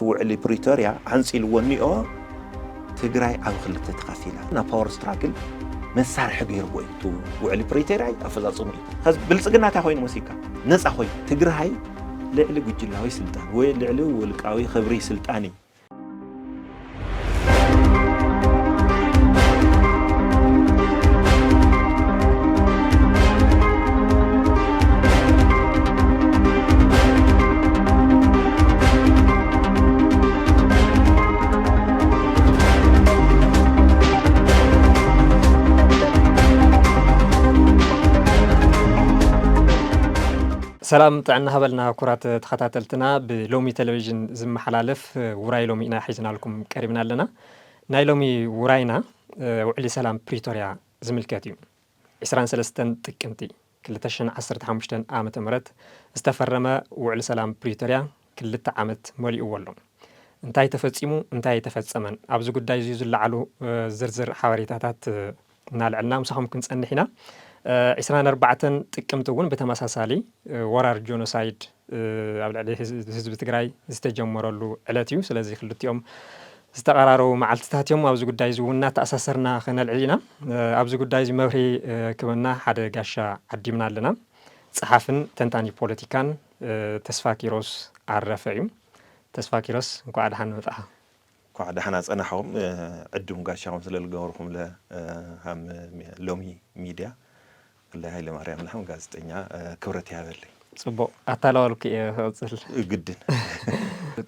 ውዕሊ ፕሪቶርያ ዓንፂልዎ እኒኦ ትግራይ ኣብ ክልተ ተኸፊላ ናብ ፓወር ስትራግል መሳርሒ ገይርዎ እዩ። እቲ ውዕሊ ፕሪቶርያ ኣፈፃፅሙ እዩ። ከዚ ብልፅግና እንታይ ኮይኑ መሲልካ? ነፃ ኮይኑ ትግራይ ልዕሊ ጉጅላዊ ስልጣን ወይ ልዕሊ ውልቃዊ ክብሪ ስልጣን እዩ። ሰላም ጥዕና ሃበልና ክቡራት ተኸታተልትና፣ ብሎሚ ቴሌቪዥን ዝመሓላለፍ ውራይ ሎሚ ኢና ሒዝናልኩም ቀሪብና ኣለና። ናይ ሎሚ ውራይና ውዕሊ ሰላም ፕሪቶርያ ዝምልከት እዩ። ዕስራን ሰለስተን ጥቅምቲ ክልተ ሽሕን ዓሰርተ ሓሙሽተን ዓመተ ምህረት ዝተፈረመ ውዕሊ ሰላም ፕሪቶርያ ክልተ ዓመት መሊእዎ ኣሎ። እንታይ ተፈጺሙ፣ እንታይ ኣይተፈጸመን፣ ኣብዚ ጉዳይ እዚ ዝለዓሉ ዝርዝር ሓበሬታታት እናልዐልና ምሳኹም ክንጸንሕ ኢና። ዕስራን ኣርባዕተን ጥቅምቲ እውን ብተመሳሳሊ ወራር ጆኖሳይድ ኣብ ልዕሊ ህዝቢ ትግራይ ዝተጀመረሉ ዕለት እዩ። ስለዚ ክልቲኦም ዝተቐራረቡ መዓልትታት እዮም። ኣብዚ ጉዳይ እዚ እውን እናተኣሳሰርና ክነልዕል ኢና። ኣብዚ ጉዳይ እዚ መብርሂ ክበና ሓደ ጋሻ ዓዲምና ኣለና። ጸሓፍን ተንታኒ ፖለቲካን ተስፋ ኪሮስ ኣረፈ እዩ። ተስፋ ኪሮስ፣ እንኳዕ ደሓን መጣኻ። እንኳዕ ደሓና ጸናሕኹም። ዕድም ጋሻኹም ስለ ዝገበርኹምለ ሃም ሎሚ ሚድያ፣ ብፍላይ ሃይለ ማርያም ለሓም ጋዜጠኛ፣ ክብረት ይሃበለይ። ጽቡቕ ኣታላዋልኩ እየ ክቕጽል። ግድን።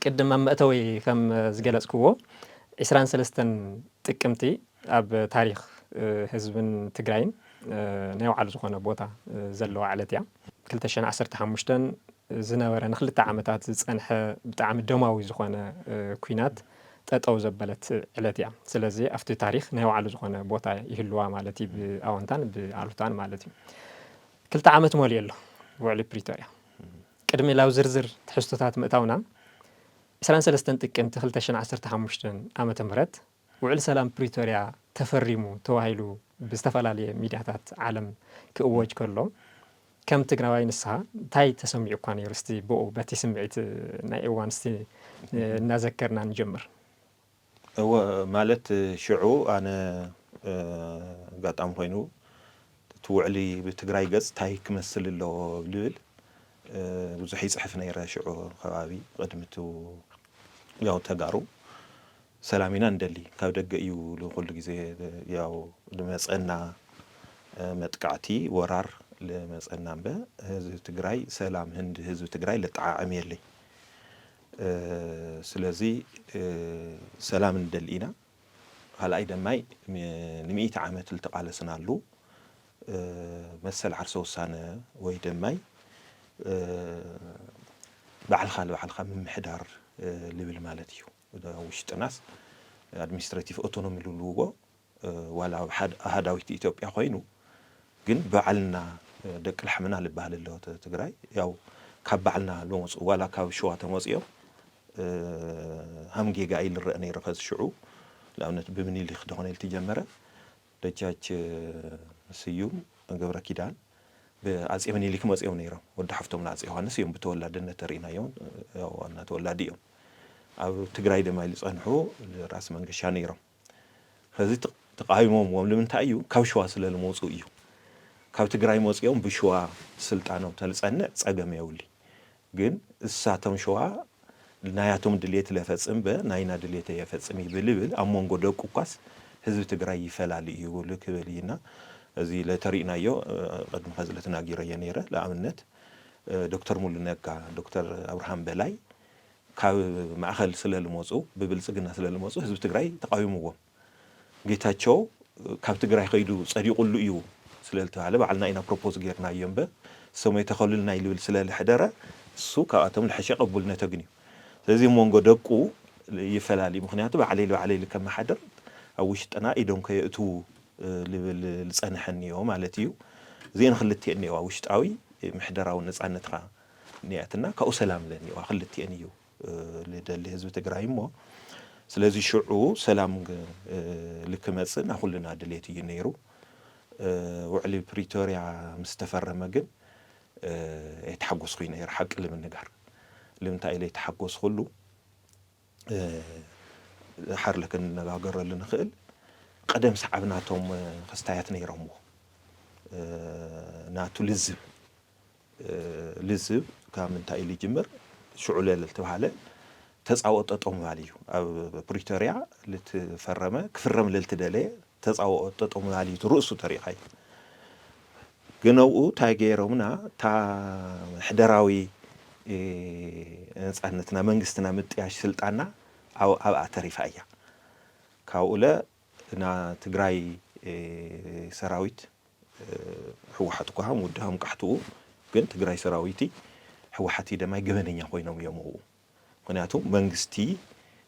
ቅድም ኣብ መእተዊ ከም ዝገለጽክዎ፣ ዕስራን ሰለስተን ጥቅምቲ ኣብ ታሪኽ ህዝብን ትግራይን ናይ ባዕሉ ዝኾነ ቦታ ዘለዋ ዕለት እያ። ክልተ ሽሕን ዓሰርተ ሓሙሽተን ዝነበረ ንክልተ ዓመታት ዝጸንሐ ብጣዕሚ ደማዊ ዝኾነ ኲናት ጠጠው ዘበለት ዕለት እያ። ስለዚ ኣብቲ ታሪኽ ናይ ባዕሉ ዝኾነ ቦታ ይህልዋ ማለት እዩ፣ ብኣወንታን ብኣሉታን ማለት እዩ። ክልተ ዓመት መሊኡ ኣሎ ውዕሊ ፕሪቶርያ። ቅድሚ ላብ ዝርዝር ትሕዝቶታት ምእታውና፣ ዕስራን ሰለስተን ጥቅምቲ ክልተ ሽሕን ዓሰርተ ሓሙሽተን ዓመተ ምህረት ውዕል ሰላም ፕሪቶርያ ተፈሪሙ ተባሂሉ ብዝተፈላለየ ሚድያታት ዓለም ክእወጅ ከሎ፣ ከም ትግራዋይ ንስኻ እንታይ ተሰሚዑኳ ነይሩ? እስቲ ብኡ በቲ ስምዒት ናይ እዋን እስቲ እናዘከርና ንጀምር። እወ፣ ማለት ሽዑ ኣነ ኣጋጣሚ ኮይኑ እቲ ውዕሊ ብትግራይ ገጽ እንታይ ክመስል ኣለዎ ዝብል ብዙሕ ይጽሕፍ ነይረ። ሽዑ ከባቢ ቅድሚ እቲ ያው ተጋሩ ሰላም ኢና እንደሊ፣ ካብ ደገ እዩ ኩሉ ግዜ ያው ዝመጸና መጥቃዕቲ ወራር ዝመጸና እምበ ህዝቢ ትግራይ ሰላም ህንድ ህዝቢ ትግራይ ለጠዓዕም የለይ። ስለዚ ሰላም እንደሊ ኢና። ካልኣይ ደማይ ንሚእቲ ዓመት ዝተቓለስናሉ መሰል ዓርሰ ውሳነ ወይ ደማይ ባዕልኻ ንባዕልኻ ምምሕዳር ልብል ማለት እዩ። ውሽጥናስ ኣድሚኒስትሬቲቭ ኦቶኖሚ ልብልዎ ዋላ ኣብ ኣሃዳዊት ኢትዮጵያ ኮይኑ ግን ባዕልና ደቂ ላሕምና ልበሃል ኣሎ ትግራይ ያው ካብ ባዕልና ልመፁ ዋላ ካብ ሸዋ ተመፅኦም ሃም ጌጋ እዩ ልረአ ነይሩ። ከዚ ሽዑ ንኣብነት ብምኒልክ ደኾነ ኢሉ ትጀመረ ደጃች ስዩም ገብረ ኪዳን ብኣጼ ምኒልክ መፂኦም ነይሮም። ወዲ ሓፍቶም ንኣጼ ዮሃንስ እዮም ብተወላድነት ተርእናዮም ዋና ተወላዲ እዮም። ኣብ ትግራይ ድማ ኢሉ ፀንሑ ራስ መንገሻ ነይሮም። ከዚ ተቃዊሞምዎም ንምንታይ እዩ? ካብ ሸዋ ስለ ዝመፁ እዩ። ካብ ትግራይ መፂኦም ብሸዋ ስልጣኖም ተልፀንዕ ፀገም የብሉ። ግን እሳቶም ሸዋ ናያቶም ድሌት ለፈፅም በ ናይና ድሌት የፈፅም ይብል ይብል ኣብ መንጎ ደቁ እኳስ ህዝቢ ትግራይ ይፈላል እዩ ይብሉ ክብል እዩና እዚ ለተሪእናዮ ቅድሚ ከዚ ለተናጊረዮ ነይረ። ለኣብነት ዶክተር ሙሉ ነጋ፣ ዶክተር ኣብርሃም በላይ ካብ ማእኸል ስለ ልመፁ ብብልፅግና ስለ ልመፁ ህዝቢ ትግራይ ተቃዊምዎም። ጌታቸው ካብ ትግራይ ከይዱ ፀዲቑሉ እዩ ስለ ልተባሃለ ባዕልና ኢና ፕሮፖዝ ጌርናዮ እምበር ሰሞይ ተኸሉልና ይልብል ስለ ልሕደረ እሱ ካብኣቶም ልሐሸ ቀቡልነት ኣግንዩ። ስለዚ መንጎ ደቁ ይፈላል እዩ። ምክንያቱ ባዕለይ ባዕለይ ልከመሓድር ኣብ ውሽጥና ኢዶም ከየእትዉ ልብል ልፀንሐ እኒኦ ማለት እዩ። እዚአን ክልቲአን እኒኦዋ ውሽጣዊ ምሕደራዊ ነፃነትካ እኒኣትና ካብኡ ሰላም ለኒዋ ክልቲኤን እዩ ልደሊ ህዝቢ ትግራይ እሞ ስለዚ ሽዑ ሰላም ልክመፅእ ናኩልና ድሌት እዩ ነይሩ። ውዕሊ ፕሪቶርያ ምስ ተፈረመ ግን የተሓጎስኩ ነይሩ ሓቂ ልምንጋር። ልምንታይ ኢለ የተሓጎስኩሉ ሓርለ ክንነጋገረሉ ንኽእል። ቀደም ሰዓብ ናቶም ክስታያት ነይሮምዎ። ናቱ ልዝብ ልዝብ ካብ ምንታይ ኢሉ ይጅምር? ሽዑ ለልተባሃለ ተጻውኦ ጠጠው ምባል እዩ። ኣብ ፕሪቶርያ ልትፈረመ ክፍረም ለልትደለየ ተጻውኦ ጠጠው ምባል እዩ ርእሱ ተሪኻዮ። ግን ኣብኡ እንታይ ገይሮምና? እታ ሕደራዊ ነጻነትና መንግስትና ምጥያሽ ስልጣና ኣብኣ ተሪፋ እያ። ካብኡለ ና ትግራይ ሰራዊት ህወሓት እኳ ምውድሃም ቃሕትኡ ግን ትግራይ ሰራዊቲ ህወሓት ደማይ ገበነኛ ኮይኖም እዮም ኣብኡ። ምክንያቱ መንግስቲ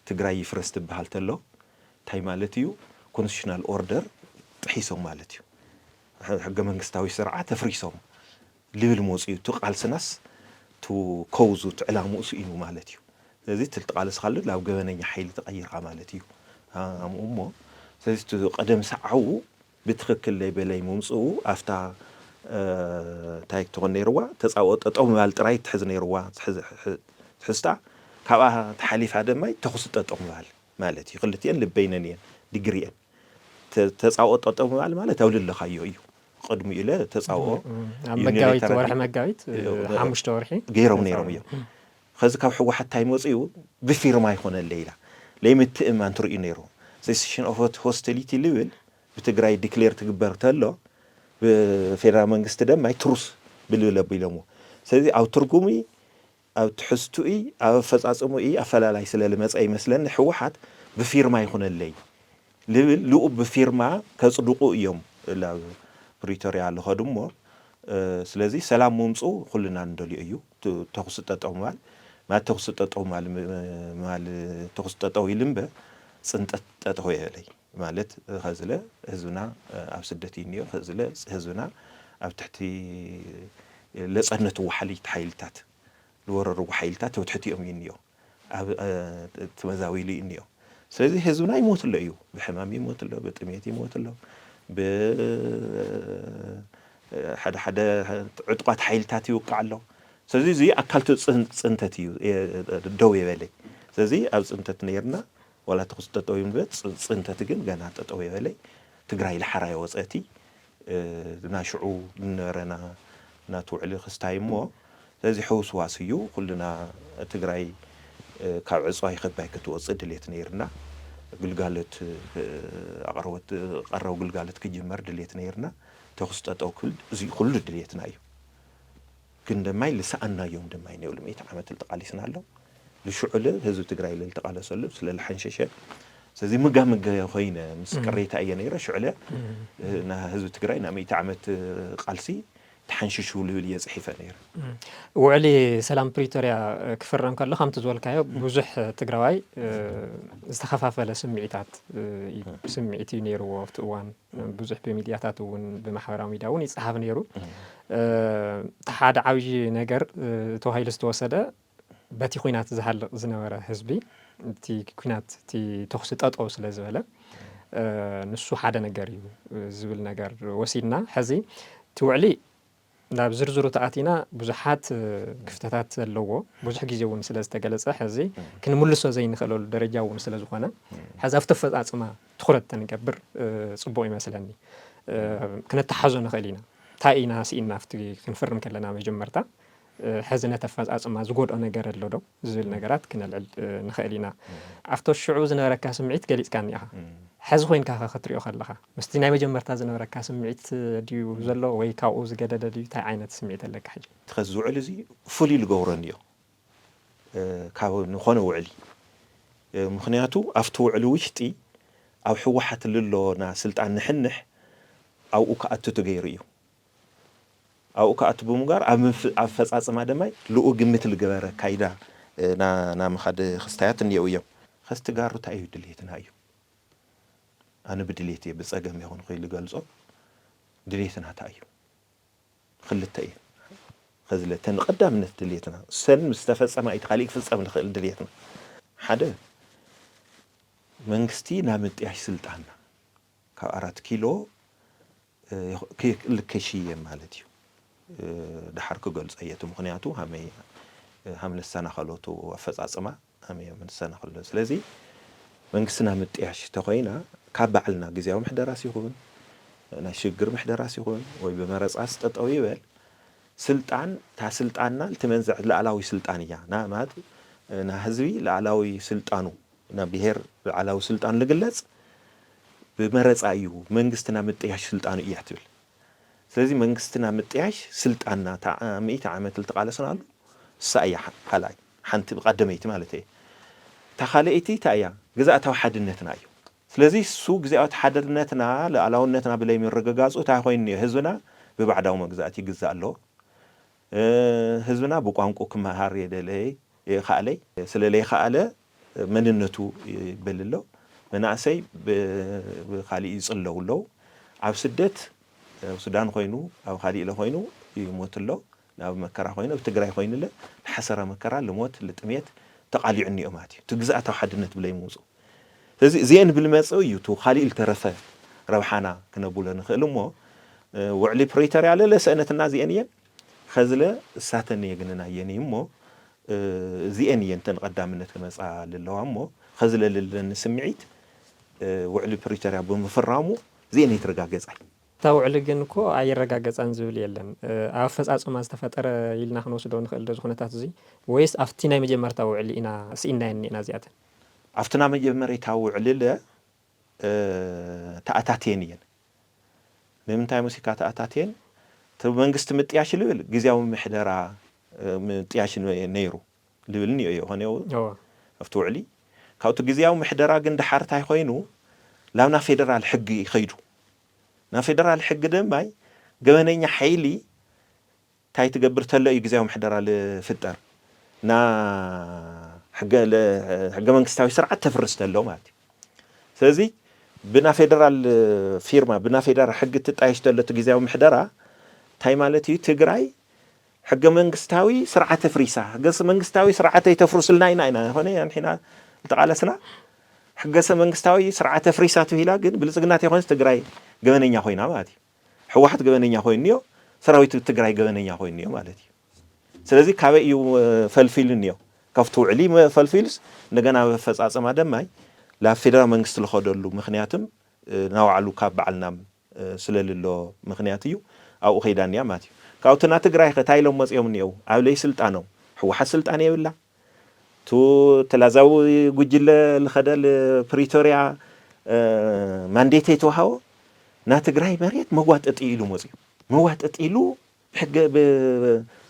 ትግራይ ይፍረስ ትበሃል ተሎ እንታይ ማለት እዩ? ኮንስቲቱሽናል ኦርደር ጥሒሶም ማለት እዩ። ሕገ መንግስታዊ ስርዓት ኣፍሪሶም ልብል መፅኡ እቲ ቃልስናስ ቱ ከውዙ እቲ ዕላምኡ ስኢኑ ማለት እዩ። ስለዚ እቲ ትቃለስካሉ ናብ ገበነኛ ሓይሊ ተቐይርካ ማለት እዩ። ኣምኡ እሞ ስለዚ እቲ ቀደም ሰዓቡ ብትኽክል ለይበለይ ምምፅኡ ኣብታ እንታይ ክትኾን ነይርዋ? ተፃውኦ ጠጠው ምባል ጥራይ ትሕዝ ነይርዋ። ትሕዝታ ካብኣ ተሓሊፋ ደማይ ተኹሲ ጠጠው ምባል ማለት እዩ። ክልቲኤን ልበይነን እየን ዲግሪኤን ተፃውኦ ጠጠው ምባል ማለት ኣብ ልለኻዮ እዩ። ቅድሚኡ ኢለ ተፃውኦ ኣብ መጋቢት ወርሒ መጋቢት ሓሙሽተ ወርሒ ገይሮም ነይሮም እዮም። ከዚ ካብ ህወሓት እንታይ መፅኡ? ብፊርማ ይኮነለ ኢላ ለይምትእማን ትርእዩ ነይሩ። ሴሴሽን ኦፍ ሆስቲሊቲ ልብል ብትግራይ ዲክሌር ትግበር ተሎ ብፌደራል መንግስቲ ደማይ ትሩስ ብልብል ኣቢሎምዎ። ስለዚ ኣብ ትርጉሙ ኣብ ትሕዝቱኢ ኣብ ኣፈፃፅሙኢ ኣፈላላይ ስለ ልመፀ ይመስለኒ ህወሓት ብፊርማ ይኹነለይ ልብል ልኡ ብፊርማ ከፅድቁ እዮም ላብ ፕሪቶርያ ልኸዱ እሞ ስለዚ ሰላም ምምፁ ኩልና ንደልዮ እዩ። ተኩሲ ጠጠው ምባል ማለት ተኩሲ ጠጠው ማል ተኩሲ ጠጠው ኢሉ እምበ ፅንጠት ጠጠው የበለይ ማለት ከዝለ ህዝብና ኣብ ስደት እዩ እኒኦ ከዝለ ህዝብና ኣብ ትሕቲ ለፀነቱ ወሓሊት ሓይልታት ዝወረርዎ ሓይልታት ተብትሕቲኦም እዩ እኒኦ። ኣብ ተመዛዊሉ እዩ እኒኦ። ስለዚ ህዝብና ይሞት ኣሎ እዩ፣ ብሕማም ይሞት ኣሎ፣ ብጥሜት ይሞት ኣሎ፣ ብሓደ ሓደ ዕጡቓት ሓይልታት ይውቃዕ ኣሎ። ስለዚ እዚ ኣካል እቲ ፅንተት እዩ ደው የበለ። ስለዚ ኣብ ፅንተት ነይርና ዋላ ተኹሲ ጠጠው ይምበ ፅንተት ግን ገና ጠጠው የበለ። ትግራይ ልሓራይ ወፀቲ ናሽዑ ዝነበረና ናትውዕሊ ክስታይ እሞ ስለዚ ሕውስዋስ እዩ። ኩልና ትግራይ ካብ ዕፅዋይ ኸባይ ክትወፅእ ድሌት ነይርና። ግልጋሎት ኣቕረቦት ቀረብ ግልጋሎት ክጅመር ድሌት ነይርና። ተኹስ ጠጠው ክብል እዚ ኩሉ ድሌትና እዩ። ግን ደማይ ልሰኣናዮም ደማይ ነብሉ ሚእቲ ዓመት ልተቃሊስና ኣሎ። ልሽዑ ል ህዝቢ ትግራይ ልልተቃለሰሉ ስለ ልሓንሸሸ ስለዚ ምጋ ምገ ኮይነ ምስ ቅሬታ እየ ነይረ ሽዑ ለ ህዝቢ ትግራይ ናብ ሚእቲ ዓመት ቃልሲ ተሓንሽሹ ልብል እየ ፅሒፈ ነይረ። ውዕሊ ሰላም ፕሪቶርያ ክፍረም ከሎ ከምቲ ዝበልካዮ ብዙሕ ትግራዋይ ዝተኸፋፈለ ስምዒታት ስምዒት እዩ ነይርዎ ኣብቲ እዋን። ብዙሕ ብሚድያታት እውን ብማሕበራዊ ሚድያ እውን ይፀሃፍ ነይሩ። እቲ ሓደ ዓብዪ ነገር ተባሂሉ ዝተወሰደ በቲ ኩናት ዝሃልቕ ዝነበረ ህዝቢ እቲ ኩናት እቲ ተኹሲ ጠጠው ስለ ዝበለ ንሱ ሓደ ነገር እዩ ዝብል ነገር ወሲድና። ሕዚ እቲ ውዕሊ ናብ ዝርዝሩ ተኣቲና ብዙሓት ክፍተታት ዘለዎ ብዙሕ ግዜ እውን ስለ ዝተገለፀ ሕዚ ክንምልሶ ዘይንኽእለሉ ደረጃ እውን ስለ ዝኾነ ሕዚ ኣብቲ ኣፈፃፅማ ትኹረት ተንገብር ፅቡቕ ይመስለኒ። ክነተሓዞ ንኽእል ኢና። እንታይ ኢና ስኢና ኣብቲ ክንፍርም ከለና መጀመርታ ሕዚ ነቲ ኣፈፃፅማ ዝጎድኦ ነገር ኣሎ ዶ ዝብል ነገራት ክነልዕል ንኽእል ኢና። ኣብቲ ሽዑ ዝነበረካ ስምዒት ገሊፅካኒ ኢኻ። ሕዚ ኮይንካ ኸ ክትሪኦ ከለኻ ምስቲ ናይ መጀመርታ ዝነበረካ ስምዒት ድዩ ዘሎ ወይ ካብኡ ዝገደደ ድዩ? እንታይ ዓይነት ስምዒት ኣለካ ሕጂ? እቲ ኸዚ ውዕል እዚ ፍሉይ ልገብሮ እንድዮ ካብ ንኾነ ውዕሊ ምክንያቱ ኣብቲ ውዕሊ ውሽጢ ኣብ ህወሓት ልሎ ና ስልጣን ንሕንሕ ኣብኡ ክኣቱ ተገይሩ እዩ። ኣብኡ ክኣቱ ብምግባር ኣብ ኣፈፃፅማ ድማ ልኡ ግምት ልገበረ ካይዳ ና ምኻድ ክስታያት እኒአው እዮም። ከዚ ትጋሩ እንታይ እዩ ድሌትና እዩ። ኣነ ብድሌት እየ ብፀገም ይኹን ክይልገልፆ ድሌትና እንታይ እዩ። ክልተ እየን ኸዚ ለተን ቀዳምነት ድልየትና ሰን ምስ ተፈጸማ እቲ ካሊእ ክፍጸም ዝኽእል ድልየትና ሓደ መንግስቲ ናብ ምጥያሽ ስልጣንና ካብ ኣራት ኪሎ ልከሽየ ማለት እዩ። ድሓር ክገልጾ እየ እቲ ምኽንያቱ ሃመይ ሃም ነሰናኸሎቱ ኣፈጻጽማ ኣመዮም ንሰና ከሎ። ስለዚ መንግስትና ምጥያሽ ተኾይና ካብ ባዕልና ግዜያዊ ምሕደራስ ይኹን ናይ ሽግር ምሕደራስ ይኹን ወይ ብመረፃስ ጠጠው ይበል፣ ስልጣን፣ እታ ስልጣንና ልትመንዘዕ ላዕላዊ ስልጣን እያ። ና-፣ ማለት ና ህዝቢ ላዕላዊ ስልጣኑ፣ ና ብሄር ላዕላዊ ስልጣኑ ልግለጽ ብመረጻ እዩ። መንግስትና ምጥያሽ ስልጣኑ እያ ትብል። ስለዚ መንግስትና ምጥያሽ ስልጣንና እታ ሚእቲ ዓመት ልተቓለስናሉ እሳ እያ። ሓ-፣ ካልኣይ ሓንቲ ብቐደመይቲ ማለት እየ። እታ ካልኣይቲ እታ እያ፣ ግዝኣታዊ ሓድነትና እዩ። ስለዚ እሱ ግዝኣታዊ ሓድነትና፣ ሉዓላውነትና ብለይ ምርግጋጹ እንታይ ኮይኑ እኒኦ? ህዝብና ብባዕዳዊ መግዛእቲ ይግዛእ ኣሎ። እ፣ ህዝብና ብቋንቋ ክመሃር የደለይ፣ የኻእለይ። ስለ ለይኻእለ መንነቱ ይበል ኣሎ። መናእሰይ ብ-፣ ብኻሊእ ይጽለው ኣለዉ። ኣብ ስደት፣ ኣብ ሱዳን ኮይኑ፣ ኣብ ካሊእ ለ ኮይኑ ይሞት ኣሎ። ኣብ መከራ ኮይኑ፣ ኣብ ትግራይ ኮይኑ ለ ንሓሰረ መከራ፣ ልሞት፣ ልጥሜት ተቓሊዑ እኒኦ ማለት እዩ። እቲ ግዝኣታዊ ሓድነት ብለይ ምውፁ። ስለዚ እዚአን ብልመፅኡ እዩ እቲ ካሊእ ልተረፈ ረብሓና ክነብሎ ንኽእል እሞ፣ እ፣ ውዕሊ ፕሪቶርያ ለለ ሰእነትና እዚአን እየን። ኸዝለ እሳተን እየ ግንናየን እዩ እሞ፣ እ፣ እዚአን እየን እተን ቀዳምነት ክመፃ ልለዋ እሞ፣ ኸዝለ ልለኒ ስምዒት፣ እ፣ ውዕሊ ፕሪቶርያ ብምፍራሙ እዚአን እየን ትረጋገፃ። እታ ውዕሊ ግን እኮ ኣይረጋገጻን ዝብል የለን። እ፣ ኣብ ኣፈጻጽማ ዝተፈጠረ ኢልና ክንወስዶ ንኽእል ዶ እዚ ኩነታት እዚ? ወይስ ኣብቲ ናይ መጀመርታ ውዕሊ ኢና ስኢናየን እኒእና እዚኣተን? ኣብቲ ናይ መጀመርታ ውዕሊ ለ፣ እ፣ ተኣታትየን እየን። ንምንታይ ሙሲካ ተኣታትየን? እቲ መንግስቲ ምጥያሽ ልብል ግዜያዊ ምሕደራ፣ እ፣ ምጥያሽ ነ-፣ ነይሩ ልብል እኒኦ እዮ፣ ኾነ እዎ? እዎ። ኣብቲ ውዕሊ። ካብቲ ግዜያዊ ምሕደራ ግን ደሓር እንታይ ኮይኑ? ላብ ናይ ፌደራል ሕጊ ይኸይዱ። ናይ ፌደራል ሕጊ ድማ ገበነኛ ሓይሊ እንታይ ትገብር ተሎ እዩ ግዜያዊ ምሕደራ ልፍጠር? ና ሕገ ለ-፣ ሕገ መንግስታዊ ስርዓት ተፍርስ ተሎ ማለት እዩ። ስለዚ ብና ፌደራል ፊርማ፣ ብና ፌደራል ሕጊ ትጣየሽ ተሎ እቲ ግዜያዊ ምሕደራ እንታይ ማለት እዩ? ትግራይ ሕገ መንግስታዊ ስርዓት ኣፍሪሳ፣ ሕገ መንግስታዊ ስርዓት ኣይተፍርስልና ኢና፣ ኢና፣ ኾነ ኣንሒና ዝተቓለስና። ሕገ መንግስታዊ ስርዓት ኣፍሪሳ ትብሂላ ግን ብልጽግና ተይኮነስ ትግራይ ገበነኛ ኮይና ማለት እዩ። ህወሓት ገበነኛ ኮይኑ እኒኦ፣ ሰራዊት ትግራይ ገበነኛ ኮይኑ እኒኦ ማለት እዩ። ስለዚ ካበይ እዩ፣ እ፣ ፈልፊሉ እኒኦ? ካብቲ ውዕሊ መ-፣ ፈልፊሉስ እንደገና ኣብ ኣፈጻጸማ ደማይ ላብ ፌደራል መንግስቲ ልኸደሉ ምኽንያትም፣ እ፣ ናባዕሉ ካብ ባዕልና፣ እ፣ ስለ ልሎ ምኽንያት እዩ ኣብኡ ከይዳ እኒኣ ማለት እዩ። ካብቲ ና ትግራይ ከ እንታይ ኢሎም መፂኦም እኒኦ? ኣብ ለይ ስልጣኖም ህወሓት ስልጣን የብላ። ቱ ተላዛዊ ጉጅለ ልኸደ ልፕሪቶርያ፣ እ፣ ማንዴት የተዋሃቦ ና ትግራይ መሬት መዋጠጢ ኢሉ መፅዩ። መዋጠጢ ኢሉ ብሕገ-፣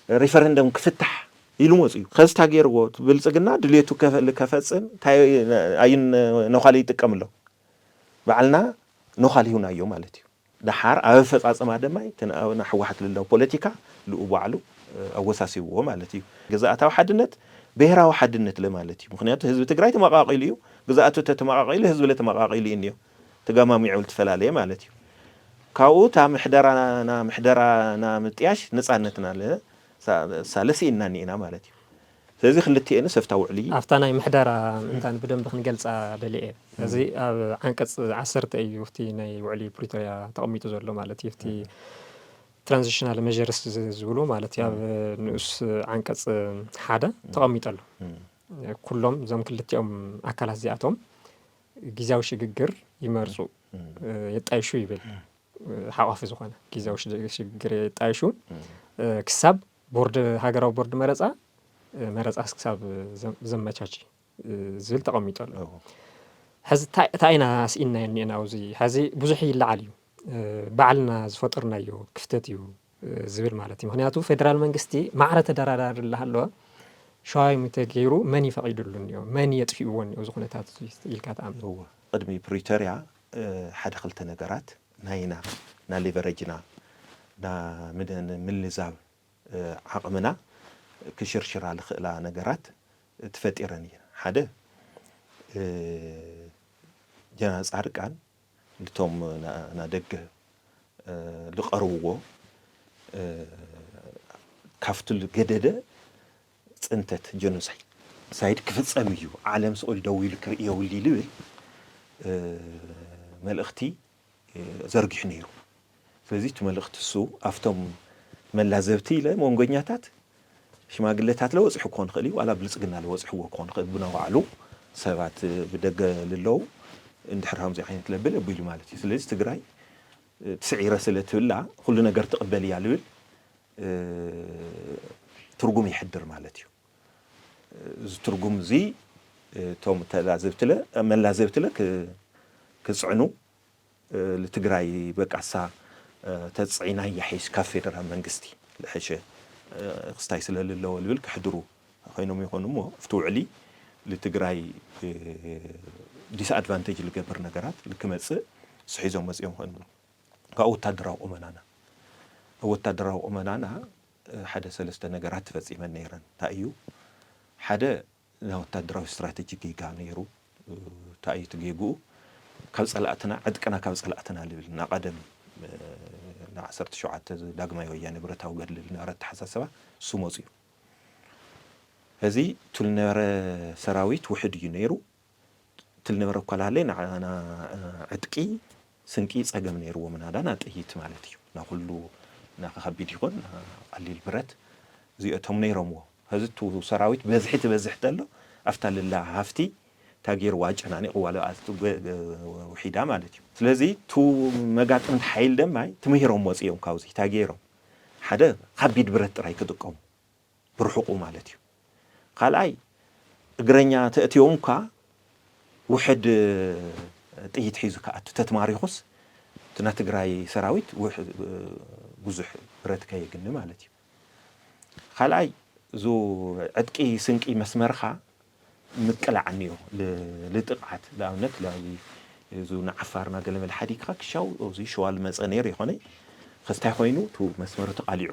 ብሪፈረንደም ክፍታሕ ኢሉ መፅዩ። ከዚ ታጌርዎ ብልፅግና ድልየቱ ከፈ-፣ ከፈፅም እንታይ ኣዩ ነዃሊ ይጥቀም ኣሎ? ባዕልና ነዃል ሂውናዮ ማለት እዩ። ደሓር ኣብ ኣፈፃፅማ ድማ እቲ ና-፣ ና ህወሓት ልለው ፖለቲካ ልኡ ባዕሉ፣ እ፣ ኣወሳሲብዎ ማለት እዩ። ግዝኣታዊ ሓድነት፣ ብሄራዊ ሓድነት ለማለት እዩ። ምኽንያቱ ህዝቢ ትግራይ ተመቃቂሉ እዩ። ግዝኣቱ ተተመቃቂሉ ህዝቢ ለተመቃቂሉ እዩ እኒኦ። ተገማሚዑ ልትፈላለየ ማለት እዩ። ካብኡ እታ ምሕደራና፣ ምሕደራና ምጥያሽ ነፃነትና ለ-፣ ሳ-፣ ሳለ ስኢንና እኒኤና ማለት እዩ። ስለዚ ክልቲኤንስ ኣብታ ውዕሊ ኣብታ ናይ ምሕደራ ምእንታን ብደንቢ ክንገልጻ ደልየ እየ። እዚ ኣብ ዓንቀጽ ዓሰርተ እዩ፣ እቲ ናይ ውዕሊ ፕሪቶርያ ተቐሚጡ ዘሎ ማለት እዩ። እቲ እህ። ትራንዚሽናል ሜዠርስ ዝ-፣ ዝብሉ ማለት እዩ። ኣብ እህ። ንኡስ ዓንቀጽ ሓደ እህ። ተቐሚጡ ኣሎ። እህ። ኩሎም እዞም ክልቲኦም ኣካላት እዚኣቶም ግዝያዊ ሽግግር ይመርጹ፣ እህ። የጣይሹ ይብል። እህ። ሓቋፊ ዝኾነ ግዝያዊ ሽግ-፣ ሽግግር የጣይሹ። እህ። ክሳብ ቦርድ፣ ሃገራዊ ቦርድ መረጻ፣ መረጻስ ክሳብ ዘም-፣ ዘመቻች ዝብል ተቐሚጡ ኣሎ። እዎ። ሕዚ እንታይ፣ እንታይ ኢና ስኢንናዮ እኒኤና ኣብዚ? ሕዚ ብዙሕ ይለዓል እዩ። ባዕልና ዝፈጠርናዮ ክፍተት እዩ ዝብል ማለት እዩ። ምኽንያቱ ፌደራል መንግስቲ ማዕረ ተደራዳሪ እናሃለወ ሸዋይም ተገይሩ መን እዩ ፈቒዱሉ እኒኦ? መን እዩ የጥፊእዎ እኒኦ? እዚ ኩነታት እዚ ኢልካ ትኣምን? እዎ። ቅድሚ ፕሪቶርያ፣ እ፣ ሓደ ክልተ ነገራት ናይና፣ ና ሌቨሬጅና፣ ና ምደ-፣ ምልዛብ እ፣ ዓቕምና ክሽርሽራ ልኽእላ ነገራት ተፈጢረን እየን። ሓደ፣ እ፣ ጀነራል ጻድቃን ልቶም ና-፣ ናደገ፣ እ፣ ልቐርብዎ፣ እ፣ ካብቲ ልገደደ ጽንተት ጀኖሳይድ፣ ሳይድ ክፍጸም እዩ፣ ዓለም ስቕ ኢሉ ደው ኢሉ ክርኢ የብሉ ልብል፣ እ፣ መልእኽቲ ዘርጊሑ ነይሩ። ስለዚ እቲ መልእኽቲ እሱ ኣብቶም መላዘብቲ ኢለ መንጎኛታት ሽማግለታት ለወፅሑ ክኾን ይኽእል እዩ፣ ዋላ ብልፅግና ለወፅሕዎ ክኾን ይኽእል። ብናይ ባዕሉ ሰባት ብደገ ልለው እንድሕር ከምዚ ዓይነት ለብል ኣቢሉ ማለት እዩ። ስለዚ ትግራይ ትስዒረ ስለ ትብላ ኩሉ ነገር ትቕበል እያ ልብል ትርጉም ይሕድር ማለት እዩ። እዚ ትርጉም እዚ እቶም ተላዘብትለ መላዘብትለ ክፅዕኑ ንትግራይ በቃሳ ተፅዒና እያ ሒዝ ካብ ፌደራል መንግስቲ ልሕሸ ክስታይ ስለ ልለዎ ልብል ክሕድሩ ኮይኖም ይኾኑ እሞ ኣብቲ ውዕሊ ንትግራይ ዲስኣድቫንቴጅ ልገብር ነገራት ልክመፅእ ስሒዞም መፅኦም ኮይኑ ካብ ወታደራዊ ቁመናና ኣብ ወታደራዊ ቁመናና ሓደ ሰለስተ ነገራት ተፈፂመን ነይረን። እንታይ እዩ? ሓደ ናይ ወታደራዊ ስትራቴጂ ጌጋ ነይሩ። እንታይ እዩ እቲ ጌግኡ? ካብ ፀላእትና ዕጥቅና ካብ ፀላእትና ልብል ናቐደም ንዓሰርተ ሸውዓተ ዳግማይ ወያነ ብረታዊ ገድሊ ዝነበረ ኣተሓሳሰባ እሱ መፅኡ። እዚ ትልነበረ ሰራዊት ውሕድ እዩ ነይሩ። ትልነበረ እኳ ላሃለይ ንዓና ዕጥቂ ስንቂ ጸገም ነይርዎ ምናዳና ጥይት ማለት እዩ ናኩሉ ናከ ከቢድ ይኹን ቀሊል ብረት እዚኦቶም ነይሮምዎ። ሕዚ እቱ ሰራዊት በዝሒ ትበዝሕ ተሎ ኣብታ ልላ ሃፍቲ ታጌርዋ ኣጨናኒቕዋ ውሒዳ ማለት እዩ። ስለዚ ቱ መጋጥምቲ ሓይል ደማይ ትምህሮም ወፂኦም ካብዚ ታጌሮም ሓደ ከቢድ ብረት ጥራይ ክጥቀሙ ብርሑቁ ማለት እዩ። ካልኣይ እግረኛ ተእትዮም እኳ ውሕድ ጥይት ሒዙ ክኣቱ ተትማሪኹስ እቲ ናይ ትግራይ ሰራዊት ብዙሕ ብረት ከየግኒ ማለት እዩ። ካልኣይ እዙ ዕጥቂ ስንቂ መስመርኻ ምቅላዕ እኒኦ ልጥቕዓት ንኣብነት እዙ ንዓፋርና ገለመለ ሓዲግካ ክሻው እዚ ሸዋ ልመፀ ነይሩ ይኾነ ከስታይ ኮይኑ እቲ መስመሩ ተቃሊዑ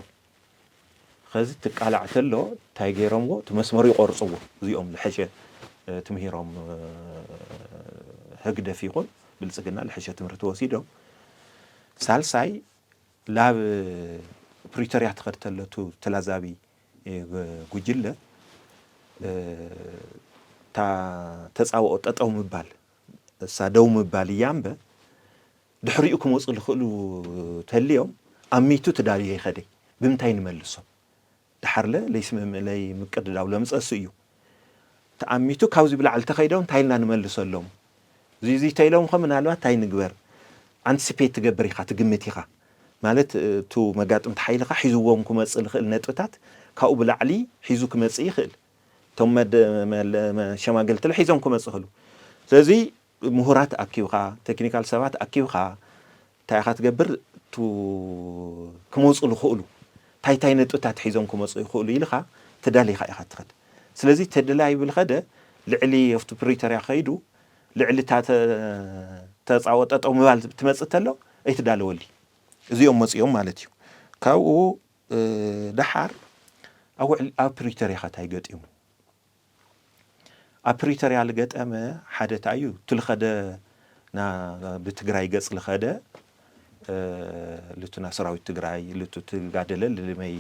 ኸዚ ትቃላዕ ተሎ እንታይ ገይሮምዎ እቲ መስመሩ ይቆርፅዎ እዚኦም ልሐሸ ትምህሮም ህግደፍ ይኹን ብልፅግና ልሐሸ ትምህርቲ ወሲዶም ሳልሳይ ላብ ፕሪቶርያ ትኸድ ተሎ እቲ ተላዛቢ ጉጅለ እታ ተፃብኦ ጠጠው ምባል እሳ ደው ምባል እያ እምበር ድሕሪኡ ክመፁ ዝኽእሉ ተልዮም ኣሚቱ ትዳልዮ ይኸደ ብምንታይ ንመልሶ ድሓርለ ለይስምምዕ ለይምቅድዳው ለምፀሱ እዩ ተኣሚቱ ካብዚ ብላዕሊ ተኸይዶም እንታይ ኢልና ንመልሰሎም እዚ እዚ ተኢሎም ኸ ምናልባት እንታይ ንግበር ኣንቲስፔት ትገብር ኢኻ ትግምት ኢኻ ማለት እቱ መጋጥምቲ ሓይልኻ ሒዝዎም ክመፅእ ዝኽእል ነጥብታት ካብኡ ብላዕሊ ሒዙ ክመፅእ ይኽእል እቶም ሸማገልትለ ሒዞም ክመፅእ ይኽእሉ ስለዚ ምሁራት ኣኪብኻ ቴክኒካል ሰባት ኣኪብኻ እንታይ ኢኻ ትገብር ክመፁ ዝኽእሉ እንታይ እንታይ ነጥብታት ሒዞም ክመፁ ይኽእሉ ኢልኻ ተዳሊኻ ኢኻ ትኸድ ስለዚ ተደላይ ይብል ኸደ ልዕሊ ኣብቲ ፕሪቶርያ ከይዱ ልዕሊ እታ ተፃወ ጠጠው ምባል ትመፅእ ተሎ ኣይትዳለወሊ እዚኦም መፅኦም ማለት እዩ ካብኡ ደሓር ኣብ ፕሪቶርያ ኸ እንታይ ገጢሙ ኣብ ፕሪቶርያ ልገጠመ ሓደ እንታይ እዩ እቲ ልኸደ ብትግራይ ገፅ ልኸደ ልቱ ና ሰራዊት ትግራይ ልቱ ትጋደለ ልልመይ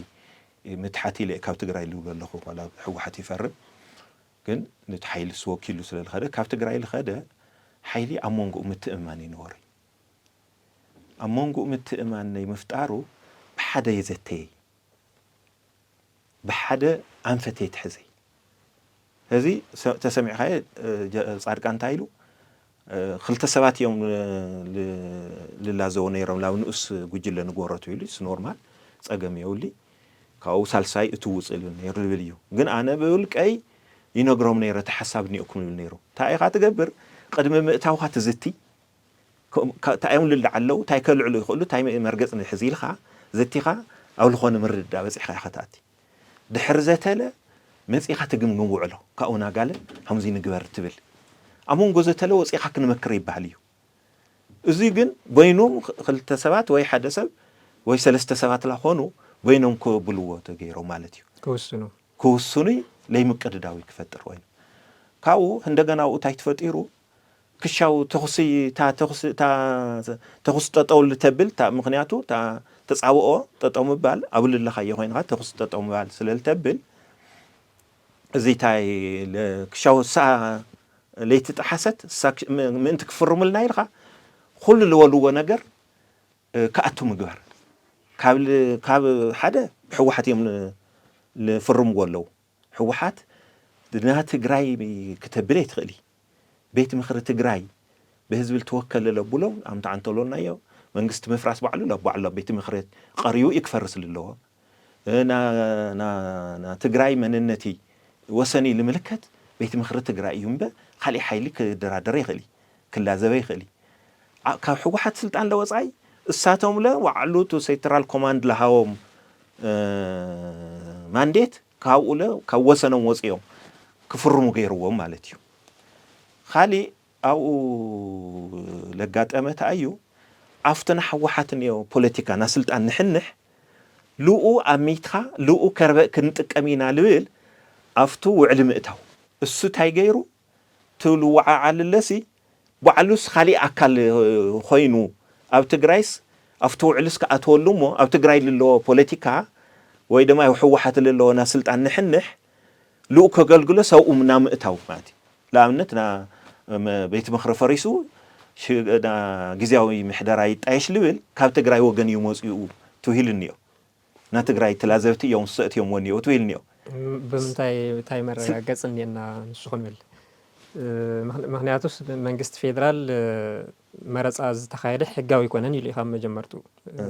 ምትሓት ኢለ ካብ ትግራይ ልብሎ ኣለኹ ዋላ ህወሓት ይፈርም ግን ንቲ ሓይሊ ስወኪሉ ስለ ልኸደ ካብ ትግራይ ልኸደ ሓይሊ ኣብ መንጎኡ ምትእምማን ይነበረ ኣብ መንጎኡ ምትእምማን ናይ ምፍጣሩ ብሓደ የዘተየ ብሓደ ኣንፈት የትሕዘ ሕዚ ተሰሚዕኻየ ፃድቃ እንታይ ኢሉ ክልተ ሰባት እዮም ልላዘቡ ነይሮም ናብ ንኡስ ጉጅለ ንጎረቱ ኢሉ ስ ኖርማል ፀገም የውሊ ካብኡ ሳልሳይ እትውፅ ኢሉ ነይሩ ዝብል እዩ ግን ኣነ ብውልቀይ ይነግሮም ነይረ እቲ ሓሳብ እኒኦኩም ይብል ነይሩ እንታይ ኢኻ ትገብር ቅድሚ ምእታውካ ትዝቲ እንታይ እዮም ልልዓ ኣለዉ እንታይ ከልዕሉ ይኽእሉ እንታይ መርገፅ ንሕዚ ኢልካ ዘቲኻ ኣብ ዝኾነ ምርድዳ በፂሕካ ኢኻ ትኣቲ ድሕሪ ዘተለ መፂኻ ትግምግም ውዕሎ ካብኡ ናጋለ ከምዚ ንግበር ትብል ኣብ መንጎ ዘተለ ወፂኻ ክንመክር ይበሃል እዩ እዚ ግን በይኖም ክልተ ሰባት ወይ ሓደ ሰብ ወይ ሰለስተ ሰባት ላኾኑ በይኖም ክብልዎ ተገይሮም ማለት እዩ ክውስኑ ክውስኑ ለይምቅድዳዊ ክፈጥር ኮይኑ ካብኡ እንደገና ኡ እንታይ ተፈጢሩ ክሻው ተኹሲ እታ ተኹሲ እታ ተኹሲ ጠጠው ልተብል እታ ምኽንያቱ እታ ተጻብኦ ጠጠው ምባል ኣብ ልለኻዮ ኮይንኻ ተኹሲ ጠጠው ምባል ስለ ልተብል እዚ እንታይ ክሻው እሳ ለይቲ ጠሓሰት እሳ ምእንቲ ክፍርሙልና ኢልኻ ኩሉ ልበልዎ ነገር ክኣቱ ምግባር ካብ ሓደ ብሕወሓት እዮም ልፍርምዎ ኣለዉ። ህወሓት ና ትግራይ ክተብል ኣይትኽእሊ። ቤት ምኽሪ ትግራይ ብህዝቢ ልትወከል ለብሎ ኣምታ ኣንተሎናዮ መንግስቲ ምፍራስ ባዕሉ ለባዕሎ ቤት ምኽሪ ቀሪቡ እዩ ክፈርስ ልለዎ። እ፣ ና፣ ና፣ ና ትግራይ መንነቲ ወሰኒ ልምልከት ቤት ምኽሪ ትግራይ እዩ እምበ ካሊእ ሓይሊ ክደራደረ ይኽእል እዩ፣ ክላዘበ ይኽእል እዩ። ኣ-፣ ካብ ህወሓት ስልጣን ለወፃይ እሳቶም ለ ዋዕሉ ቱ ሴንትራል ኮማንድ ለሃቦም፣ እ፣ ማንዴት ካብኡ ለ ካብ ወሰኖም ወፂኦም ክፍርሙ ገይርዎም ማለት እዩ። ካሊእ ኣብኡ ለጋጠመ ተኣዩ ኣብቲ ንሕወሓት እኒኦ ፖለቲካ ና ስልጣን ንሕንሕ ልኡ ኣሚትኻ ልኡ ከርበእ ክንጥቀም ኢና ልብል ኣብቱ ውዕሊ ምእታው። እሱ እንታይ ገይሩ? ትብሉ ወዓዓል ለሲ ባዕሉስ ካሊእ ኣካል ኮይኑ ኣብ ትግራይስ ኣብቲ ውዕልስ ክኣትወሉ እሞ ኣብ ትግራይ ልለዎ ፖለቲካ ወይ ድማ ኣብ ህወሓት ልለዎ ና ስልጣን ንሕንሕ ልኡ ከገልግሎ ሰብኡ ና ምእታው ማለት እዩ። ንኣብነት ና መ-፣ ቤት ምኽሪ ፈሪሱ ሽ-፣ ና ግዝያዊ ምሕደራ ይጣየሽ ልብል ካብ ትግራይ ወገን እዩ መፂኡ ትውሂሉ እኒኦ። ና ትግራይ ተላዘብቲ እዮም ዝሰእትዮም ወኒኦ ትውሂሉ እኒኦ። ም-፣ ብምንታይ እንታይ መረጋገፂ እኒአና ንሱ ክንብል? እ፣ ምኽን-፣ ምኽንያቱስ መንግስቲ ፌዴራል፣ እ፣ መረፃ ዝተኻየደ ሕጋዊ ኣይኮነን ኢሉ እዩ ካብ መጀመርቱ፣ እ፣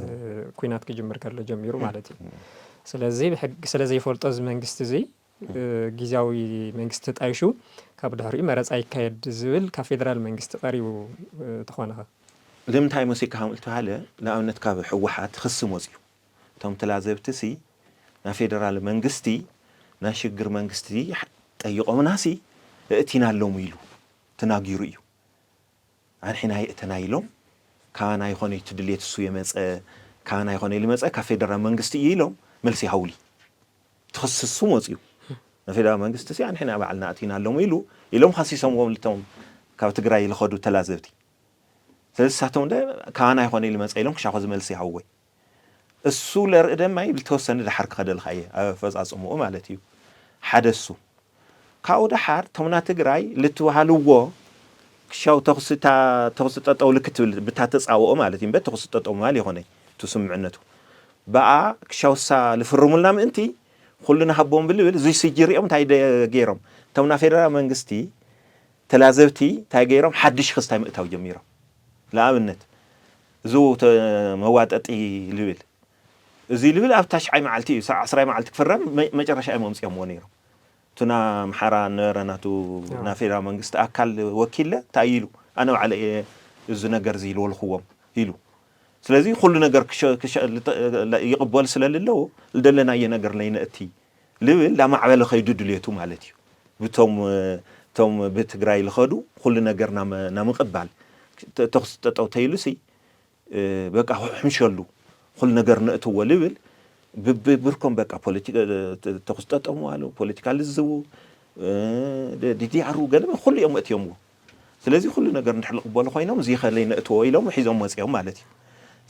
ኩናት ክጅምር ከሎ ጀሚሩ ማለት እዩ። ስለዚ ብሕግ ስለ ዘይፈልጦ እዚ መንግስቲ እዚ፣ እ፣ ግዝያዊ መንግስቲ ተጣይሹ ካብ ድሕሪኡ መረፃ ይካየድ ዝብል ካብ ፌዴራል መንግስቲ ቀሪቡ፣ እ፣ ተኾነኸ? ልምንታይ መሲካ ከም እልተባሃለ ንኣብነት ካብ ህወሓት ክሲ መፅዩ እቶም ተላዘብቲ ሲ ና ፌዴራል መንግስቲ ና ሽግር መንግስቲ ጠይቆምና ሲ እእቲና ኣለሙ ኢሉ ተናጊሩ እዩ። ኣንሒና የእተና ኢሎም ካባና ይኾነ እቲ ድሌት እሱ የመፀ ካባና ይኾነ ልመፀ ካብ ፌደራል መንግስቲ እዩ ኢሎም መልሲ ይሃውሊ ትኽስሱ መፅዩ ንፌደራል መንግስቲ ሲ ኣንሒና ባዕልና ኣእቲና ኣለሙ ኢሉ ኢሎም ኸሲሶምዎም ልቶም ካብ ትግራይ ልኸዱ ተላዘብቲ ስለዚ ሳቶም ደ ካባና ይኾነ ልመፀ ኢሎም ክሻኹ ዝመልሲ ይሃውወይ እሱ ለርኢ ደማይ ልተወሰነ ደሓር ክኸደልካ እየ ኣብ ኣፈፃፅምኡ ማለት እዩ ሓደ እሱ ካብኡ ደሓር ቶምና ትግራይ ልትውሃልዎ ክሻው ተኹስታ ተኹሲ ጠጠው ልክትብል ብታ ተፃወኦ ማለት እዩ እምበር ተኹሲ ጠጠው ምባል ይኾነ እቲ ስምምዕነቱ ብኣ ክሻውሳ ልፍርሙልና ምእንቲ ኩሉ ንሃቦም ብልብል እዙይ ስጂ ሪኦም እንታይ ገይሮም እቶም ና ፌደራል መንግስቲ ተላዘብቲ እንታይ ገይሮም ሓድሽ ክስታይ ምእታው ጀሚሮም ንኣብነት እዚ መዋጠጢ ልብል እዚ ልብል ኣብ ታሽዓይ መዓልቲ እዩ ዓስራይ መዓልቲ ክፍረም መጨረሻ እዮም ኣምፅኦምዎ ነይሮም እቱ ና ምሓራ ነበረ ናቱ ና ፌደራል መንግስቲ ኣካል ወኪለ እንታይ ኢሉ ኣነ ባዕለ እየ እዚ ነገር እዚ ኢልወልክዎም ኢሉ ስለዚ ኩሉ ነገር ይቕበል ስለ ልለው ልደለናየ ነገር ለይነእቲ ልብል ላማዕበለ ከይዱ ድልየቱ ማለት እዩ ብቶም ቶም ብትግራይ ልኸዱ ኩሉ ነገር ናምቕባል ተኽሲ ጠጠው ተይሉሲ በቃ ሕምሸሉ ኩሉ ነገር ነእትዎ ልብል ብብርኮም በቃ ፖለቲካ ተኽስጠጠሙ ኣሎ ፖለቲካ ልዝቡ ድዲኣሩ ገለ ኩሉ እዮም መእትዮምዎ ስለዚ ኩሉ ነገር እንድሕር ዝቕበሉ ኮይኖም እዚ ከለይ ነእትዎ ኢሎም ሒዞም መፅኦም ማለት እዩ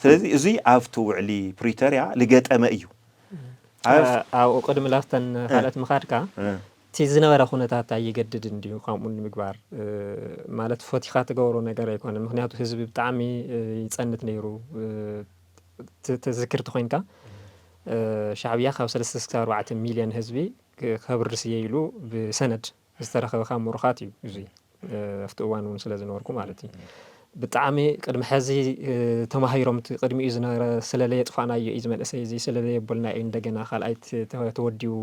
ስለዚ እዚ ኣብቲ ውዕሊ ፕሪቶሪያ ልገጠመ እዩ ኣብኡ ቅድሚ ላፍተን ካልኦት ምኻድካ እቲ ዝነበረ ኩነታት ኣይገድድን ድዩ ከምኡ ንምግባር ማለት ፈቲኻ ትገብሮ ነገር ኣይኮነን ምክንያቱ ህዝቢ ብጣዕሚ ይፀንት ነይሩ ትዝክርቲ ኮይንካ ሻዕብያ ካብ ሰለስተ እስካብ ኣርባዕተ ሚልዮን ህዝቢ ከብርስ እየ ኢሉ ብሰነድ ዝተረኸበ ካብ ምሩኻት እዩ እዚ ኣብቲ እዋን እውን ስለ ዝነበርኩ ማለት እዩ ብጣዕሚ ቅድሚ ሕዚ ተማሂሮም ቅድሚኡ ዝነበረ ስለለየ ጥፋእናዮ እዩ ዝመንእሰይ እዚ ስለለየ ቦልና እዩ እንደገና ካልኣይ ተወዲኡ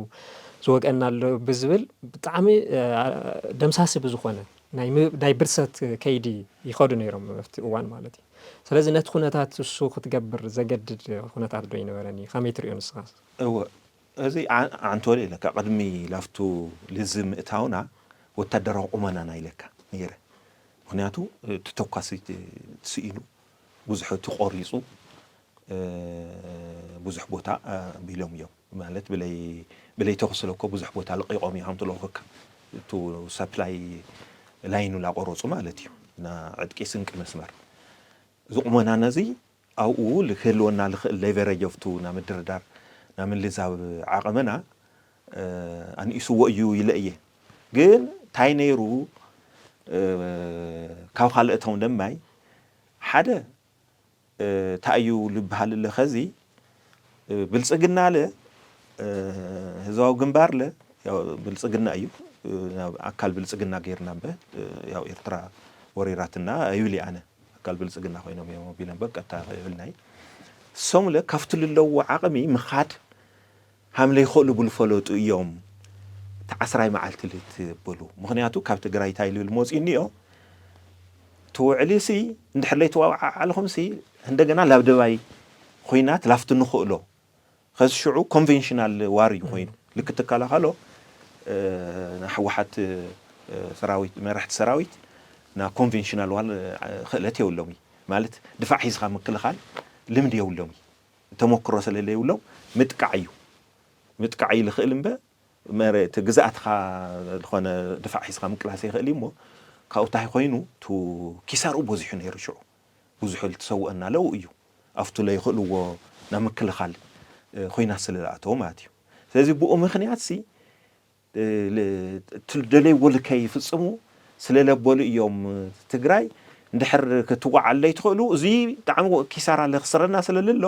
ዝወግአና ኣሎ ብዝብል ብጣዕሚ ደምሳሲ ብዝኾነ ናይ ብርሰት ከይዲ ይኸዱ ነይሮም ኣብቲ እዋን ማለት እዩ ስለዚ ነቲ ኩነታት እሱ ክትገብር ዘገድድ ኩነታት ዶ ይነበረን እዩ ከመይ ትሪኦ ንስኻ እወ እዚ ዓንቶለ ኢለካ ቅድሚ ላፍቱ ልዚ ምእታውና ወታደራዊ ቁመናና ኢለካ ነይረ ምክንያቱ ተተኳሲ ስኢኑ ብዙሕ ተቆሪፁ ብዙሕ ቦታ ቢሎም እዮም ማለት ብለይ ተኽስለኮ ብዙሕ ቦታ ለቂቆም እዮም ትለኩካ እቱ ሰፕላይ ላይኑ ላቆረፁ ማለት እዩ ና ዕጥቂ ስንቂ መስመር እዚ ቁመና ነዚ ኣብኡ ክህልወና ዝኽእል ሌቨሬጅ ኦፍቱ ና ምድርዳር ና ምልዛብ ዓቐመና ኣንኢስዎ እዩ ኢለ እየ ግን እንታይ ነይሩ ካብ ካልእቶም ደማይ ሓደ እንታይ እዩ ልበሃል ለኸዚ ብልፅግና ለ ህዝባዊ ግንባር ለ ያው ብልጽግና እዩ። ናብ ኣካል ብልጽግና ገይርና እምበ ያው ኤርትራ ወሪራትና ኣይብል ኣነ። ኣካል ብልጽግና ኮይኖም እዮም ኣቢለ እምበር ቀጥታ ኣይብልናይ። እሶም ለ ካብቲ ልለዎ ዓቕሚ ምኻድ ሃምለ ይኽእሉ ብልፈለጡ እዮም። ተዓስራይ መዓልቲ ልትብሉ ምኽንያቱ ካብ ትግራይ እንታይ ልብል መፅኡ እኒኦ ትውዕሊ ሲ እንድሕር ለይተዋዓዓልኹም ሲ እንደገና ላብ ደባይ ኮይናት ላፍቲ ንኽእሎ ከዚ ሽዑ ኮንቬንሽናል ዋር እዩ ኮይኑ ልክ ትከላኸሎ ንሕወሓት ሰራዊት መራሕቲ ሰራዊት ና ኮንቬንሽናል ዋር ክእለት የብሎም እዩ ማለት ድፋዕ ሒዝካ ምክልኻል ልምድ የብሎም እዩ ተሞክሮ ስለለ የብሎም ምጥቃዕ እዩ ምጥቃዕ እዩ ልኽእል እምበ መሬት ግዝኣትካ ዝኾነ ድፋዕ ሒዝካ ምቅላስ ይኽእል እዩ እሞ ካብኡ እንታይ ኮይኑ ቱ ኪሳርኡ በዚሑ ነይሩ ሽዑ ብዙሑ ልትሰውአና ለው እዩ ኣብቱ ለይኽእልዎ ናብ ምክልኻል ኮይናት ስለ ዝኣተው ማለት እዩ ስለዚ ብኡ ምክንያት ሲ ትደለይዎ ልከ ይፍፅሙ ስለ ለበሉ እዮም ትግራይ እንድሕር ክትዋዓል ለይትኽእሉ እዚ ብጣዕሚ ኪሳራ ለክስረና ስለ ልሎ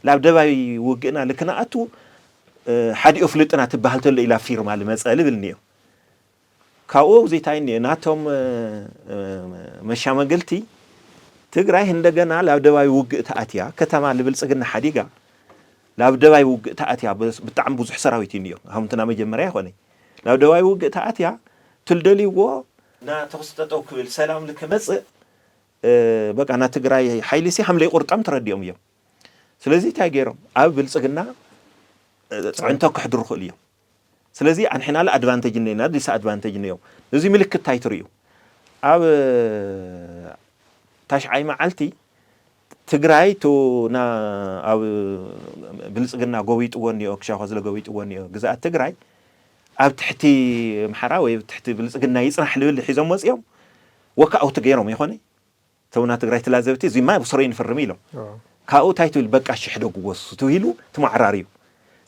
ላብ ደባይ ውግእና ልክነኣቱ ሓዲኦ ፍልጥና ትበሃል ተሎ ኢላ ፊርማ ልመፀ ልብል እኒኦ ካብኡ እዚ እንታይ እኒኦ ናቶም መሻመግልቲ ትግራይ እንደገና ላብ ደባይ ውግእ ተኣትያ ከተማ ልብልፅግና ሓዲጋ ላብ ደባይ ውግእ ተኣትያ ብጣዕሚ ብዙሕ ሰራዊት እዩ እኒኦ ሃምትና መጀመርያ ይኮነ ላብ ደባይ ውግእ ተኣትያ ትልደልይዎ ና ተኽሲ ጠጠው ክብል ሰላም ልክመፅእ በቃ ና ትግራይ ሓይሊ ሲ ሃምለይ ቁርጣም ተረዲኦም እዮም ስለዚ እንታይ ገይሮም ኣብ ብልፅግና ፅዕንቶ ክሕድሩ ክእሉ እዮም ስለዚ ኣንሕና ለ ኣድቫንቴጅ እነና ዲስ ኣድቫንቴጅ እነዮም እዚ ምልክት እንታይ ትርእዩ ኣብ ታሽዓይ መዓልቲ ትግራይ ቱ ና ኣብ ብልፅግና ጎቢጥዎ እኒኦ ክሻኮ ዝለ ጎቢጥዎ እኒኦ ግዝኣት ትግራይ ኣብ ትሕቲ ምሓራ ወይ ኣብ ትሕቲ ብልፅግና ይፅናሕ ልብል ሒዞም መፅኦም ወካ ኣውት ገይሮም ይኾነ ተውና ትግራይ ትላዘብቲ እዚማ ብስሮይ ንፍርም ኢሎም ካብኡ እንታይ ትብል በቃ ሽሕደጉ ወሱ ትብሂሉ ትማዕራር እዩ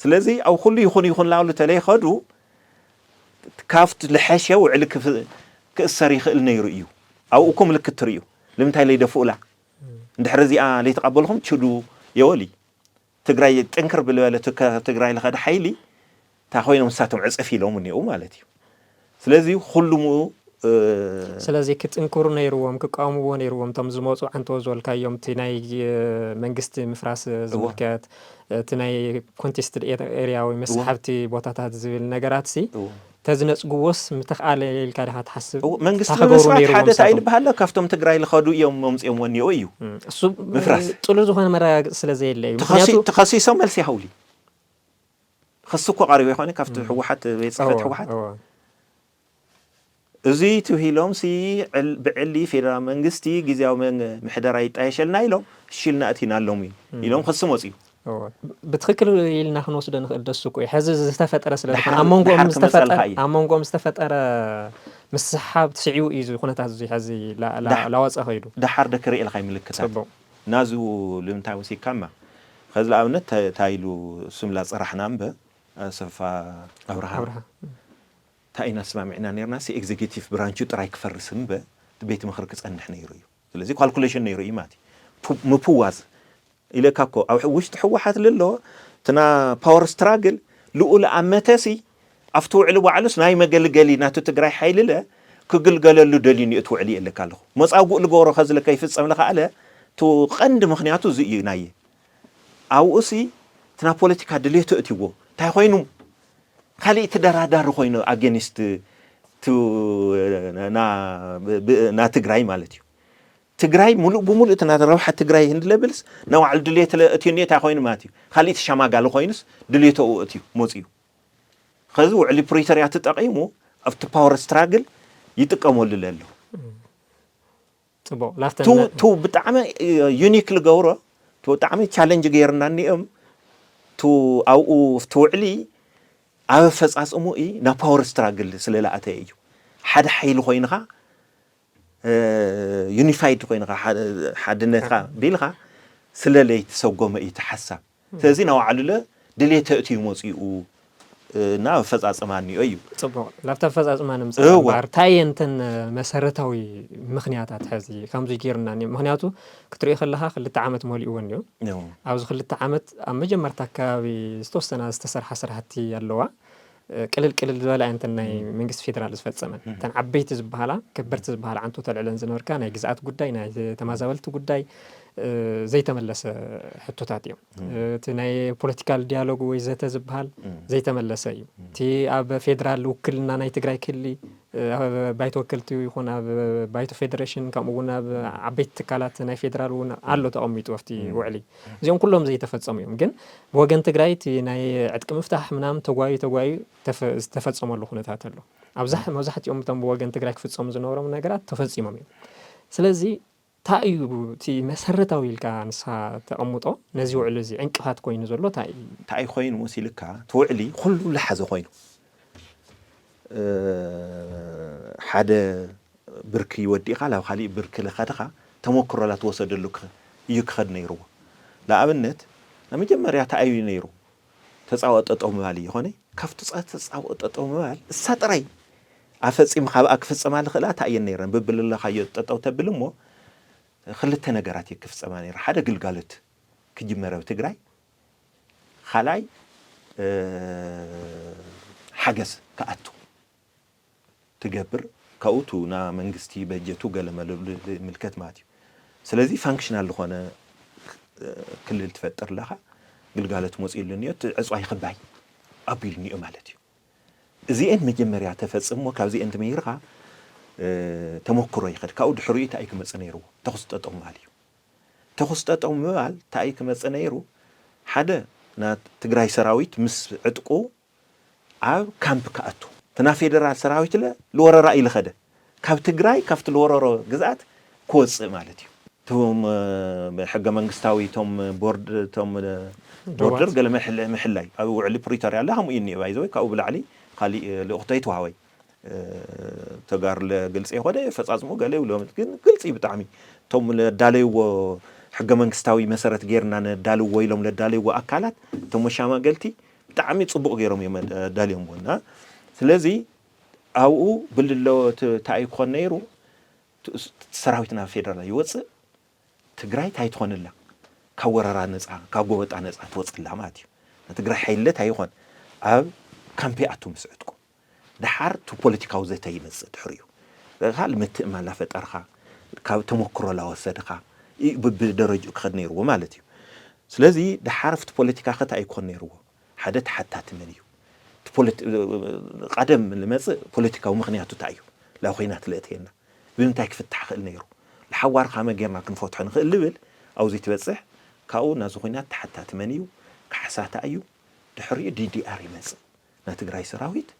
ስለዚ ኣብ ኩሉ ይኹን ይኹን ላሉ ተለይኸዱ ካብቲ ልሐሸ ውዕሊ ክእሰር ይኽእል ነይሩ እዩ ኣብኡ እኮ ምልክት ትርእዩ ንምንታይ ለይደፍኡላ እንድሕር እዚኣ ለይተቐበልኹም ችዱ የወሊ ትግራይ ጥንክር ብልበለ ትግራይ ልኸደ ሓይሊ እንታይ ኮይኖም ንሳቶም ዕፅፍ ኢሎም እኒኡ ማለት እዩ ስለዚ ኩሉምኡ ስለዚ ክጥንክሩ ነይርዎም ክቃወምዎ ነይርዎም እቶም ዝመፁ ዓንተዎ ዝበልካዮም እቲ ናይ መንግስቲ ምፍራስ ዝምልከት እቲ ናይ ኮንቴስትድ ኤሪያ ወይ መስሓብቲ ቦታታት ዝብል ነገራት ሲ ተዝነፅግዎስ ምተኽኣለ ኢልካ ዲኻ ትሓስብ? መንግስቲ ምምስራት ሓደ እንታይ ዝበሃል ካብቶም ትግራይ ዝኸዱ እዮም መምፅኦም ወኒኦ እዩ። እሱ ምፍራስ ጥሉል ዝኾነ መረጋገፂ ስለ ዘየለ እዩ። ምክንያቱ ተኸሲሶም መልሲ ይሃውሉ ክሲ እኮ ቀሪቡ ይኾነ ካብቲ ህወሓት ቤት ፅሕፈት ህወሓት እዚ ትብሂሎም ሲ ብዕሊ ፌደራል መንግስቲ ግዜያዊ ምሕደራ ይጣየሸልና ኢሎም ሽልና እቲና ኣሎም እዩ ኢሎም ክሲ መፅዩ ብትክክል ኢልና ክንወስዶ ንኽእል ደሱ እኮ እዩ። ሕዚ ዝተፈጠረ ስለ ዝኾነ ኣብ መንጎኦም ዝተፈጠረ ኣብ መንጎኦም ዝተፈጠረ ምስሓብ ስዒቡ እዩ እዚ ኩነታት እዚ ሕዚ ላወፀ ከይዱ። ደሓር ደ ክርኢ ኢልካ ይምልክታት ናዙ ልምንታይ ወሲድካማ ከዚ ንኣብነት እንታይ ኢሉ ስምላ ፅራሕና እምበ ኣሰፋ ኣብርሃ እንታይ ኢና ስማሚዕና ነርና ሲ ኤግዜኪቲቭ ብራንቹ ጥራይ ክፈርስ እምበ ቤት ምኽሪ ክፀንሕ ነይሩ እዩ። ስለዚ ካልኩሌሽን ነይሩ እዩ ማለት እዩ። ምፍዋዝ ኢለካ እኮ ኣብ ውሽጢ ህወሓት ልሎ እትና ፓወር ስትራግል ልኡል ኣብ መተሲ ኣብቲ ውዕሊ ባዕሉስ ናይ መገልገሊ ናቱ ትግራይ ሓይሊ ለ ክግልገለሉ ደልዩ ኒእቲ ውዕሊ የለካ ኣለኹ መፃጉእ ልገብሮ ከዝለ ከይፍፀም ልኸኣለ እቲ ቀንዲ ምክንያቱ እዚ እዩ ናየ ኣብኡሲ እትና ፖለቲካ ድልየቱ እትዎ እንታይ ኮይኑ ካሊእ ተደራዳሪ ኮይኑ ኣጌንስት ና ትግራይ ማለት እዩ። ትግራይ ሙሉእ ብሙሉእ እቲ ረብሓ ትግራይ ህንድለ ብልስ ንባዕሉ ድልየት እትዩ እንታይ ኮይኑ ማለት እዩ። ካሊእ ተሸማጋሊ ኮይኑስ ድልየቱ እትዩ መፅዩ። ከዚ ውዕሊ ፕሪቶርያ ተጠቂሙ ኣብቲ ፓወር ስትራግል ይጥቀመሉ ለሎ። ፅቡቅ ላፍተን ቱ ብጣዕሚ ዩኒክ ልገብሮ ቱ ብጣዕሚ ቻለንጅ ገይርና እኒኦም ቱ ኣብኡ ትውዕሊ ኣብ ኣፈፃፅሙ ኢ ናብ ፓወር ስትራግል ስለ ለኣተየ እዩ ሓደ ሓይሊ ኮይንካ ዩኒፋይድ ኮይንካ ሓድነትካ ቢልካ ስለ ለይተሰጎመ እዩ ተሓሳብ ስለዚ ናባዕሉለ ድሌተ እትዩ መፂኡ እና ኣፈፃፅማ እኒኦ እዩ። ፅቡቕ፣ ላብቲ ኣፈፃፅማ ንምፅእ እምበር እንታይ እየን እተን መሰረታዊ ምኽንያታት ሕዚ ከምዚ ገይሩና እኒኦ? ምኽንያቱ ክትሪኦ ከለኻ ክልተ ዓመት መሊእዎ እኒኦ። ኣብዚ ክልተ ዓመት ኣብ መጀመርታ ኣከባቢ ዝተወሰና ዝተሰርሓ ስራሕቲ ኣለዋ። ቅልል ቅልል ዝበላ እየን እተን ናይ መንግስቲ ፌደራል ዝፈፀመን። እተን ዓበይቲ ዝበሃላ ከበድቲ ዝበሃላ ዓንቶ ተልዕለን ዝነበርካ ናይ ግዝኣት ጉዳይ፣ ናይ ተማዛበልቲ ጉዳይ ዘይተመለሰ ሕቶታት እዮም። እቲ ናይ ፖለቲካል ዲያሎግ ወይ ዘተ ዝበሃል ዘይተመለሰ እዩ። እቲ ኣብ ፌደራል ውክልና ናይ ትግራይ ክሊ ኣብ ባይቶ ወከልቲ ይኹን ኣብ ባይቶ ፌደሬሽን ከምኡ እውን ኣብ ዓበይቲ ትካላት ናይ ፌደራል እውን ኣሎ ተቐሚጡ ኣብቲ ውዕሊ። እዚኦም ኩሎም ዘይተፈፀሙ እዮም። ግን ብወገን ትግራይ እቲ ናይ ዕጥቂ ምፍታሕ ምናምን ተጓዩ ተጓዩ ዝተፈፀመሉ ኩነታት ኣሎ። ኣብዛ መብዛሕትኦም እቶም ብወገን ትግራይ ክፍፀሙ ዝነበሮም ነገራት ተፈፂሞም እዮም። ስለዚ እንታይ እዩ እቲ መሰረታዊ ኢልካ ንስኻ ተቐምጦ ነዚ ውዕሊ እዚ ዕንቅፋት ኮይኑ ዘሎ እንታይ እዩ? እንታይ ኮይኑ መሲልካ እቲ ውዕሊ ኩሉ ዝሓዘ ኮይኑ ሓደ ብርኪ ወዲእኻ ናብ ካሊእ ብርኪ ለኸድኻ ተመክሮ ላተወሰደሉ እዩ ክኸድ ነይርዎ። ንኣብነት ናይ መጀመርያ እንታይ እዩ ነይሩ? ተፃወ ጠጠው ምባል እዩ ይኾነ ካብቲ ተፃወ ጠጠው ምባል እሳ ጥራይ ኣፈፂምኻ ኣብኣ ክፍፀማ ዝኽእላ እንታይ እየን ነይረን? ብብልለኻዮ ጠጠው ተብል እሞ ክልተ ነገራት እየ ክፍፀማ ነይረ። ሓደ ግልጋሎት ክጅመር ኣብ ትግራይ፣ ካልኣይ ሓገዝ ክኣቱ ትገብር። ካብኡ ቱ ና መንግስቲ በጀቱ ገለ መለሉ ምልከት ማለት እዩ። ስለዚ ፋንክሽናል ዝኾነ ክልል ትፈጥር ኣለኻ። ግልጋሎት መፅኡ ኢሉ እኒኦ እቲ ዕፅዋይ ክባይ ኣቢሉ እኒኦ ማለት እዩ። እዚኤን መጀመርያ ተፈፅሞ ካብዚኤን ትመይርኻ ተመክሮ ይኸድ። ካብኡ ድሕሪኡ እንታይ ክመፅእ ነይርዎ? ተኹስ ጠጠው ምባል እዩ። ተኹስ ጠጠው ምባል እንታይ ክመፅእ ነይሩ? ሓደ ና ትግራይ ሰራዊት ምስ ዕጥቁ ኣብ ካምፕ ክኣቱ እቲ ናይ ፌደራል ሰራዊት ለ ልወረራ ኢሉ ኸደ ካብ ትግራይ ካብቲ ልወረሮ ግዝኣት ክወፅእ ማለት እዩ። እቶም ሕገ መንግስታዊ እቶም ቦርድ እቶም ቦርደር ገለ ምሕላይ ኣብ ውዕሊ ፕሪቶሪያ ኣለ ከምኡ እዩ እኒኦ ባይዘወይ ካብኡ ብላዕሊ ካሊእ ልእኽቶ ኣይተዋሃወይ። ተጋርለ ግልፂ የኮነ ፈፃፅሙ ገለ ይብሎም ግን ግልፂ ብጣዕሚ እቶም ለዳለይዎ ሕገ መንግስታዊ መሰረት ጌርና ነዳልዎ ኢሎም ለዳለይዎ ኣካላት እቶም መሻማገልቲ ብጣዕሚ ፅቡቕ ገይሮም እዮም ኣዳልዮምዎ እና ስለዚ ኣብኡ ብልሎ እንታይ ክኾን ነይሩ ሰራዊትና ፌደራል ይወፅእ ትግራይ እንታይ ትኾንላ ካብ ወረራ ነፃ ካብ ጎበጣ ነፃ ትወፅላ ማለት እዩ ንትግራይ ሓይልለት ኣይኾን ኣብ ካምፔ ኣቱ ምስ ዕጥቁ ደሓር ቱ ፖለቲካዊ ዘተ ይመፅእ ድሕሪኡ ካ ምትእማን ላፈጠርካ ካብ ተመክሮ ላወሰድካ ብደረጅኡ ክኸድ ነይርዎ ማለት እዩ ስለዚ ደሓር ኣብቲ ፖለቲካ ከታ ኣይኮን ነይርዎ ሓደ ተሓታቲ መን እዩ ቀደም ልመፅእ ፖለቲካዊ ምክንያቱ እንታይ እዩ ላ ኮይና ትለእተየና ብምንታይ ክፍታሕ ክእል ነይሩ ንሓዋር ካመ ጌርና ክንፈትሖ ንክእል ልብል ኣብዚ ትበፅሕ ካብኡ ናዚ ኩናት ተሓታቲ መን እዩ ካሕሳታ እዩ ድሕሪኡ ዲዲኣር ይመፅእ ናይ ትግራይ ሰራዊት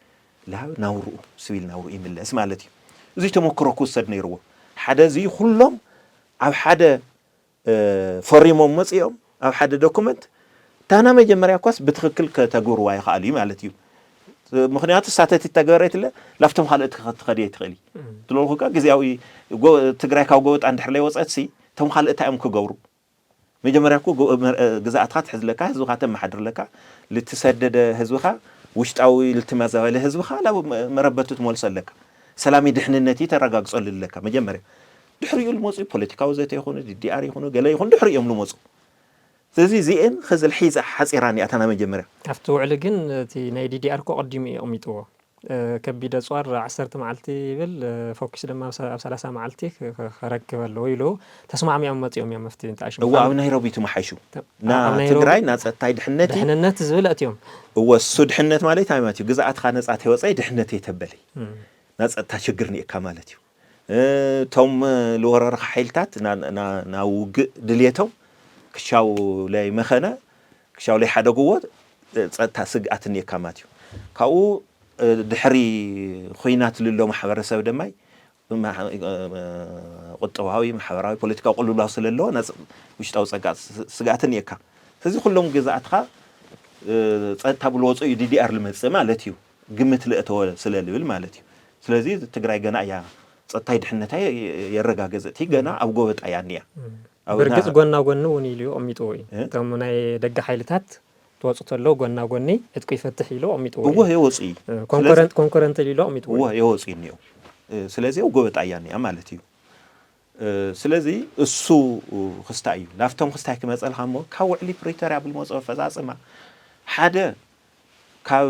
ናብ ናውርኡ ስቪል ናውርኡ ይምለስ ማለት እዩ። እዚ ተመክሮ ክውሰድ ነይርዎ። ሓደ እዚ ኩሎም ኣብ ሓደ ፈሪሞም መፅኦም ኣብ ሓደ ዶኩመንት ታና መጀመርያ እኳስ ብትክክል ከተግብርዋ ይኽኣሉ እዩ ማለት እዩ። ምክንያቱ ሳተት ይተግበረትለ ላፍቶም ካልኦት ክትኸዲ ኣይትኽእል እዩ ትለልኩ ግዜያዊ ትግራይ ካብ ጎበጣ እንድሕር ለይወፀት ሲ እቶም ካልእ እንታይ እዮም ክገብሩ መጀመርያ እኮ ግዝኣትካ ትሕዝ ኣለካ ህዝብካ ተመሓድር ኣለካ ልትሰደደ ህዝብካ ውሽጣዊ ልትመዛበለ ህዝብካ ናብ መረበቱ ትመልሶ ኣለካ ሰላሚ ድሕንነት ተረጋግፀሉ ኣለካ መጀመርያ ድሕሪኡ ልመፁ ፖለቲካዊ ዘተ ይኹኑ ዲዲኣር ይኹኑ ገለ ይኹን ድሕሪ እዮም ልመፁ ስለዚ እዚኤን ከዚ ልሒዛ ሓፂራ እኒኣታና መጀመርያ ኣብቲ ውዕሊ ግን እቲ ናይ ዲዲኣር እኮ ቀዲሙ እዩ ኣቐሚጥዎ ከቢድ ኣፅዋር ዓሰርተ መዓልቲ ይብል ፎኪስ ድማ ኣብ ሰላሳ መዓልቲ ክረክብ ኣለዎ ኢሉ ተስማዕሚዖም መፂኦም እዮም ኣብቲ ተኣሽሙ እዋ ኣብ ናይሮቢ ትመሓይሹ ና ትግራይ ና ፀጥታይ ድሕነት ድሕንነት ዝብል ኣትዮም እወ እሱ ድሕነት ማለት እንታይ ማለት እዩ ግዝኣትካ ነፃ ተወፃኢ ድሕነት የተበለይ ና ፀጥታ ችግር ንእካ ማለት እዩ እቶም ልወረርካ ሓይልታት ናብ ውግእ ድልየቶም ክሻው ለይ መኸነ ክሻው ለይ ሓደግዎ ፀጥታ ስግኣት እኒኤካ ማለት እዩ ካብኡ ድሕሪ ኹናት ልሎ ማሕበረሰብ ደማይ ቁጠባዊ ማሕበራዊ ፖለቲካዊ ቅልውላው ስለለዎ ውሽጣዊ ፀጋ ስግኣት እኒኤካ ስለዚ ኩሎም ግዛኣትካ ፀጥታ ብልወፁ እዩ ዲዲኣር ልመፅእ ማለት እዩ ግምት ልእተወ ስለ ልብል ማለት እዩ ስለዚ ትግራይ ገና እያ ፀጥታይ ድሕነታ የረጋገፀ እቲ ገና ኣብ ጎበጣ እያ እኒያ ብርግፅ ጎና ጎኒ እውን ኢሉ ኣሚጥዎ እዩ እቶም ናይ ደገ ሓይልታት ወፁ ተሎ ጎና ጎኒ ዕጥቁ ይፈትሕ ኢሉ ኣሚጥዎ እዩ። እወ የወፅእ እዩ። ኮንኮረንት ኮንኮረንት ኢሉ ኣሚጥዎ እወ እዩ። የወፅእ እኒኦ። ስለዚ ኣብ ጎበጣያ እኒኣ ማለት እዩ። ስለዚ እሱ ክስታይ እዩ። ናብቶም ክስታይ ክመፀልካ እሞ ካብ ውዕሊ ፕሪቶርያ ብልመፁ ኣፈፃፅማ ሓደ ካብ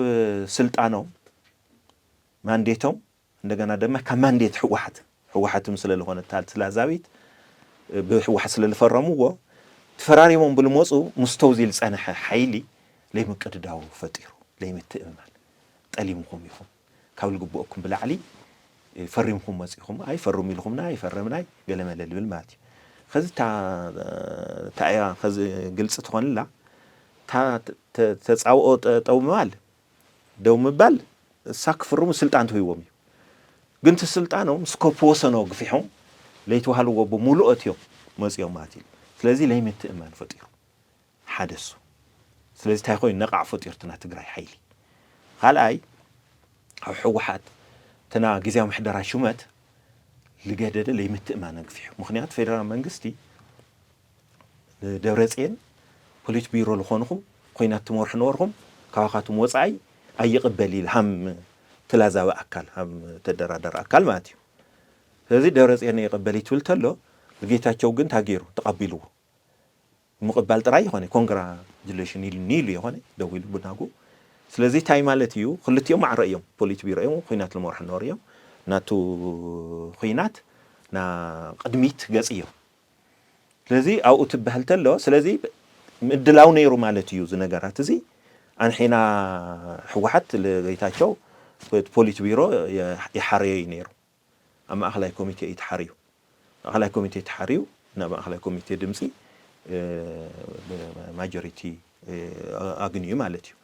ስልጣኖም ማንዴቶም እንደገና ድማ ካብ ማንዴት ህወሓት ህወሓትም ስለዝኾነ እታ ትላዛቢት ብህወሓት ስለዝፈረምዎ ተፈራሪሞም ብልመፁ ምስቶው ዝል ዝፀንሐ ሓይሊ ለይምቅድዳው ፈጢሩ ለይምትእምማን ጠሊምኩም ኢኹም ካብ ልግብኦኩም ብላዕሊ ፈሪምኩም መፂኹም ኣይፈርም ኢልኩምና ኣይፈረምናይ ገለመለ ልብል ማለት እዩ። ከዚ እታ እያ ከዚ ግልፂ ትኾንላ እታ ተፃብኦ ጠው ምባል ደው ምባል እሳ ክፍርሙ ስልጣን ትህቦም እዩ። ግን እቲ ስልጣኖም ስኮፕ ወሰኖ ግፊሖም ለይተዋህልዎ ብሙሉእ እዮም መፂኦም ማለት እዩ። ስለዚ ለይምትእማን ፈጢሩ ሓደ እሱ። ስለዚ እንታይ ኮይኑ ነቓዕ ፈጢሩ እቲ ናይ ትግራይ ሓይሊ። ካልኣይ ኣብ ህወሓት እትና ግዜያዊ ምሕደራ ሹመት ልገደደ ለይምትእማን ኣግፊሑ። ምክንያቱ ፌደራል መንግስቲ ንደብረፅየን ፖሊት ቢሮ ዝኾንኹም ኮይናት ትመርሑ ነበርኩም ካባኻትኩም ወፃኢ ኣይቕበል ኢል ሃም ትላዛዊ ኣካል ሃም ተደራደር ኣካል ማለት እዩ። ስለዚ ደብረፅየን ይቕበል ይትብል ተሎ ጌታቸው ግን ታገይሩ ተቐቢልዎ ምቕባል ጥራይ ይኾነ ኮንግራጁሌሽን ኢሉ ኒሉ ይኾነ ደው ኢሉ ብናጉ። ስለዚ እንታይ ማለት እዩ? ክልቲኦም ማዕረ እዮም፣ ፖሊት ቢሮ እዮም፣ ኩናት ልመርሑ ነበሩ እዮም። ናቱ ኩናት ና ቅድሚት ገጽ እዮም። ስለዚ ኣብኡ ትበሃል ተሎ፣ ስለዚ ምድላው ነይሩ ማለት እዩ። እዚ ነገራት እዚ ኣንሒና ህወሓት ለጌታቸው ፖሊት ቢሮ ይሓረዮ እዩ ነይሩ። ኣብ ማእኸላይ ኮሚቴ እዩ ተሓርዩ። ማእኸላይ ኮሚቴ ተሓርዩ ናብ ማእኸላይ ኮሚቴ ድምፂ ማጆሪቲ ኣግንዩ ማለት እዩ።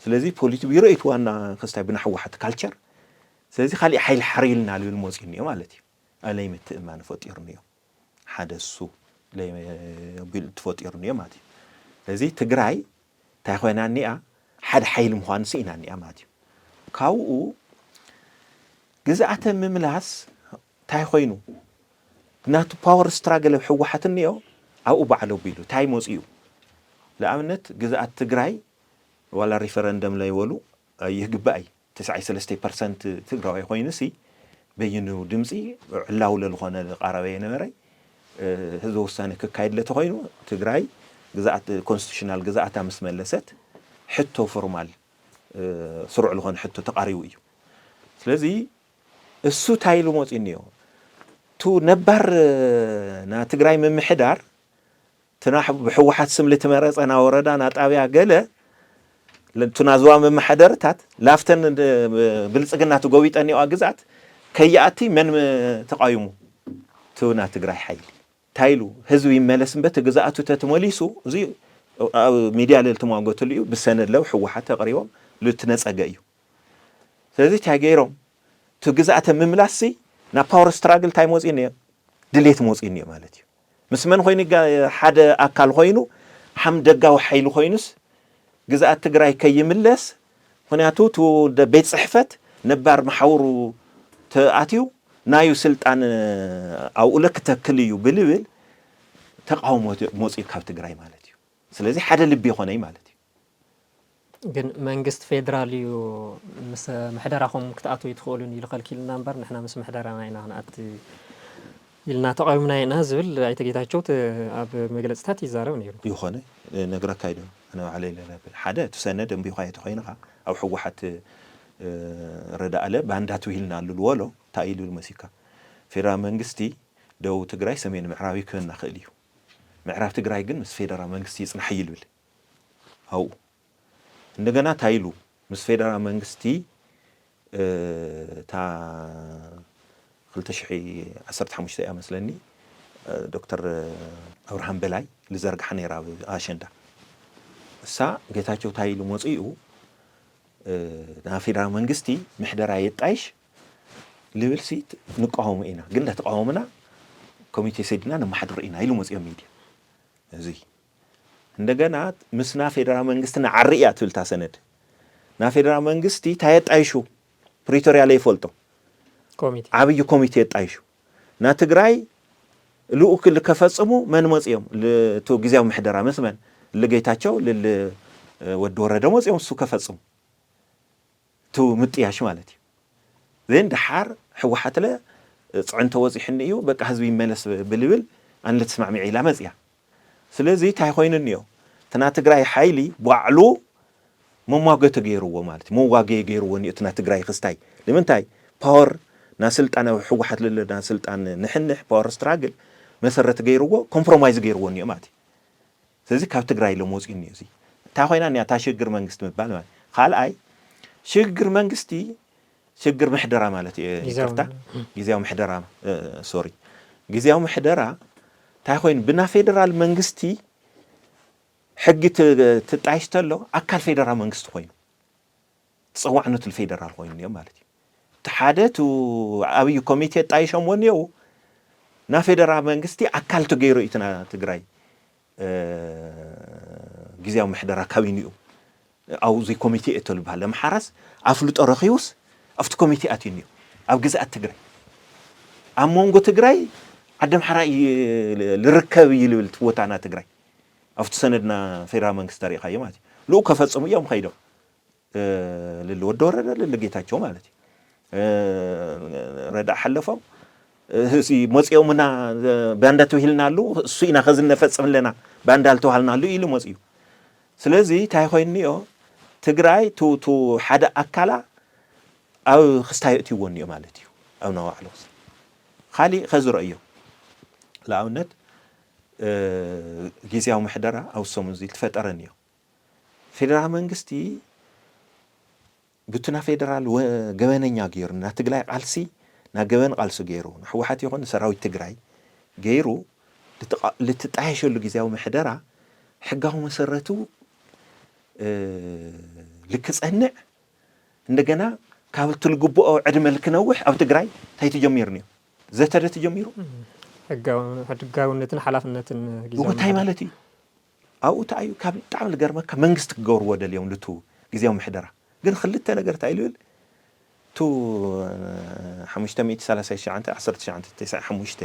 ስለዚ ፖሊት ቢሮ እቲ ዋና ክስታይ ብናይ ህወሓት ካልቸር። ስለዚ ካሊእ ሓይሊ ሓርዩልና ልብል መፅዩ እኒኦ ማለት እዩ። ኣለይ ምትእማን ፈጢሩ እኒኦ። ሓደ እሱ ለይ- ቢል ተፈጢሩ እኒኦ ማለት እዩ። ስለዚ ትግራይ እንታይ ኮይና እኒኣ ሓደ ሓይሊ ምዃኑ ስኢና እኒኣ ማለት እዩ። ካብኡ ግዝኣተ ምምላስ እንታይ ኮይኑ ናቱ ፓወር ስትራግል ኣብ ህወሓት እኒኦ ኣብኡ ባዕሎ ቢሉ እንታይ መፅኡ ንኣብነት ግዝኣት ትግራይ ዋላ ሪፈረንደም ለይበሉ ይግባእ እዩ ተስዓይ ሰለስተ ፐርሰንት ትግራዋይ ኮይኑ ሲ በይኑ ድምፂ ዕላው ለልኾነ ቃረበ የነበረ ህዝበ ውሳኔ ክካየድ ለተኮይኑ ትግራይ ግዛኣት ኮንስቲቱሽናል ግዛኣታ ምስ መለሰት ሕቶ ፎርማል ስሩዕ ዝኾነ ሕቶ ተቃሪቡ እዩ። ስለዚ እሱ እንታይ ኢሉ መፂኡ እኒኦ ቱ ነባር ና ትግራይ ምምሕዳር ትናሕ ብሕወሓት ስም ልትመረፀ ና ወረዳ ና ጣብያ ገለ ቱና ዝዋ መመሓደርታት ላፍተን ብልፅግና ትጎቢጠ እኒዋ ግዛት ከይኣቲ መን ተቃይሙ ትውና ትግራይ ሓይሊ እንታይ ኢሉ ህዝቢ ይመለስ እምበ እቲ ግዝኣቱ ተተመሊሱ እዚ ኣብ ሚድያ ልልተሟገትሉ እዩ ብሰነድ ለው ሕወሓት ኣቅሪቦም ልትነፀገ እዩ። ስለዚ እንታይ ገይሮም እቲ ግዝኣተ ምምላስ ሲ ናብ ፓወር ስትራግል እንታይ መፅኡ እኒኦ ድሌት መፅኡ እኒኦ ማለት እዩ። ምስ መን ኮይኑ ሓደ ኣካል ኮይኑ ሓም ደጋዊ ሓይሊ ኮይኑስ ግዝኣት ትግራይ ከይምለስ ምክንያቱ እቲ ቤት ፅሕፈት ነባር መሓውሩ ተኣትዩ ናዩ ስልጣን ኣብኡ ለክተክል እዩ ብልብል ተቃውሞ መፅኡ ካብ ትግራይ ማለት እዩ። ስለዚ ሓደ ልቢ ይኾነይ ማለት እዩ። ግን መንግስቲ ፌደራል እዩ ምስ ምሕደራኹም ክትኣትዉ ይትኽእሉን ኢሉ ከልኪልና እምበር ንሕና ምስ ምሕደራና ኢና ክንኣቲ ኢልና ተቃዊምና ኢና ዝብል ኣይተ ጌታቸው ኣብ መግለፅታት ይዛረብ ነይሩ። ይኾነ ነግረካ ኢለ ኣነ ባዕለይ ለነብል ሓደ እቲ ሰነድ እንቢኳ ተኮይንካ ኣብ ሕወሓት ረዳእለ ባንዳ ትውሂልና ኣሉ ልወሎ እንታይ ኢሉ መሲካ ፌደራል መንግስቲ ደቡብ ትግራይ ሰሜን ምዕራብ ክህና ክእል እዩ። ምዕራብ ትግራይ ግን ምስ ፌደራል መንግስቲ ይፅናሕ እዩ ልብል ኣብኡ እንደገና እንታይ ኢሉ ምስ ፌደራል መንግስቲ እታ ክልተ ሽሕ ዓሰርተ ሓሙሽተ እያ መስለኒ ዶክተር ኣብርሃም በላይ ልዘርግሓ ነይራ ኣብ ኣሸንዳ እሳ ጌታቸው እንታይ ኢሉ መፅኡ ናብ ፌደራል መንግስቲ ምሕደራ የጣይሽ ልብል ሲ ንቃወሞ ኢና ግን እንዳተቃወምና ኮሚቴ ሰዲና ነመሓድሮ ኢና ኢሉ መፅኦም ሚድያ እዚ እንደገና ምስ ና ፌደራል መንግስቲ ንዓሪ እያ ትብል እታ ሰነድ ና ፌደራል መንግስቲ እንታይ የጣይሹ ፕሪቶሪያ ለይፈልጦ ኮሚቴ ዓብዪ ኮሚቴ የጣይሹ ና ትግራይ ልኡክ ልከፈፅሙ መን መፅኦም ልቱ ግዜያዊ ምሕደራ ምስ መን ልጌታቸው ልል ወዲ ወረደ መፅኦም እሱ ከፈፅሙ፣ እቲ ምጥያሽ ማለት እዩ። ዜን ደሓር ህወሓትለ ፅዕንቶ ወፂሕኒ እዩ፣ በቃ ህዝቢ ይመለስ ብልብል ኣንለ ተስማዕሚዐ ኢላ መፅያ። ስለዚ እንታይ ኮይኑ እኒኦ? እቲ ናይ ትግራይ ሓይሊ ባዕሉ መሟገቲ ገይርዎ ማለት እዩ። መዋገየ ገይርዎ እኒኦ እቲ ናይ ትግራይ ክስታይ። ንምንታይ? ፓወር ናይ ስልጣን፣ ኣብ ህወሓት ለለ ናይ ስልጣን ንሕንሕ፣ ፓወር ስትራግል መሰረት ገይርዎ፣ ኮምፕሮማይዝ ገይርዎ እኒኦ ማለት እዩ። ስለዚ ካብ ትግራይ ኢሎም ወፂኡ እኒኦ። እዚ እንታይ ኮይና እኒኣ? እታ ሽግግር መንግስቲ ምባል ማለት። ካልኣይ ሽግግር መንግስቲ፣ ሽግግር ምሕደራ ማለት እዩ። ይቅርታ፣ ግዜያዊ ምሕደራ፣ ሶሪ፣ ግዜያዊ ምሕደራ እንታይ ኮይኑ? ብና ፌደራል መንግስቲ ሕጊ ትጣይሽ ተሎ ኣካል ፌደራል መንግስቲ ኮይኑ፣ ተፀዋዕነቱ ፌደራል ኮይኑ እኒኦ ማለት እዩ። እቲ ሓደ፣ እቲ ኣብይ ኮሚቴ ጣይሾም ወኒኡ፣ ና ፌደራል መንግስቲ ኣካል ተገይሩ እዩ እቲ ና ትግራይ ግዜያዊ ምሕደራ ካቢኒኡ ኣብዚ ኮሚቴ እተሉ በሃል ለምሓራስ ኣፍልጦ ረኺቡስ ኣብቲ ኮሚቴ ኣትዩ እኒኦ። ኣብ ግዝኣት ትግራይ፣ ኣብ መንጎ ትግራይ ዓዲ ኣምሓራ ልርከብ እዩ ልብል፣ እቲ ቦታና ትግራይ ኣብቲ ሰነድና ፌደራል መንግስቲ ተሪእኻዮ ማለት እዩ። ልኡ ከፈፅሙ እዮም ከይዶም። ልል ወዲ ወረደ፣ ልል ጌታቸው ማለት እዩ። ረዳ ሓለፎም፣ እዚ መፂኦምና፣ ባንዳ ተባሂልና ኣሉ፣ እሱ ኢና ከዚ ነፈፅም ኣለና፣ ባንዳ ልተባሃልና ኣሉ ኢሉ መፅዩ። ስለዚ እንታይ ኮይኑ እኒኦ? ትግራይ ቱ ሓደ ኣካላ ኣብ ክስታይ እትይዎ እኒኦ ማለት እዩ። ኣብ ናባዕሉ ክስታይ ካሊእ ከዝረእዮ፣ ንኣብነት ግዜያዊ ምሕደራ ኣብ ሰሙን እዚ ትፈጠረ እኒኦ። ፌደራል መንግስቲ ብትና ፌደራል ገበነኛ ገይሩ፣ ና ትግራይ ቃልሲ ና ገበን ቃልሲ ገይሩ፣ ንሕወሓት ይኹን ንሰራዊት ትግራይ ገይሩ ልትጣየሸሉ ግዜያዊ ምሕደራ ሕጋዊ መሰረቱ ልክፀንዕ፣ እንደገና ካብ ትልግብኦ ዕድመ ልክነውሕ ኣብ ትግራይ እንታይ ተጀሚሩ ነዮ? ዘተደ ተጀሚሩ። ሕጋውነትን ሓላፍነትን ግዜያዊ እንታይ ማለት እዩ? ኣብኡ እንታይ እዩ ካብ ብጣዕሚ ዝገርመካ፣ መንግስቲ ክገብርዎ ደልዮም ልቱ ግዜያዊ ምሕደራ። ግን ክልተ ነገር እንታይ ኢሉ ይብል? ቱ ሓሙሽተ ሚእቲ ሰላሳ ትሽዓተ ዓሰርተ ትሽዓተ ተስዓ ሓሙሽተ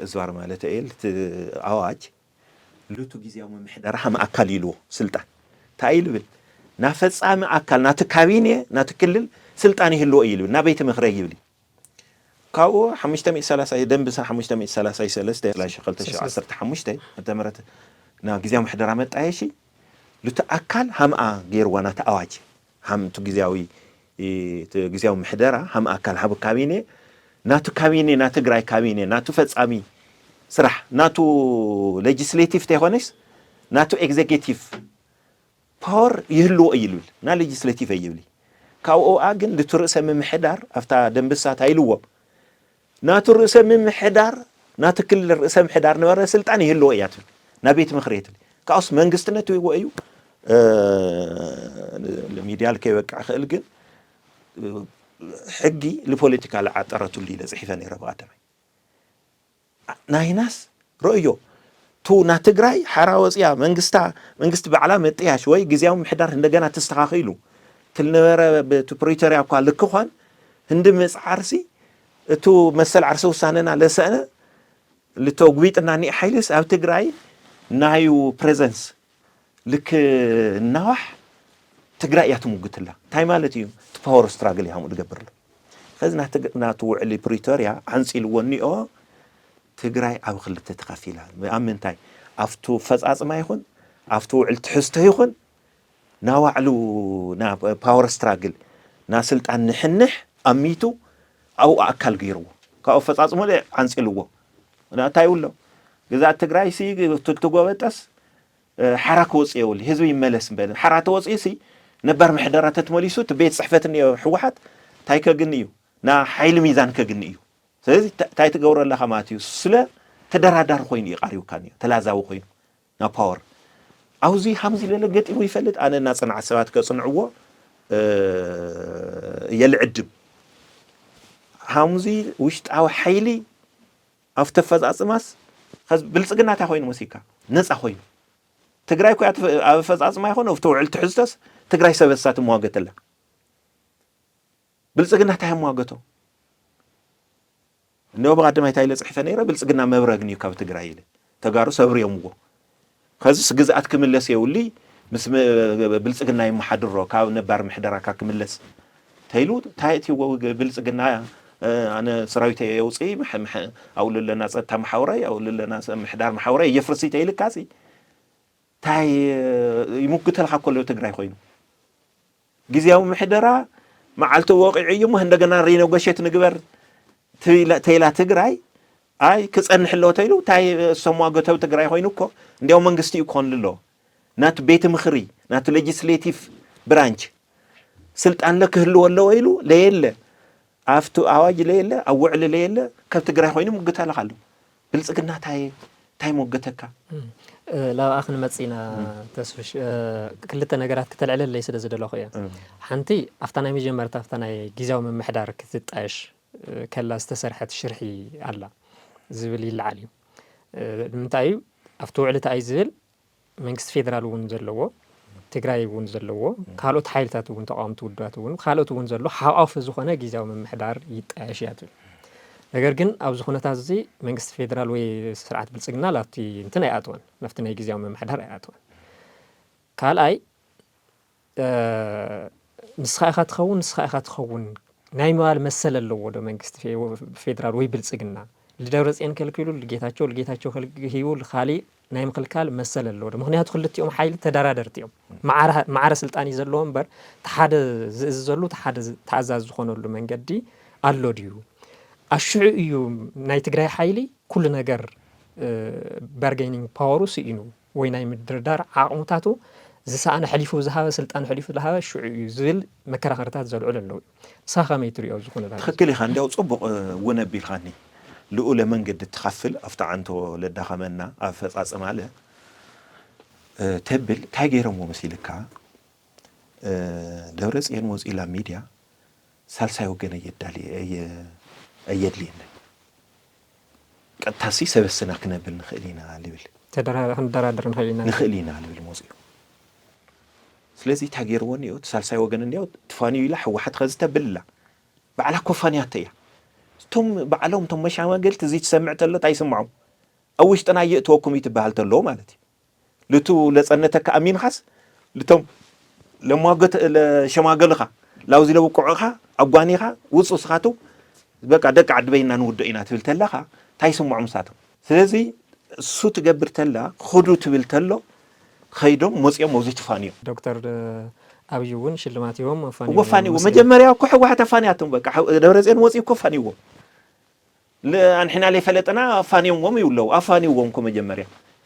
እዝባር ማለት እየ፣ እቲ ኣዋጅ ልቱ ግዜያዊ ምምሕዳር ሃም ኣካል ኢልዎ ስልጣን እንታይ እዩ ልብል? ናብ ፈጻሚ ኣካል ናቲ ካቢኔ ናቲ ክልል ስልጣን ይህልዎ እዩ ልብል፣ ናብ ቤተ ምኽሪ ይብል። ካብኡ ሓሙሽተ ሚእቲ ሰላሳ ደንብሳ ሓሙሽተ ሚእቲ ሰላሳ ሰለስተ ክልተ ሺሕ ዓሰርተ ሓሙሽተ ዓመተ ምህረት ናብ ግዜያዊ ምሕደራ መጣየሺ ልቱ ኣካል ሃምኣ ገይርዋ ናቲ ኣዋጅ ሃምቱ ግዜያዊ ግዜያዊ ምሕደራ ሃም ኣካል ሃብ ካቢኔ ናቱ ካቢኔ ናቱ ትግራይ ካቢኔ ናቱ ፈጻሚ ስራሕ ናቱ ሌጅስሌቲቭ ተይኮነስ ናቱ ኤግዜኪቲቭ ፓወር ይህልዎ እዩ ልብል፣ ና ሌጅስሌቲቭ ኣይብል። ካብኡ ግን ልቱ ርእሰ ምምሕዳር ኣብታ ደንብሳ እንታይ ኢልዎ? ናቱ ርእሰ ምምሕዳር ናቱ ክልል ርእሰ ምሕዳር ነበረ ስልጣን ይህልዎ እያ ትብል፣ ናብ ቤት ምኽሪ እያ ትብል። ካብኡስ መንግስትነት ይህልዎ እዩ። ሚድያ ልከይበቅዕ ክእል ግን ሕጊ ልፖለቲካ ልዓጠረትሉ ኢለ ፅሒፈ ነይረ ብቐደመይ። ናይናስ ረእዮ ቱ ና ትግራይ ሓራ ወፅያ መንግስታ መንግስቲ ባዕላ መጥያሽ ወይ ግዜያዊ ምሕዳር እንደገና ተስተኻኺሉ ትልነበረ ብቲ ፕሪቶሪያ እኳ ልክኳን ህንዲ ምፅዓርሲ እቱ መሰል ዓርሰ ውሳነና ለሰእነ ልተጉቢጥና ኒእ ሓይልስ ኣብ ትግራይ ናዩ ፕሬዘንስ ልክ እናዋሕ ትግራይ እያ ትሙግትላ። እንታይ ማለት እዩ? እቲ ፓወር ስትራግል እያ ከምኡ ትገብር ኣሎ። ከዚ ናቱ ውዕሊ ፕሪቶሪያ ዓንፂልዎ እኒኦ ትግራይ ኣብ ክልተ ተኸፊላ። ኣብ ምንታይ? ኣብቱ ፈፃፅማ ይኹን ኣብቲ ውዕል ትሕዝቶ ይኹን ናባዕሉ ና ፓወር ስትራግል ና ስልጣን ንሕንሕ ኣሚቱ ኣብኡ ኣካል ገይርዎ ካብኡ ፈፃፅሞ ዓንፂልዎ። እንታይ ይብሎ? ግዛት ትግራይ ሲ ትጎበጠስ ሓራ ክወፅእ የብሉ ህዝቢ ይመለስ እምበር ሓራ ተወፅኡ ሲ ነባር ምሕደራ ተትመሊሱ እቲ ቤት ፅሕፈት እኒኦ ህወሓት እንታይ ከግኒ እዩ? ና ሓይሊ ሚዛን ከግኒ እዩ። ስለዚ እንታይ ትገብሮ ኣለኻ ማለት እዩ? ስለ ተደራዳሪ ኮይኑ እዩ ቃሪብካ እኒኦ ተላዛዊ ኮይኑ ናብ ፓወር ኣብዚ ሃምዚ ለለ ገጢሙ ይፈልጥ ኣነ እና ፅንዓት ሰባት ከፅንዕዎ የልዕድም ሃምዚ ውሽጣዊ ሓይሊ ኣብቲ ኣፈፃፅማስ ብልፅግና እንታይ ኮይኑ መሲካ ነፃ ኮይኑ ትግራይ ኮ ኣብ ኣፈፃፅማ ይኮነ ኣብቲ ውዕል ትሕዝቶስ ትግራይ ሰበሳ ትመዋገተላ ብልፅግና እንታይ ኣመዋገቶ? እንዲያው ብቐዳማይ እንታይ ኢለ ፅሒፈ ነይረ? ብልፅግና መብረግን እዩ ካብ ትግራይ ኢለ። ተጋሩ ሰብርዮምዎ። ከዚስ ግዝኣት ክምለስ የብሉይ ምስ ም- ብልጽግና ይመሓድሮ ካብ ነባር ምሕደራካ ክምለስ ተይሉ እንታይ እቲ ወ- ብልጽግና እ፣ ኣነ ሰራዊት የውፅእ ምሕ- ምሕ- ኣብኡ ለለና ጸጥታ መሓውራይ ኣብኡ ለለና ሰ- ምሕዳር መሓውራይ የፍርሲ ተይልካ ሲ እንታይ እ፣ ይሙግተልካ ከሎ ትግራይ ኮይኑ ግዜያዊ ምሕደራ መዓልቲ ወቂዑ እዩ እሞ እንደገና ሪነጎሼት ንግበር ተይላ ትግራይ ኣይ ክጸንሕ ኣለዎ ተይሉ እንታይ ሰማገተው ትግራይ ኮይኑ እኮ እንዲያው መንግስቲ እዩ ክኾን ኣለዎ ናቱ ቤት ምኽሪ ናቱ ሌጅስሌቲቭ ብራንች ስልጣን ለ ክህልዎ ኣለዎ ኢሉ ለየለ ኣብቲ ኣዋጅ ለየለ ኣብ ውዕሊ ለየለ ካብ ትግራይ ኮይኑ ምጉታለካ ኣሎ ብልፅግና ታይ ታይ ሞገተካ ላብኣ ክንመፅእ ኢና ተስፍሽ ክልተ ነገራት ክተልዕለለይ ስለ ዝደለኹ እየ ሓንቲ ኣብታ ናይ መጀመርታ ኣብታ ናይ ግዜያዊ ምምሕዳር ክትጣየሽ ከላ ዝተሰርሐት ሽርሒ ኣላ ዝብል ይለዓል እዩ ንምንታይ እዩ ኣብቲ ውዕሊ ተኣይ ዝብል መንግስቲ ፌደራል እውን ዘለዎ ትግራይ እውን ዘለዎ ካልኦት ሓይልታት እውን ተቃወምቲ ውድባት እውን ካልኦት እውን ዘሎ ሓቋፊ ዝኾነ ግዜያዊ ምምሕዳር ይጣየሽ እያ ትብል ነገር ግን ኣብዚ ኩነታት እዚ መንግስቲ ፌደራል ወይ ስርዓት ብልፅግና ላብቲ እንትን ኣይኣትወን ናብቲ ናይ ግዜያዊ ምምሕዳር ኣይኣትወን ካልኣይ ንስኻ ኢኻ ትኸውን ንስኻ ኢኻ ትኸውን ናይ ምባል መሰል ኣለዎ ዶ መንግስቲ ፌደራል ወይ ብልፅግና ልደብረፅዮን ከልኪሉ ልጌታቸው ልጌታቸው ከልሂቡ ልካሊእ ናይ ምክልካል መሰል ኣለዎ ዶ ምክንያቱ ክልቲኦም ሓይሊ ተደራደርቲ እዮም ማዕረ ስልጣን እዩ ዘለዎ እምበር ተሓደ ዝእዝዘሉ ተሓደ ተኣዛዝ ዝኾነሉ መንገዲ ኣሎ ድዩ ኣሽዑ እዩ ናይ ትግራይ ሓይሊ ኩሉ ነገር ባርጌኒንግ ፓወሩ ስኢኑ ወይ ናይ ምድርዳር ዓቕሙታቱ ዝሰኣነ ሕሊፉ ዝሃበ ስልጣን ሕሊፉ ዝሃበ ሽዑ እዩ ዝብል መከራኸርታት ዘልዕሉ ኣለዉ ንስኻ ከመይ ትሪኦ ኣብዚ ኩነታት ትኽክል ኢኻ እንዲያው ፅቡቕ እውን ኣቢልካኒ ልኡለ መንገዲ ትኻፍል ኣብቲ ዓንቶ ለዳኸመና ኣብ ፈፃፅማ ለ ተብል እንታይ ገይሮምዎ መሲልካ ደብረ ፅዮን ወፂኡ ላብ ሚድያ ሳልሳይ ወገን ኣየዳሊ ኣየድልየንን ቀጥታሲ ሰበስና ክነብል ንኽእል ኢና ልብል ክንደራደር ንኽእል ኢና ንኽእል ኢና ልብል መፅኡ ስለዚ እንታይ ገይርዎ እኒኦ እቲ ሳልሳይ ወገን እኒኦ ትፋንዩ ኢላ ሕወሓት ኸዚ ተብል ኣላ ባዕላ ኮፋንያቶ እያ እቶም ባዕሎም እቶም መሻመገልቲ እዚ ትሰምዕ ተሎ እንታይ ይስምዖም ኣብ ውሽጥና የእትወኩም እዩ ትበሃል ተሎ ማለት እዩ ልቱ ለጸነተካ ኣሚንኻስ ልቶም ለሸማገሉኻ ላውዚ ለውቅዑኻ ኣጓኒኻ ውፁ ስኻቱ በቃ ደቂ ዓዲ በይና ንውዶ ኢና ትብል ተለኻ እንታይ ይስምዖም ንሳቶም ስለዚ እሱ ትገብር ተላ ክዱ ትብል ተሎ ኸይዶም መፂኦም ኣብዚ ትፋንዮም ዶክተር ኣብዩ እውን ሽልማት ሂቦም ወፋንዎ መጀመርያ እኮ ሕወሓት ኣፋንያቶም በቃ ደብረፅዮን ወፂኡ እኮ ፋንይዎም ኣንሕና ለይፈለጥና ኣፋንዮምዎም ይብለው ኣፋንይዎም እኮ መጀመርያ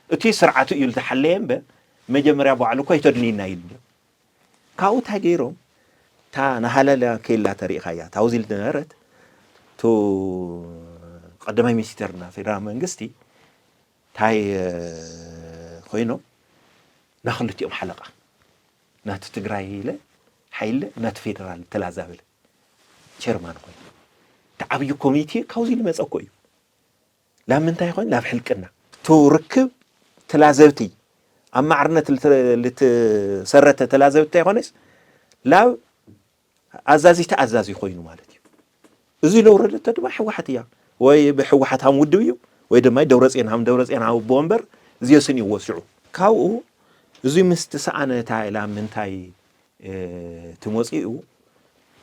እቲ ስርዓቱ እዩ ዝተሓለየ እምበር መጀመርያ ባዕሉ እኮ ኣይተድልይና ኢሉ ካብኡ እንታይ ገይሮም እታ ናሃለላ ኬላ ተሪእኻያ ታውዚ ዝነበረት ቱ ቀዳማይ ሚኒስተርና ፌደራል መንግስቲ እንታይ ኮይኖም ናክልቲኦም ሓለቃ ናቲ ትግራይ ኢለ ሓይለ ናቲ ፌደራል ተላዛበለ ቸርማን ኮይኑ እቲ ዓብዪ ኮሚቴ ካብዚ ዝመፀ እኮ እዩ ላብ ምንታይ ይኾን ላብ ሕልቅና ቱ ርክብ ተላዘብቲ ኣብ ማዕርነት ልትሰረተ ተላዘብቲ እንታይ ይኾነስ ላብ ኣዛዚ ተኣዛዚ ኮይኑ ማለት እዩ እዚ ለውረደቶ ድማ ሕወሓት እያ ወይ ብሕወሓት ሃም ውድብ እዩ ወይ ድማ ደብረፅዮን ሃም ደብረፅዮን ሃም ኣቦ እምበር እዚዮ ስንእዎ ሽዑ ካብኡ እዚ ምስ ተሰኣነ እታ ኢላ ምንታይ ትመፅኡ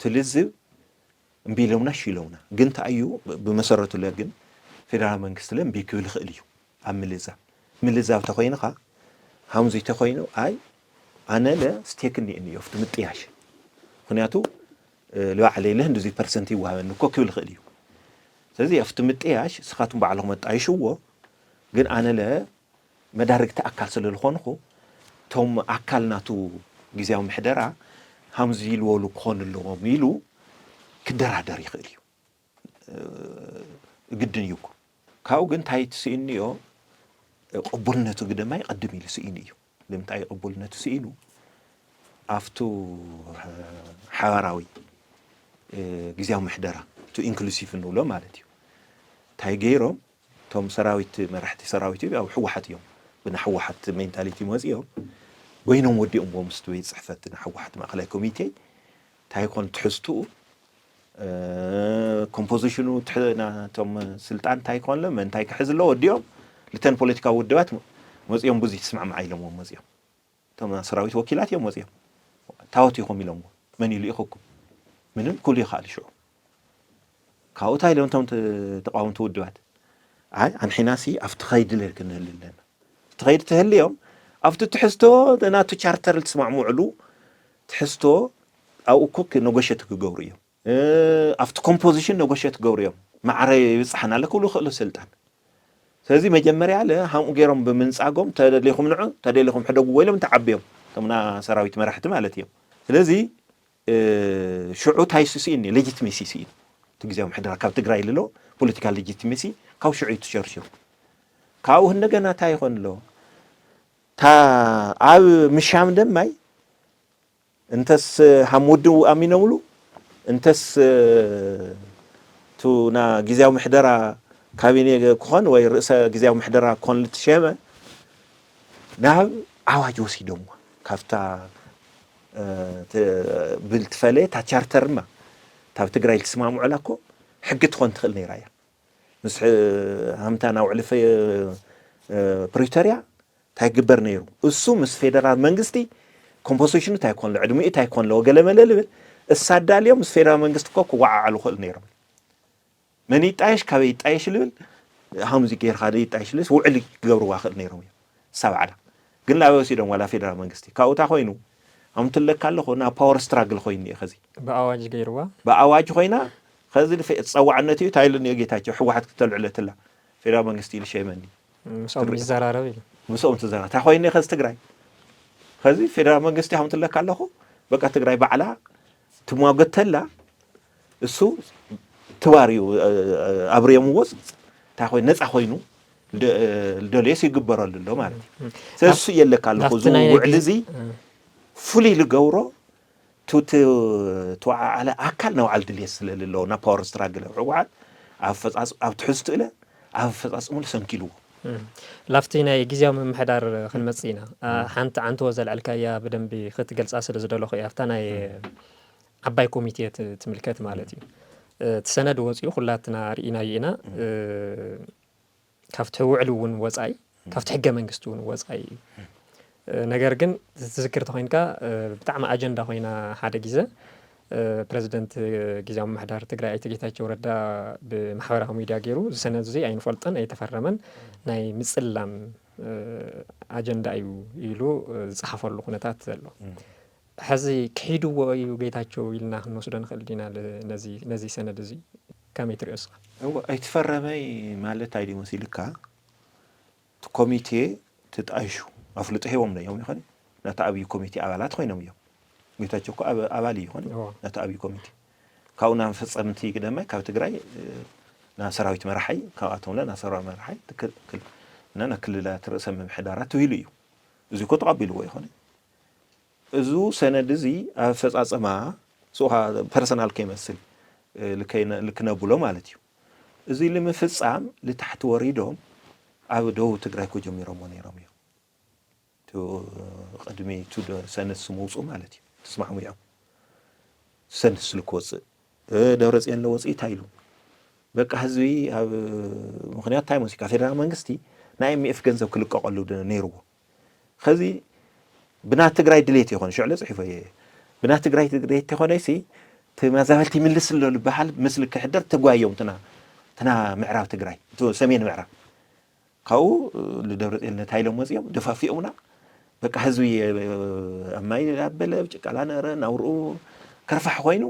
ትልዝብ እምቢ ኢሎምና እሺ ኢሎምና ግን እንታይ እዩ ብመሰረቱ ለ ግን ፌደራል መንግስቲ ለ እምቢ ክብል ይኽእል እዩ ኣብ ምልዛብ ምልዛብ ተኮይንኻ ሃምዙይ ተኮይኑ ኣይ ኣነ ለ ስቴክ እኒእኒ እዩ ኣብቲ ምጥያሽ ምክንያቱ ልባዕለይ ለ ህንድዙይ ፐርሰንት ይወሃበኒ እኮ ክብል ይኽእል እዩ ስለዚ ኣብቲ ምጥያሽ ስኻትኩም ባዕልኹም ኣጣይሽዎ ግን ኣነ ለ መዳርግቲ ኣካል ስለ ዝኾንኹ እቶም ኣካል ናቱ ግዜያዊ ምሕደራ ሃምዚ ዝበሉ ክኾኑ ኣለዎም ኢሉ ክደራደር ይኽእል እዩ ግድን እዩ እኮ ካብኡ ግን እንታይ ትስኢኑ እዮ ቅቡልነቱ ግደማ ይቐድም ኢሉ ስኢኑ እዩ ንምንታይ ቅቡልነቱ ስኢኑ ኣብቱ ሓባራዊ ግዜያዊ ምሕደራ ቱ ኢንክሉሲቭ ንብሎ ማለት እዩ እንታይ ገይሮም እቶም ሰራዊት መራሕቲ ሰራዊት ኣብ ሕወሓት እዮም ብና ሕወሓት ሜንታሊቲ መፂኦም በይኖም ወዲኦምዎ ምስ ቤት ፅሕፈት ና ሕወሓት ማእኸላይ ኮሚቴ እንታይ ኮን ትሕዝትኡ ኮምፖዚሽኑ ናቶም ስልጣን እንታይ ኮንለ መን እንታይ ክሕዝ ኣሎ ወዲኦም ልተን ፖለቲካዊ ውድባት መፂኦም ብዙ ትስማዕማዓ ኢሎምዎም መፂኦም እቶም ሰራዊት ወኪላት እዮም ወፂኦም። ታወት ኢኹም ኢሎምዎ። መን እዩ ልኢኹኩም? ምንም ክብሉ ይኽኣሉ ሽዑ። ካብኡ እንታይ ኢሎም እቶም ተ- ተቃወምቲ ውድባት? ኣይ ኣንሒናሲ ኣብቲ ኸይዲ ለ ክንህል ኣለና። እቲ ኸይዲ ተህልዮም ኣብቲ ትሕዝቶ ናቱ ቻርተር ልትስማዕምዕሉ ትሕዝቶ ኣብኡ እኮ ነጎሸት ክገብሩ እዮም። ኣብቲ ኮምፖዚሽን ነጎሸት ክገብሩ እዮም። ማዕረ ይብፅሓና ኣሎ ክብሉ ይኽእሉ ስልጣን። ስለዚ መጀመርያ ለ ሃምኡ ገይሮም ብምንፃጎም ተደሊኹም ንዑ ተደሊኹም ሕደጉዎ ኢሎም ተዓብዮም እቶም ና ሰራዊት መራሕቲ ማለት እዮም። ስለዚ ሽዑ እንታይ ስኢን ሌጂትሜሲ ስኢን እቲ ግዜያዊ ምሕደራ ካብ ትግራይ ልሎ ፖለቲካል ሌጂትሜሲ ካብ ሽዑ እዩ ተሸርሽሩ። ካብኡ እንደገና እንታይ ይኾን ኣሎ? እታ ኣብ ምሻም ደማይ እንተስ ሃም ውድብ ኣሚኖምሉ እንተስ ቱ ና ግዜያዊ ምሕደራ ካቢኔ ክኾን ወይ ርእሰ ግዜያዊ ምሕደራ ክኾን ልትሸመ ናብ ዓዋጅ ወሲዶምዋ። ካብታ ብል ትፈለየ እታ ቻርተር ማ ካብ ትግራይ ልትስማምዑላ እኮ ሕጊ ትኾን ትኽእል ነይራ እያ። ምስ ሃምታ ናብ ዕልፈ ፕሪቶርያ እንታይ ክግበር ነይሩ? እሱ ምስ ፌደራል መንግስቲ ኮምፖዚሽኑ እንታይ ኮን ኣሎ፣ ዕድሚኡ እንታይ ኮን ኣለዎ፣ ገለ መለ ልብል እሳ ኣዳልዮም ምስ ፌደራል መንግስቲ እኮ ክወዓዓሉ ክእል ነይሮም። መን ይጣየሽ ካበይ ይጣየሽ ልብል ሃምዚ ጌርካ ዶ ይጣየሽ ልብስ ውዕል ክገብርዋ ክእል ነይሮም እዮም እሳ ባዕላ። ግን ላበ ወሲዶም ዋላ ፌደራል መንግስቲ ካብኡ እንታይ ኮይኑ ኣምትለካ ኣለኹ ናብ ፓወር ስትራግል ኮይኑ እየ ከዚ ብኣዋጅ ገይርዋ ብኣዋጅ ኮይና ከዚ ዝጸዋዕነት እዩ ታይሉ ኒዮ ጌታቸው ህወሓት ክተልዕለትላ ፌደራል መንግስቲ ኢሉ ሸይመኒ ምስኦም ይዘራረብ ኢሉ ምስኦም ትዘራ እንታይ ኮይኑ ከዚ ትግራይ ከዚ ፌደራል መንግስቲ ሃምትለካ ኣለኹ በቃ ትግራይ ባዕላ ትሟገተላ እሱ ትባር እዩ ኣብርዮም ወፅ እንታይ ኮይኑ ነፃ ኮይኑ ልደልዮስ ይግበረሉ ኣሎ ማለት እዩ ስለዚ እሱ የለካ ኣለኹ እዚ ውዕል እዚ ፍሉይ ልገብሮ ተወዓዓለ ኣካል ናይ ባዕሉ ድልየት ስለ ልለዎ ናብ ፓወር ስትራግል ህወሓት ኣብ ትሕዝቱ እለ ኣብ ኣፈፃፅሙ ሰንኪልዎ ላፍቲ ናይ ግዜያዊ ምምሕዳር ክንመፅእ ኢና ሓንቲ ዓንትዎ ዘልዕልካያ ብደንቢ ክትገልፃ ስለ ዝደለኹ እያ ኣብታ ናይ ዓባይ ኮሚቴ ትምልከት ማለት እዩ እቲ ሰነድ ወፂኡ ኩላትና ርኢናዮ ኢና ካብቲ ውዕል እውን ወፃኢ ካብቲ ሕገ መንግስቲ እውን ወፃኢ እዩ ነገር ግን ትዝክር ተኮይንካ ብጣዕሚ ኣጀንዳ ኮይና ሓደ ግዜ ፕረዚደንት ግዜያዊ ምምሕዳር ትግራይ ኣይተ ጌታቸው ረዳ ብማሕበራዊ ሚድያ ገይሩ እዚ ሰነድ እዚ ኣይንፈልጦን ኣይተፈረመን ናይ ምፅላም ኣጀንዳ እዩ ኢሉ ዝፀሓፈሉ ኩነታት ዘሎ ሕዚ ክሒድዎ እዩ ጌታቸው ኢልና ክንወስዶ ንኽእል ዲና ነዚ ሰነድ እዚ ከመይ ትሪኦ ስኻ ኣይትፈረመይ ማለት ኣይዲ መሲልካ እቲ ኮሚቴ ተጣይሹ ኣፍልጦ ሂቦም እዮም ይኾን ነቲ ኣብዩ ኮሚቴ ኣባላት ኮይኖም እዮም ጌታቸው እኮ ኣባል እዩ ይኾን ነቲ ኣብዩ ኮሚቴ ካብኡ ናብ ፈፀምቲ ግደማይ ካብ ትግራይ ናብ ሰራዊት መራሓይ ካብኣቶም ለ ናብ ሰራዊት መራሓይ ትክክል እና ናብ ክልላት ርእሰ ምምሕዳራት ትውሂሉ እዩ እዚ እኮ ተቐቢልዎ ይኾነ እዚ ሰነድ እዚ ኣፈፃፅማ ስኻ ፐርሰናል ከይመስል ልክነብሎ ማለት እዩ እዚ ንምፍፃም ልታሕቲ ወሪዶም ኣብ ደቡብ ትግራይ ኮ ጀሚሮሞ ነይሮም እዮም ቅድሚ ሰነድ ስምውፁ ማለት እዩ ተስማዕሙ እዮም ሰነድ ስልክ ወፅእ ደብረፅዮን ለወፅኢ እንታይ ኢሉ በቃ ህዝቢ ኣብ ምክንያት እንታይ መሲካ ፌደራል መንግስቲ ናይ ኤምኤፍ ገንዘብ ክልቀቀሉ ነይርዎ ከዚ ብና ትግራይ ድሌት ይኾን ሽዕለ ፅሒፎ እየ ብና ትግራይ ድሌት ይኾነ ሲ ተመዛበልቲ ይምልስ ኣሎ ዝበሃል ምስሊ ክሕደር ተጓዮም ትናትና ምዕራብ ትግራይ ሰሜን ምዕራብ ካብኡ ንደብረፅዮን ነታ ኢሎም መፂኦም ደፋፊኦምና በቃ ህዝቢ ኣብ ማይ ኣበለ ጭቃላ ነረ ናብርኡ ከርፋሕ ኮይኑ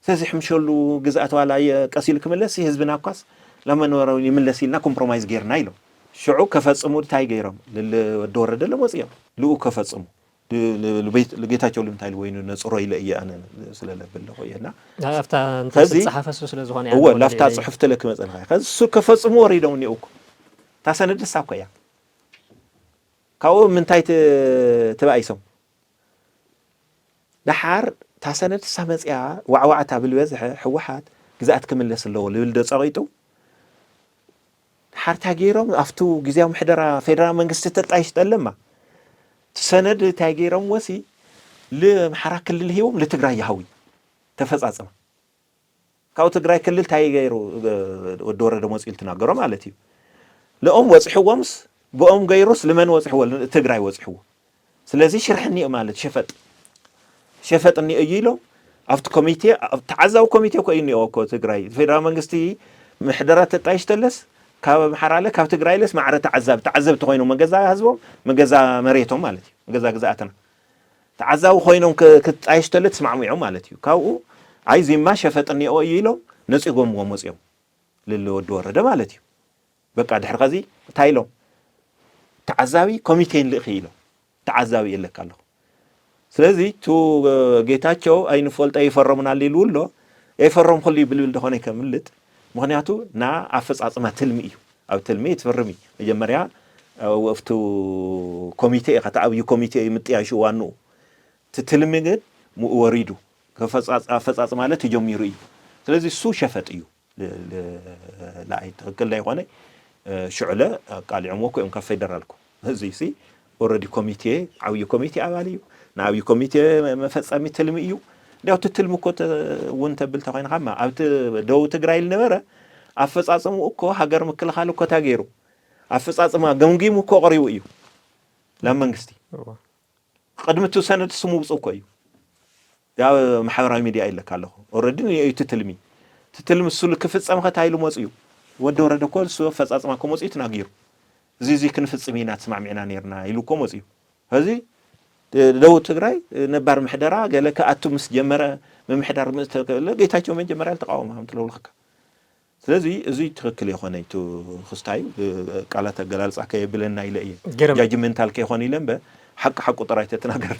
ስለዚ ሕምሸሉ ግዝኣት ዋላ ቀሲሉ ክምለስ ህዝብና እኳስ ላመንበራዊ ይምለስ ኢልና ኮምፕሮማይዝ ጌርና ኢሎም ሽዑ ከፈፅሙ እንታይ ገይሮም ወዲ ወረደ ለመፅኦም ልኡ ከፈፅሙ ጌታቸው ልምታይ ወይኑ ነፅሮ ኢለ እየ ኣነ ስለለብለኹ እየና ኣብታ ጸሓፈሱ ስለ ዝኾነ እወ ላፍታ ፅሑፍ ተለ ክመፀልካ ከዚ እሱ ከፈፅሙ ወሪዶም እኒኡ እኮ እታ ሰነድ ደሳ እኮ እያ ካብኡ ምንታይ ተባኢሶም ደሓር እታ ሰነድ እሳ መፅያ ዋዕዋዕታ ብልበዝሐ ህወሓት ግዛኣት ክምለስ ኣለዎ ልብል ዶ ፀቂጡ ሓርታ ገይሮም ኣብቱ ግዜያዊ ምሕደራ ፌደራል መንግስቲ ተጣይሽ ጠለማ ሰነድ እንታይ ገይሮም ወሲ ልምሓራ ክልል ሂቦም ልትግራይ ይሃዊ ተፈፃፀመ ካብ ትግራይ ክልል እንታይ ገይሩ ወዲ ወረደ መፅኡ ልትናገሮ ማለት እዩ ልኦም ወፅሕዎምስ ብኦም ገይሩስ ልመን ወፅሕዎ ትግራይ ወፅሕዎ ስለዚ ሽርሒ እኒኦ ማለት ሸፈጥ ሸፈጥ እኒኦ እዩ ኢሎም ኣብቲ ኮሚቴ፣ ኣብ ተዓዛቢ ኮሚቴ እኮ እዩ እኒኦ እኮ ትግራይ። ፌደራል መንግስቲ ምሕደራ ተጣይሽ ተለስ ካብ ኣምሓራለ ካብ ትግራይለስ ማዕረ ተዓዛቢ ተዓዘብቲ ኮይኖም መገዛ ህዝቦም መገዛ መሬቶም ማለት እዩ መገዛ ግዛኣትና ተዓዛቢ ኮይኖም ክ- ክጣይሽ ተለ ተስማዕሚዖም ማለት እዩ። ካብኡ ኣይ ዚማ ሸፈጥ እኒኦ እዩ ኢሎም ነፂጎምዎ መፂኦም ልል ወዲ ወረደ ማለት እዩ። በቃ ድሕሪ ከዚ እንታይ ኢሎም ተዓዛቢ ኮሚቴ ንልእኺ ኢሎም ተዓዛቢ የለካ ኣለኹ። ስለዚ ቱ ጌታቸው ኣይንፈልጦ ይፈረሙና ኢሉ ኣሎ። የፈረምኩሉ እዩ ብልብል ደኾነ ከምልጥ ምክንያቱ ና ኣፈፃፅማ ትልሚ እዩ። ኣብ ትልሚ ትፍርም እዩ መጀመርያ ኣብቲ ኮሚቴ ኢኻ እቲ ኣብዩ ኮሚቴ እዩ ምጥያሹ ዋንኡ እቲ ትልሚ ግን ምኡ ወሪዱ ከፈፃፅ- ኣፈፃፅማ ለ ተጀሚሩ እዩ። ስለዚ እሱ ሸፈጥ እዩ። ል- ል- ለኣይ ትክክል ዳይኮነ ሽዑለ ኣቃሊዖምዎ እኮ እዮም ካብ ፌደራል እኮ እዚ ሲ ኦረዲ ኮሚቴ ዓብዪ ኮሚቴ ኣባል እዩ ንዓብዪ ኮሚቴ መፈፀሚ ትልሚ እዩ። እንዲያው እቲ ትልሚ እኮ እውን ተብል ተኮይንካማ ኣብቲ ደቡብ ትግራይ ዝነበረ ኣፈፃፅምኡ እኮ ሃገር ምክልኻል እኮ ታገይሩ ኣፈፃፅማ ገምጊሙ እኮ ቀሪቡ እዩ ናብ መንግስቲ። ቅድሚ እቲ ሰነድ ስሙ ውፅእ እኮ እዩ። ኣብ ማሕበራዊ ሚድያ ይለካ ኣለኹ። ኦረዲ እቲ ትልሚ እቲ ትልሚ እሱ ክፍፀም ከታ ኢሉ መፅኡ ወዲ ወረደ እኮ እሱ ኣፈፃፅማ እኮ መፅኡ ተናጊሩ እዚ እዚ ክንፍፅም ኢና ተስማዕሚዕና ነርና ኢሉ እኮ መፅኡ። እዚ ደቡብ ትግራይ ነባር ምሕደራ ገለ ክኣቱ ምስ ጀመረ ምምሕዳር ምስ ተገለ ጌታቸው መጀመርያ ዝተቃወመ ከም ትለውልካ ስለዚ እዚ ትክክል የኮነ ቱ ክስታይ ቃላት ኣገላልፃ ከየብለና ኢለ እየ ገርም። Judgmental ከይኮነ ኢለ እምበር ሓቂ ሓቁ ጥራይ ተተናገር።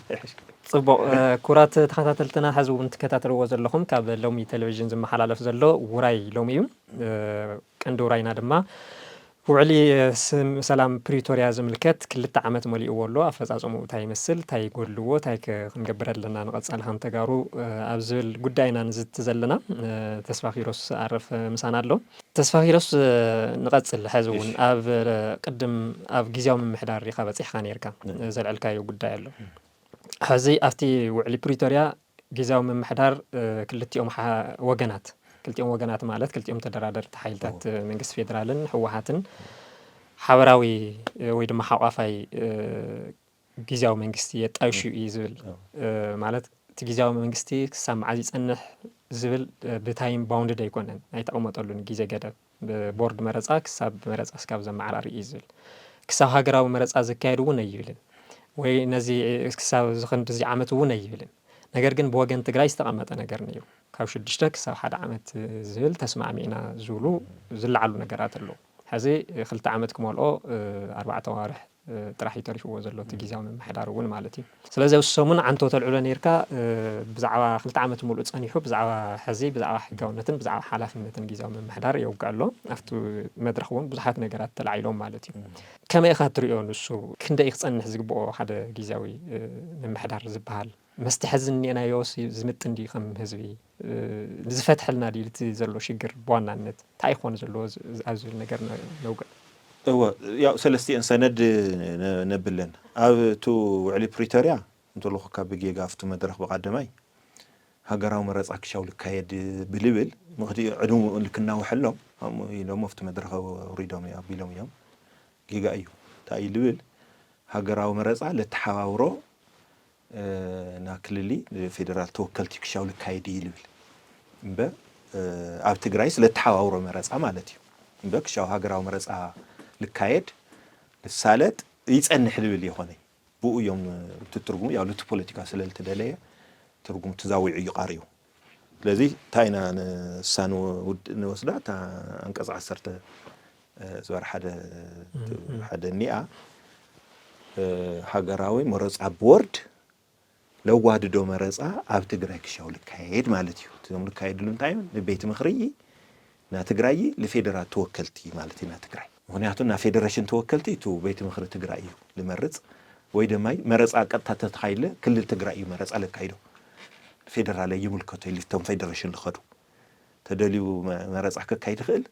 ፅቡቅ ክቡራት ተኸታተልትና ሕዚ እውን ትከታተልዎ ዘለኹም ካብ ሎሚ ቴሌቪዥን ዝመሓላለፍ ዘሎ ውራይ ሎሚ እዩ። ቀንዲ ውራይና ድማ ውዕሊ ሰላም ፕሪቶርያ ዝምልከት ክልተ ዓመት መሊእዎ ኣሎ። ኣፈፃፅምኡ እንታይ ይመስል፣ እንታይ ይጎድልዎ፣ እንታይ ክንገብር ኣለና ንቐፃሊ ከም ተጋሩ ኣብ ዝብል ጉዳይ ኢና ንዝቲ ዘለና። ተስፋ ኪሮስ ኣረፍ ምሳና ኣሎ። ተስፋ ኪሮስ ንቐፅል። ሕዚ እውን ኣብ ቅድም ኣብ ግዜያዊ ምምሕዳር ኢኻ በፂሕካ ነርካ ዘልዕልካዮ ጉዳይ ኣሎ። ሕዚ ኣብቲ ውዕሊ ፕሪቶርያ ግዜያዊ ምምሕዳር ክልቲኦም ወገናት ክልቲኦም ወገናት ማለት ክልቲኦም ተደራደርቲ ሓይልታት መንግስቲ ፌደራልን ህወሓትን ሓበራዊ ወይ ድማ ሓቋፋይ ግዜያዊ መንግስቲ የጣይሹ እዩ ዝብል ማለት እቲ ግዜያዊ መንግስቲ ክሳብ መዓዝ ይፀንሕ ዝብል ብታይም bounded ኣይኮነን ኣይተቐመጠሉን ግዜ ገደብ ብቦርድ መረፃ ክሳብ መረፃ ስካብ ዘመዓራሪ እዩ ዝብል ክሳብ ሃገራዊ መረፃ ዘካየድ እውን ኣይብልን ወይ ነዚ ክሳብ ዝኽንድዚ ዓመት እውን ኣይብልን ነገር ግን ብወገን ትግራይ ዝተቐመጠ ነገር ነይሩ ካብ ሽዱሽተ ክሳብ ሓደ ዓመት ዝብል ተስማዕሚዕና ዝብሉ ዝለዓሉ ነገራት ኣለዉ ሕዚ ክልተ ዓመት ክመልኦ ኣርባዕተ ዋርሕ ጥራሕ እዩ ተሪፍዎ ዘሎ እቲ ግዜያዊ ምምሕዳር እውን ማለት እዩ ስለዚ ኣብ ሰሙን ዓንቶ ተልዕሎ ነርካ ብዛዕባ ክልተ ዓመት ሙሉእ ፀኒሑ ብዛዕባ ሕዚ ብዛዕባ ሕጋውነትን ብዛዕባ ሓላፍነትን ግዜያዊ ምምሕዳር የውግዕ ኣሎ ኣብቲ መድረክ እውን ብዙሓት ነገራት ተላዒሎም ማለት እዩ ከመይ ኢካ ትሪኦ ንሱ ክንደይ ክፀንሕ ዝግብኦ ሓደ ግዜያዊ ምምሕዳር ዝበሃል መስቲ ሕዚ እኒኤናዮ ዝምጥን ድዩ ከም ህዝቢ ዝፈትሐልና ድዩ እቲ ዘሎ ሽግር ብዋናነት እንታይ ይኾን ዘለዎ ኣብ ዝብል ነገር ነውግዕ እወ ያው ሰለስቲኤን ሰነድ ነብለን ኣብ ቱ ውዕሊ ፕሪቶርያ እንተለኹ ካብ ብጌጋ ኣብቱ መድረክ ብቀደማይ ሃገራዊ መረፃ ክሻው ልካየድ ብልብል ምክዲ ዕድሙ ልክናውሐሎም ኢሎም ኣብቲ መድረክ ውሪዶም ኣቢሎም እዮም ጌጋ እዩ እንታይ ልብል ሃገራዊ መረፃ ለተሓባብሮ ና ክልሊ ፌደራል ተወከልቲ ክሻው ልካየድ እዩ ልብል እምበር ኣብ ትግራይ ስለተሓባብሮ መረፃ ማለት እዩ እምበር ክሻው ሃገራዊ መረፃ ልካየድ ልሳለጥ ይፀንሕ ልብል ይኮነ ብኡ እዮም እቲ ትርጉሙ ያው ልቲ ፖለቲካ ስለልተደለየ ትርጉም ትዛዊዑ እዩ ቃሪዩ ስለዚ እንታይ ኢና ንሳ ንወስዳ እታ ኣንቀፅ ዓሰርተ ዝባር ሓደ ሓደ እኒኣ ሃገራዊ መረፃ ቦርድ ለዋድዶ መረፃ ኣብ ትግራይ ክሻው ልካየድ ማለት እዩ እዞም ልካየድሉ እንታይ ንቤት ምክሪ ና ትግራይ ንፌደራል ተወከልቲ ማለት ና ትግራይ ምክንያቱ ና ፌደሬሽን ተወከልቲ ቱ ቤት ምክሪ ትግራይ እዩ ልመርፅ ወይ ድማ መረፃ ቀጥታ ተተካይለ ክልል ትግራይ እዩ መረፃ ለካይዶ ፌደራል ይምልከቶ ኢሉ እቶም ፌደሬሽን ዝኸዱ ተደልዩ መረፃ ከካይድ ይኽእል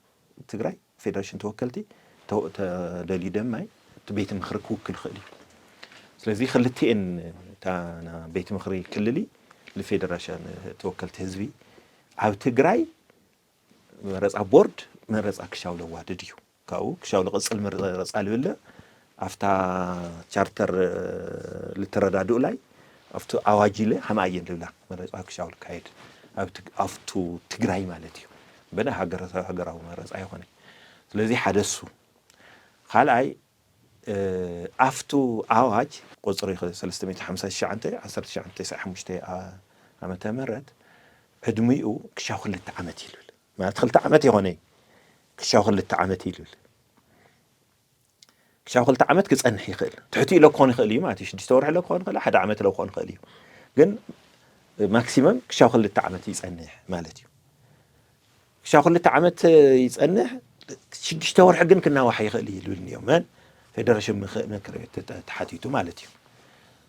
ትግራይ ፌደሬሽን ተወከልቲ ተደልዩ ደማይ እቲ ቤት ምክሪ ክውክል ይኽእል እዩ ስለዚ ክልቲኤን ቤት ምክሪ ክልሊ ንፌደሬሽን ተወከልቲ ህዝቢ ኣብ ትግራይ መረፃ ቦርድ መረፃ ክሻው ለዋድድ እዩ ካብኡ ክሻው ለቕፅል መረፃ ልብለ ኣብታ ቻርተር ልተረዳድኡ ላይ ኣብቲ ኣዋጅ ኢለ ሃምኣ እየን ልብላ መረፃ ክሻው ልካየድ ኣብቱ ትግራይ ማለት እዩ። በደ ሃገራዊ መረፃ ይኾነ። ስለዚ ሓደ እሱ። ካልኣይ ኣብቱ ኣዋጅ ቁፅሪ ሰለስተ ሚእቲ ሓምሳ ትሽዓተ ዓሰርተ ትሽዓተ ተስዓ ሓሙሽተ ዓመተ ምህረት ዕድሚኡ ክሻው ክልተ ዓመት ይልብል። ማለት ክልተ ዓመት ይኾነ ክሻው ክልተ ዓመት ይልብል። ክሻው ክልተ ዓመት ክፀንሕ ይኽእል። ትሕቲ ኢሎ ክኾን ይኽእል እዩ ማለት እዩ። ሽዱሽተ ወርሒ ኢሎ ክኾን ይኽእል፣ ሓደ ዓመት ኢሎ ክኾን ይኽእል እዩ። ግን ማክሲመም ክሻው ክልተ ዓመት ይፀንሕ ማለት እዩ። ክሻው ክልተ ዓመት ይፀንሕ፣ ሽዱሽተ ወርሒ ግን ክናዋሕ ይኽእል እዩ ዝብል እኒኦ። መን? ፌደሬሽን ምክ- ምክር ቤት ተተ- ተሓቲቱ ማለት እዩ።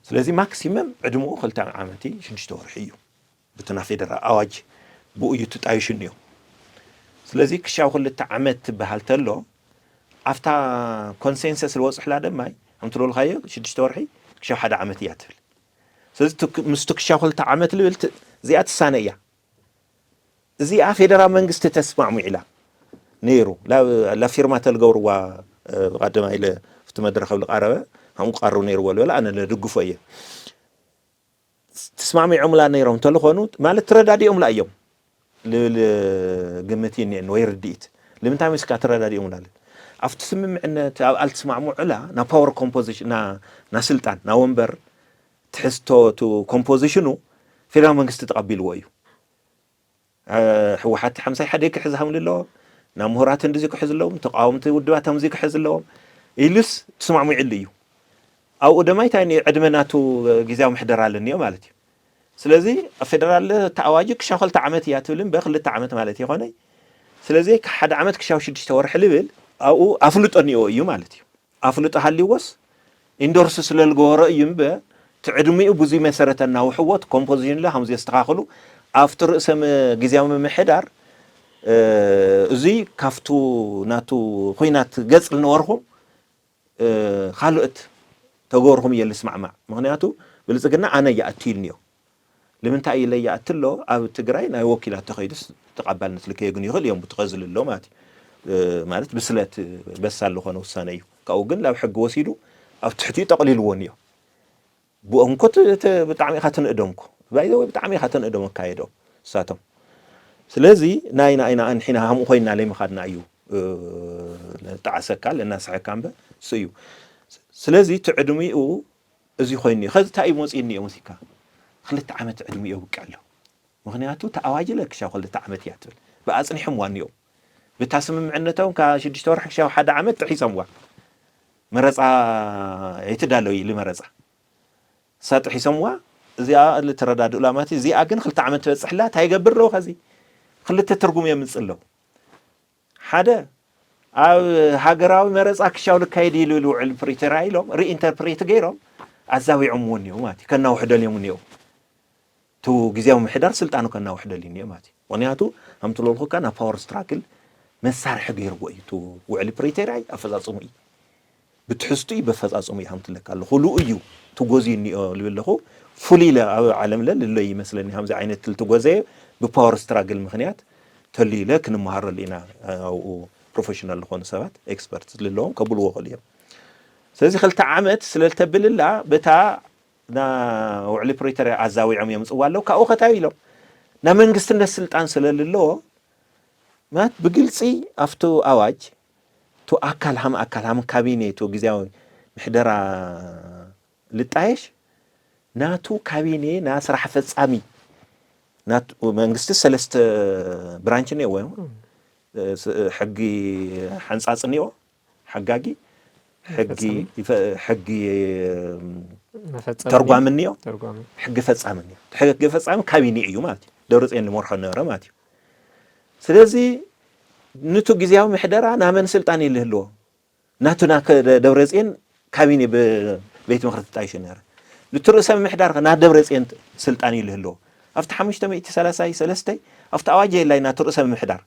ስለዚ ማክሲመም ዕድምኡ ክልተ ዓመት ሽዱሽተ ወርሒ እዩ። ብቲ ናይ ፌደራል ኣዋጅ ብኡ እዩ ትጣይሹ እኒኦ። ስለዚ ክሻው ክልተ ዓመት ትበሃል ተሎ ኣብታ ኮንሴንሰስ ዝወፅሕላ ደማይ ከምቲ ልበልካዮ ሽዱሽተ ወርሒ ክሻው ሓደ ዓመት እያ ትብል። ስለዚ ምስቲ ክሻው ክልተ ዓመት ልብል እዚኣ ትሳነ እያ። እዚኣ ፌደራል መንግስቲ ተስማዕሚዑላ ነይሩ። ላፊርማ ተልገብርዋ ብቀደማ ኢለ ፍቲ መድረክ ብልቃረበ ከምኡ ቀርብ ነይርዎ ልበለ ኣነ ለድግፎ እየ። ተስማሚዖምላ ነይሮም እንተልኾኑ ማለት ተረዳዲኦምላ እዮም ልብል ግምት እኒአን ወይ ርድኢት። ልምንታይ ምስካ ተረዳዲኦምላ ኣብቲ ስምምዕነት ኣብ ኣልትስማዕምዑላ ና ፓወር ኮምፖዚሽን ና ስልጣን ና ወንበር ትሕዝቶ ቱ ኮምፖዚሽኑ ፌደራል መንግስቲ ተቐቢልዎ እዩ። ህወሓት ሓምሳይ ሓደ ክሕዝ ሃምሉ ኣለዎም፣ ናብ ምሁራት እንድዚ ክሕዝ ኣለዎም፣ ተቃወምቲ ውድባት ሃምዚ ክሕዝ ኣለዎም ኢሉስ ተስማዕሚዕሉ እዩ። ኣብኡ ደማ እንታይ ዕድመ ናቱ ግዜያዊ ምሕደራ ኣለኒዮ ማለት እዩ። ስለዚ ኣብ ፌደራል ተኣዋጅ ክሻው ክልተ ዓመት እያ ትብል እምበ ክልተ ዓመት ማለት ይኾነ። ስለዚ ሓደ ዓመት ክሻው ሽዱሽተ ወርሒ ልብል ኣብኡ ኣፍልጦ እኒኦ እዩ ማለት እዩ። ኣፍልጦ ሃልይዎስ ኢንዶርስ ስለ ዝገበሮ እዩ እምበ ትዕድሚኡ ብዙ መሰረተ እናውሕዎ እቲ ኮምፖዚሽን ለ ከም ዘስተኻኽሉ ኣብቲ ርእሰ ግዜያዊ ምምሕዳር እዙይ ካብቱ ናቱ ኹናት ገጽ ዝነበርኹም ካልኦት ተገበርኹም እየ ልስማዕማዕ። ምክንያቱ ብልፅግና ኣነ ይኣቱ ኢልንዮ። ንምንታይ ኢለ ይኣቲ ኣሎ ኣብ ትግራይ ናይ ወኪላት ተኸይዱስ ተቐባልነት ልከየግን ይኽእል እዮም ብትኸዝል ኣሎ ማለት እዩ። ማለት ብስለት በሳል ዝኾነ ውሳነ እዩ። ካብኡ ግን ላብ ሕጊ ወሲዱ ኣብ ትሕቲኡ ጠቕሊልዎ እኒኦ። ብኦንኮ ብጣዕሚ ኢኻ ትንእዶምኮ ባይዘ ወይ ብጣዕሚ ኢኻ ትንእዶም ኣካየዶም እሳቶም። ስለዚ ናይ ናይና ኣንሒና ሃምኡ ኮይንና ለይምኻድና እዩ። ጣዕሰካ ለናስሐካ እምበ እሱ እዩ። ስለዚ ትዕድሚኡ እዚ ኮይኑ እዩ። ከዚ እንታይ እዩ መፂኡ እኒኦ መሲካ ክልተ ዓመት ዕድሚኡ የብቅዕ ኣሎ። ምክንያቱ ተኣዋጅ ለክሻው ክልተ ዓመት እያ ትብል ብኣፅኒሖም ዋኒኦም ብታ ስምምዕነቶም ካብ ሽዱሽተ ወርሒ ክሻው ሓደ ዓመት ጥሒሶምዋ። መረፃ ኣይትዳለው ኢሉ መረፃ እሳ ጥሒሶምዋ። እዚኣ ልትረዳድኡ ላማት እዚኣ ግን ክልተ ዓመት ትበፅሕላ እንታይ ይገብር ኣለዎ ከዚ ክልተ ትርጉም የምፅእ ኣለዉ። ሓደ ኣብ ሃገራዊ መረፃ ክሻው ልካየድ ኢሉ ውዕል ፕሪቶርያ ኢሎም ሪኢንተርፕሬት ገይሮም ኣዛዊዖም እውን እዮም ማለት እዩ። ከናውሕደል እዮም እኒኦ እቲ ግዜያዊ ምሕዳር ስልጣኑ ከናውሕደል እዩ እኒኦ ማለት እዩ። ምክንያቱ ከምቲ ለልኩካ ናብ ፓወር ስትራግል መሳርሒ ገይርዎ እዩ። እቲ ውዕል ፕሪቶርያ ኣፈፃፅሙ እዩ ብትሕዝቱ እዩ በፈፃፅሙ እዩ ከምትለካ ኣለኹ ሉ እዩ ትጎዚ እኒኦ ልብል ኣለኹ። ፍሉይ ኢለ ኣብ ዓለም ለ ልለይ ይመስለኒ ከምዚ ዓይነት ልትጎዘየ ብፓወር ስትራግል ምክንያት ተልዩ ኢለ ክንመሃረሉ ኢና። ኣብኡ ፕሮፌሽናል ዝኾኑ ሰባት ኤክስፐርት ዝልለዎም ከብልዎ ክእሉ እዮም። ስለዚ ክልተ ዓመት ስለ ልተብልላ በታ ና ውዕሊ ፕሪቶርያ ኣዛዊዖም እዮም ፅዋ ኣለዉ ካብኡ ከታዩ ኢሎም ናብ መንግስትነት ስልጣን ስለ ልለዎ ማለት ብግልፂ ኣብቱ ኣዋጅ ቱ ኣካል ሃም ኣካል ሃም ካቢኔ ቱ ግዜያዊ ምሕደራ ልጣየሽ ናቱ ካቢኔ ና ስራሕ ፈጻሚ ናቱ መንግስቲ ሰለስተ ብራንች ነይዎ ሕጊ ሓንጻጽ ነይዎ ሓጋጊ ሕጊ ሕጊ ተርጓሚ ነይዎ ሕጊ ፈጻሚ ነይዎ ሕጊ ፈጻሚ ካቢኔ እዩ ማለት እዩ። ደብረጽዮን ዝመርሖ ነበረ ማለት እዩ። ስለዚ ንቱ ግዜያዊ ምሕደራ ናመን ስልጣን ይልህልዎ ናቱና ደብረጽዮን ካቢኔ ቤት ምኽሪ ተጣይሹ ነረ። ንቱ ርእሰ ምምሕዳር ና ደብረጽዮን ስልጣን ይልህልዎ ኣብቲ ሓሙሽተ ሚእቲ ሰላሳ ሰለስተ ኣብቲ ኣዋጅ የላይ ናቱ ርእሰ ምምሕዳር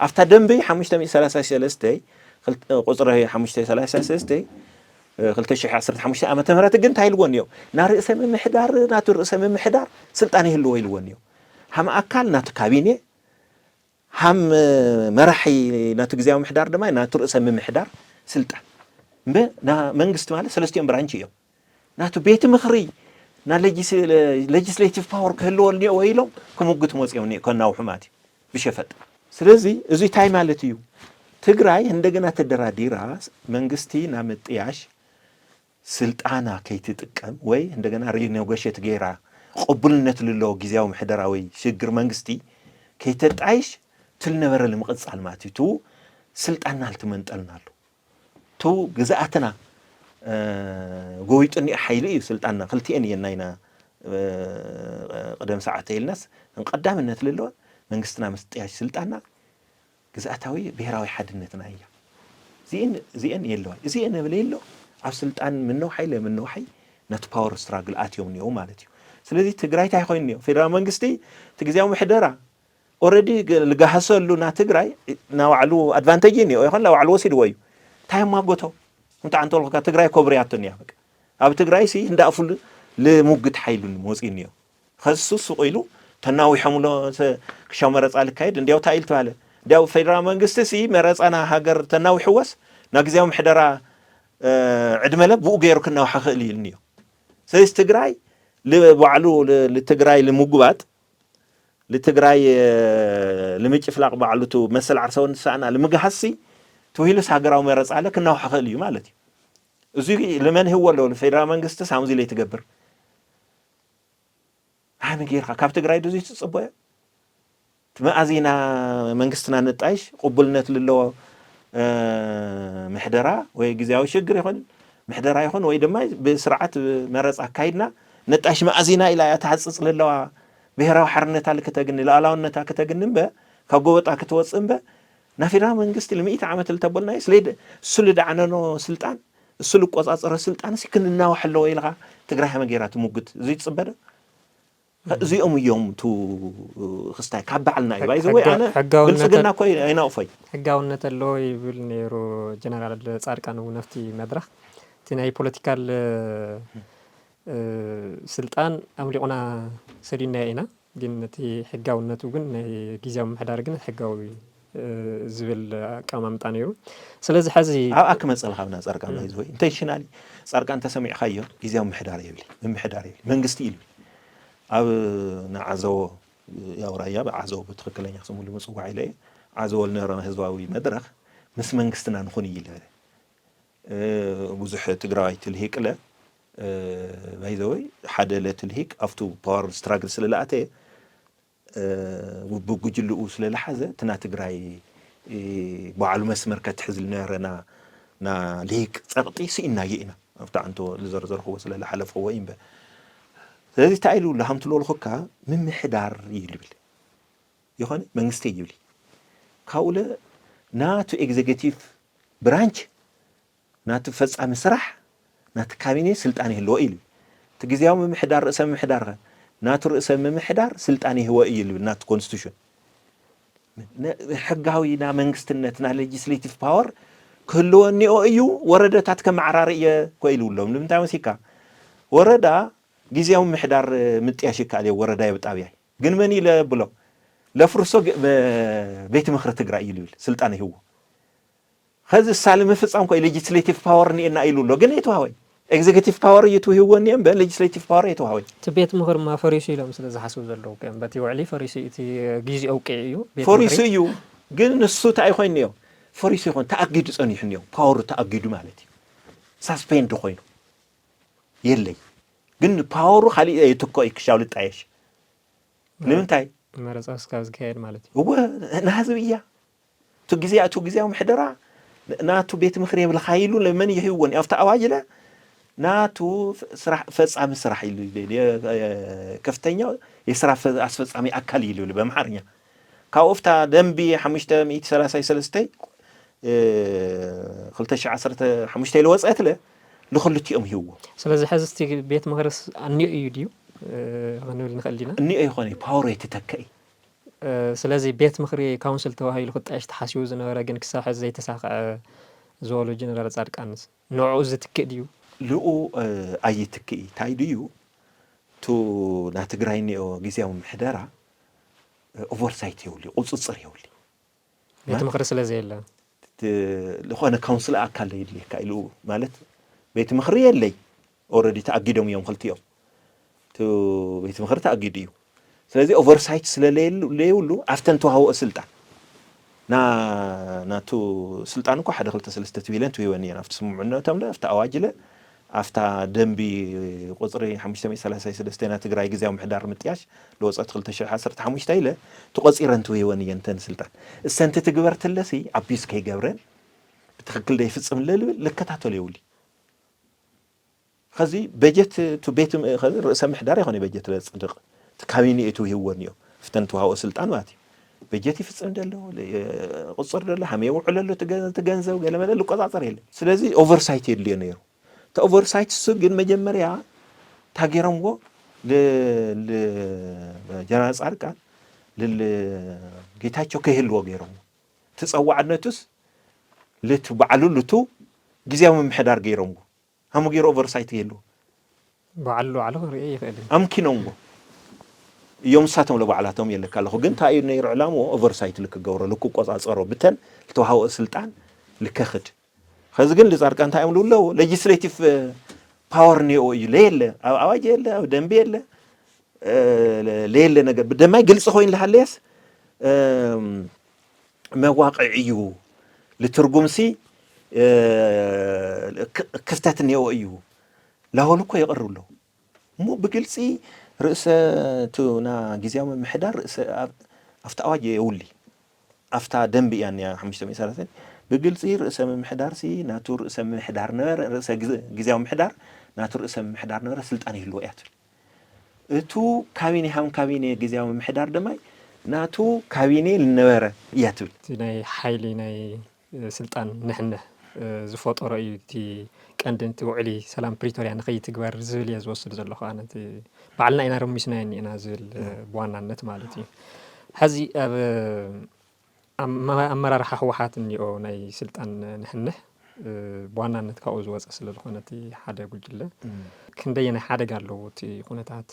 ኣብታ ደንቢ ሓሙሽተ ሚእቲ ሰላሳ ሰለስተ ቁፅሪ ሓሙሽተ ሰላሳ ሰለስተ ክልተ ሽሕ ዓሰርተ ሓሙሽተ ዓመተ ምህረት ግን እንታይ ኢልዎ እኒኦ ና ርእሰ ምምሕዳር ናቱ ርእሰ ምምሕዳር ስልጣን ይህልዎ ኢልዎ እኒኦ ሃም ኣካል ናቱ ካቢኔ ሃም መራሒ ናቱ ግዜያዊ ምሕዳር ድማ ናቱ ርእሰ ምምሕዳር ስልጣን እምበ ና መንግስቲ ማለት ሰለስቲኦም ብራንች እዮም። ናቱ ቤት ምኽሪ ና ሌጂስሌቲቭ ፓወር ክህልዎ እኒኦ ወይ ኢሎም ክምጉት መፂኦም እኒኦ ከናውሑ ማለት እዩ። ብሸፈጥ ስለዚ እዚ እንታይ ማለት እዩ? ትግራይ እንደገና ተደራዲራ መንግስቲ ናብ ምጥያሽ ስልጣና ከይትጥቀም ወይ እንደገና ሪኔጎሽት ገይራ ቅቡልነት ልለዎ ግዜያዊ ምሕደራዊ ሽግር መንግስቲ ከይተጣይሽ ትልነበረ ልምቕፃል ማለት እዩ። ትው ስልጣና ልትመንጠልና ኣሎ። ትው ግዝኣትና ጎይጡ እኒኦ ሓይሊ እዩ ስልጣንና። ክልቲኤን እየን ናይና ቅደም ሰዓተ ኢልናስ ቀዳምነት ልለወን መንግስትና ምጥያሽ ስልጣንና ግዝኣታዊ ብሄራዊ ሓድነትና እያ። እዚኤን እዚኤን የለዋ እዚኤን እብል የሎ ኣብ ስልጣን ምነው ሓይለ ምነው ሓይ ነቲ ፓወር ስትራግል ኣትዮም እኒኦ ማለት እዩ። ስለዚ ትግራይ እንታይ ኮይኑ እኒኦ ፌደራል መንግስቲ እቲ ግዜያዊ ምሕደራ ኦረዲ ልጋሃሰሉ ና ትግራይ ናባዕሉ ኣድቫንቴጅ እኒኦ ይኮን ናባዕሉ ወሲድዎ እዩ። እንታይ የማጎቶ እንተ ኣንተልካ ትግራይ ኮብርያቶ እኒያ በቃ ኣብ ትግራይ ሲ እንዳእፉ ልሙግት ሓይሉ መፂኡ እኒኦ ከሱ ሱቕ ኢሉ ተናዊሖምሎ ክሻው መረፃ ልካየድ እንዲያው እንታይ ኢሉ ተባለ። እንዲያው ፌደራል መንግስቲ ሲ መረፃና ሃገር ተናዊሕወስ ናብ ግዜያዊ ምሕደራ ዕድመለ ብኡ ገይሩ ክናውሓ ክእል እዩ እኒኦ። ስለዚ ትግራይ ባዕሉ ትግራይ ልምጉባጥ ልትግራይ ልምጭፍላቕ ባዕሉ ቱ መሰል ዓርሰውን ሰኣና ልምግሃሲ ትውሂሉስ ሃገራዊ መረፃ ኣለ ክናውሓ ክእል እዩ ማለት እዩ። እዚ ልመን ህዎ ኣለዎ ፌደራል መንግስቲ ሳምዚ ለይ ትገብር ሃሚ ጌርካ ካብ ትግራይ ዶ ትፅበዮ? መኣዚና መንግስትና ነጣይሽ ቅቡልነት ልለዎ ምሕደራ ወይ ግዜያዊ ሽግር ይኹን ምሕደራ ይኹን ወይ ድማ ብስርዓት መረፃ ኣካይድና ነጣይሽ መኣዚና ኢላ እያ ትሃፅፅ ልለዋ ብሄራዊ ሓርነታ ልክተግኒ ልኣላውነታ ክተግኒ እምበ ካብ ጎበጣ ክትወፅእ እምበ ናብ ፌደራል መንግስቲ ልምኢት ዓመት ልተበልናዮ ስለ እሱ ልዳዕነኖ ስልጣን እሱ ልቆፃፀሮ ስልጣን ሲ ክንናዋሕ ኣለዎ ኢልካ ትግራይ ሃመ ጌራ ትሙግት እዚ ትፅበ ዶ? እዚኦም እዮም ቱ ክስታይ ካብ ባዕልና እዩ ባይዘ ወይ ኣነ ብልፅግና እኮ ኣይናቕፎይ። ሕጋውነት ኣለዎ ይብል ነይሩ ጀነራል ፃድቃን እውን ኣብቲ መድረክ እቲ ናይ ፖለቲካል ስልጣን ኣምሊቑና ሰዲናዮ ኢና ግን እቲ ሕጋውነቱ ግን ናይ ግዜያዊ ምሕዳር ግን ሕጋዊ ዝብል ኣቀማምጣ ነይሩ። ስለዚ ሕዚ ኣብኣ ክመፀልካ ብና ፃርቃን ባይዘ ወይ ኢንቴንሽናሊ ፃርቃን ተሰሚዕካዮ ግዜያዊ ምሕዳር የብሊ ምምሕዳር የብሊ መንግስቲ ኢሉ ኣብ ንዓዘቦ ያው ራያ ብዓዘቦ ብትኽክለኛ ስሙ ንምፅዋዕ ኢለ እየ ዓዘቦ ልነበረ ህዝባዊ መድረኽ ምስ መንግስትና ንኹን እዩ ኢለ ብዙሕ ትግራዋይ ትልሂቅለ ባይዘወይ ሓደ ለትልሂቅ ኣብቱ ፓወር ስትራግል ስለለኣተ ብጉጅልኡ ስለለሓዘ እቲ ና ትግራይ ባዕሉ መስመር ከትሕዝ ልነበረ ና ልሂቅ ፀቕጢ ስኢናዮ ኢና ኣብቲ ዓንቶ ዝዘርዘርክዎ ስለለሓለፍክዎ እዩ እምበር ስለዚ እንታይ ኢሉ ላሃምትሎ ልኹካ ምምሕዳር እዩ ልብል ይኾነ መንግስቲ ይብል ካብኡለ ናቱ ኤግዜኪቲቭ ብራንች ናቱ ፈፃሚ ስራሕ ናቲ ካቢኔ ስልጣን ይህልዎ ኢሉ እቲ ግዜያዊ ምምሕዳር ርእሰ ምምሕዳር ኸ ናቱ ርእሰ ምምሕዳር ስልጣን ይህወ እዩ ይብል ናቱ ኮንስቲቱሽን ሕጋዊ ና መንግስትነት ና ሌጂስሌቲቭ ፓወር ክህልወ እኒኦ እዩ ወረደታት ከመዓራሪ እየ ኮ ኢልውሎም ንምንታይ መሲካ ወረዳ ግዜያዊ ምሕዳር ምጥያሽ ይከኣል እየ ወረዳ የብጣብያይ ግን መን ኢለ ብሎ ለፍርሶ ቤት ምክሪ ትግራይ እዩ ልብል ስልጣን ይህዎ ከዚ እሳ ንምፍፃም ኮ ሌጅስሌቲቭ ፓወር እኒኤና ኢሉ ኣሎ ግን ኣይተዋህወይ ኤግዜኪቲቭ ፓወር እዩ ትውሂብዎ እኒኤ እምበር ሌጅስሌቲቭ ፓወር ኣይተዋህወይ እቲ ቤት ምኽሪ ማ ፈሪሱ ኢሎም ስለ ዝሓስቡ ዘለዉ ከም በቲ ውዕሊ ፈሪሱ እቲ ግዜ ኣውቂዑ እዩ ቤት ምኽሪ ፈሪሱ እዩ ግን ንሱ እንታይ ኮይኑ እዮ ፈሪሱ ይኾን ተኣጊዱ ፀኒሑ እኒኦ ፓወሩ ተኣጊዱ ማለት እዩ ሳስፔንድ ኮይኑ የለይ ግን ፓወሩ ካሊእ ይትኮ እዩ ክሻው ልጣየሽ ንምንታይ መረፃ እስካብ ዝካየድ ማለት እዩ እወ ንህዝቢ እያ እቲ ግዜያ እቲ ግዜያዊ ምሕደራ ናቱ ቤት ምክሪ የብልካ ኢሉ ለመን ይህብዎ ኣብቲ ኣዋጅ ለ ናቱ ስራሕ ፈፃሚ ስራሕ ኢሉ ከፍተኛ የስራ ኣስፈፃሚ ኣካል ኢሉ በምሓርኛ ካብኡ ፍታ ደንቢ ሓሙሽተ ሚእቲ ሰላሳ ሰለስተ ክልተ ሽሕ ዓሰርተ ሓሙሽተ ኢሉ ወፀት ለ ንክልቲኦም ይህብዎ ስለዚ ሕዚ እቲ ቤት ምክርስ ኣኒኦ እዩ ድዩ ክንብል ንኽእል ዲና እኒኦ ይኾነ ፓወር ኣይትተከኢ ስለዚ ቤት ምኽሪ ካውንስል ተባሂሉ ክጣየሽ ተሓሲቡ ዝነበረ ግን ክሳብ ሕዚ ዘይተሳኽዐ ዝበሉ ጀነራል ፃድቃንስ ንዕኡ ዝትክእ ድዩ? ልኡ ኣይትክእ እንታይ ድዩ? ቱ ናይ ትግራይ እኒኦ ግዜያዊ ምሕደራ ኦቨርሳይት የብሉ ቁፅፅር የብሉ ቤት ምኽሪ ስለ ዘየለ ዝኾነ ካውንስል ኣካል የድልየካ ኢሉ ማለት ቤት ምኽሪ የለይ። ኦረዲ ተኣጊዶም እዮም ክልቲኦም። እቲ ቤት ምኽሪ ተኣጊዱ እዩ። ስለዚ ኦቨርሳይት ስለለየብሉ ኣብተን ተዋህኦ ስልጣን ናቱ ስልጣን እኮ ሓደ ክልተ ሰለስተ ትቢለን ትህወን እየን ኣብቲ ስምምዕነቶም ኣብቲ ኣዋጅ ለ ኣብታ ደንቢ ቁፅሪ ሓሙሽተ ሚእቲ ሰላሳ ሰለስተ ናይ ትግራይ ግዜያዊ ምሕዳር ምጥያሽ ለወፀት ክልተ ሽሕ ዓሰርተ ሓሙሽተ ኢለ ተቆፂረን ትህወን እየን ተን ስልጣን እሰንቲ ትግበር ትለሲ ኣቢስ ከይገብረን ብትክክል ደይፍፅም ለልብል ልከታተሉ የብሉ ከዚ በጀት ቱ ቤት ርእሰ ምሕዳር ይኮነ በጀት ለፅድቅ እቲ ካቢኔ እቱ ይህወን እዮ ፍተን ተዋህኦ ስልጣን ማለት እዩ በጀት ይፍፅም ደሎ ቁፅር ደሎ ሃመ የውዕለሉ ትገንዘብ ገለመለ ልቆፃፀር የለ ስለዚ ኦቨርሳይት የድልዮ ነይሩ እቲ ኦቨርሳይት እሱ ግን መጀመርያ ታጌሮምዎ ጀነራል ፃድቃን ጌታቸው ከይህልዎ ገይሮምዎ ተፀዋዕነቱስ ልት ባዕሉ ልቱ ግዜያዊ ምምሕዳር ገይሮምዎ ሃሙ ገይሩ ኦቨርሳይት ይህሉ ባዕሉ ባዕሉ ክርኢ ይኽእል እዩ። ኣምኪኖምዎ እዮም ንሳቶም ለባዕላቶም የለካ ኣለኹ ግን እንታይ እዩ ነይሩ ዕላምዎ ኦቨርሳይት ልክገብሮ ልክቆፃፀሮ ብተን ዝተዋሃወ ስልጣን ልከኽድ ከዚ ግን ልፃድቃ እንታይ እዮም ልብለው ሌጅስሌቲቭ ፓወር ኒኦ እዩ ለየለ ኣብ ኣዋጅ የለ ኣብ ደንቢ የለ ለየለ ነገር ብደማይ ግልፂ ኮይኑ ልሃለየስ መዋቅዕ እዩ ልትርጉምሲ ክፍተት እኒኦ እዩ ላበሉ እኮ ይቕርብ ኣለዉ እሞ ብግልፂ ርእሰ ና ግዜያዊ ምምሕዳር ኣብቲ ኣዋጅ የውሊ ኣብታ ደንቢ እያ እኒያ ሓሙሽተ ሚእቲ ሰላሳ ብግልፂ ርእሰ ምምሕዳር ሲ ናቱ ርእሰ ምምሕዳር ነበረ ርእሰ ግዜያዊ ምምሕዳር ናቱ ርእሰ ምምሕዳር ነበረ ስልጣን ይህልዎ እያ ትብል እቱ ካቢኔ ሃም ካቢኔ ግዜያዊ ምምሕዳር ድማ ናቱ ካቢኔ ልነበረ እያ ትብል እቲ ናይ ሓይሊ ናይ ስልጣን ንሕንሕ ዝፈጠሮ እዩ እቲ ቀንዲ እቲ ውዕሊ ሰላም ፕሪቶርያ ንኸይትግበር ዝብል እየ ዝወስድ ዘለኹ ኣነ እቲ ባዕልና ኢና ረሚስናዮ እኒኤና ዝብል ብዋናነት ማለት እዩ። ሕዚ ኣብ ኣመራርሓ ህወሓት እኒኦ ናይ ስልጣን ንሕንሕ ብዋናነት ካብኡ ዝወፀ ስለ ዝኾነ እቲ ሓደ ጉጅለ ክንደየናይ ሓደጋ ኣለዎ እቲ ኩነታት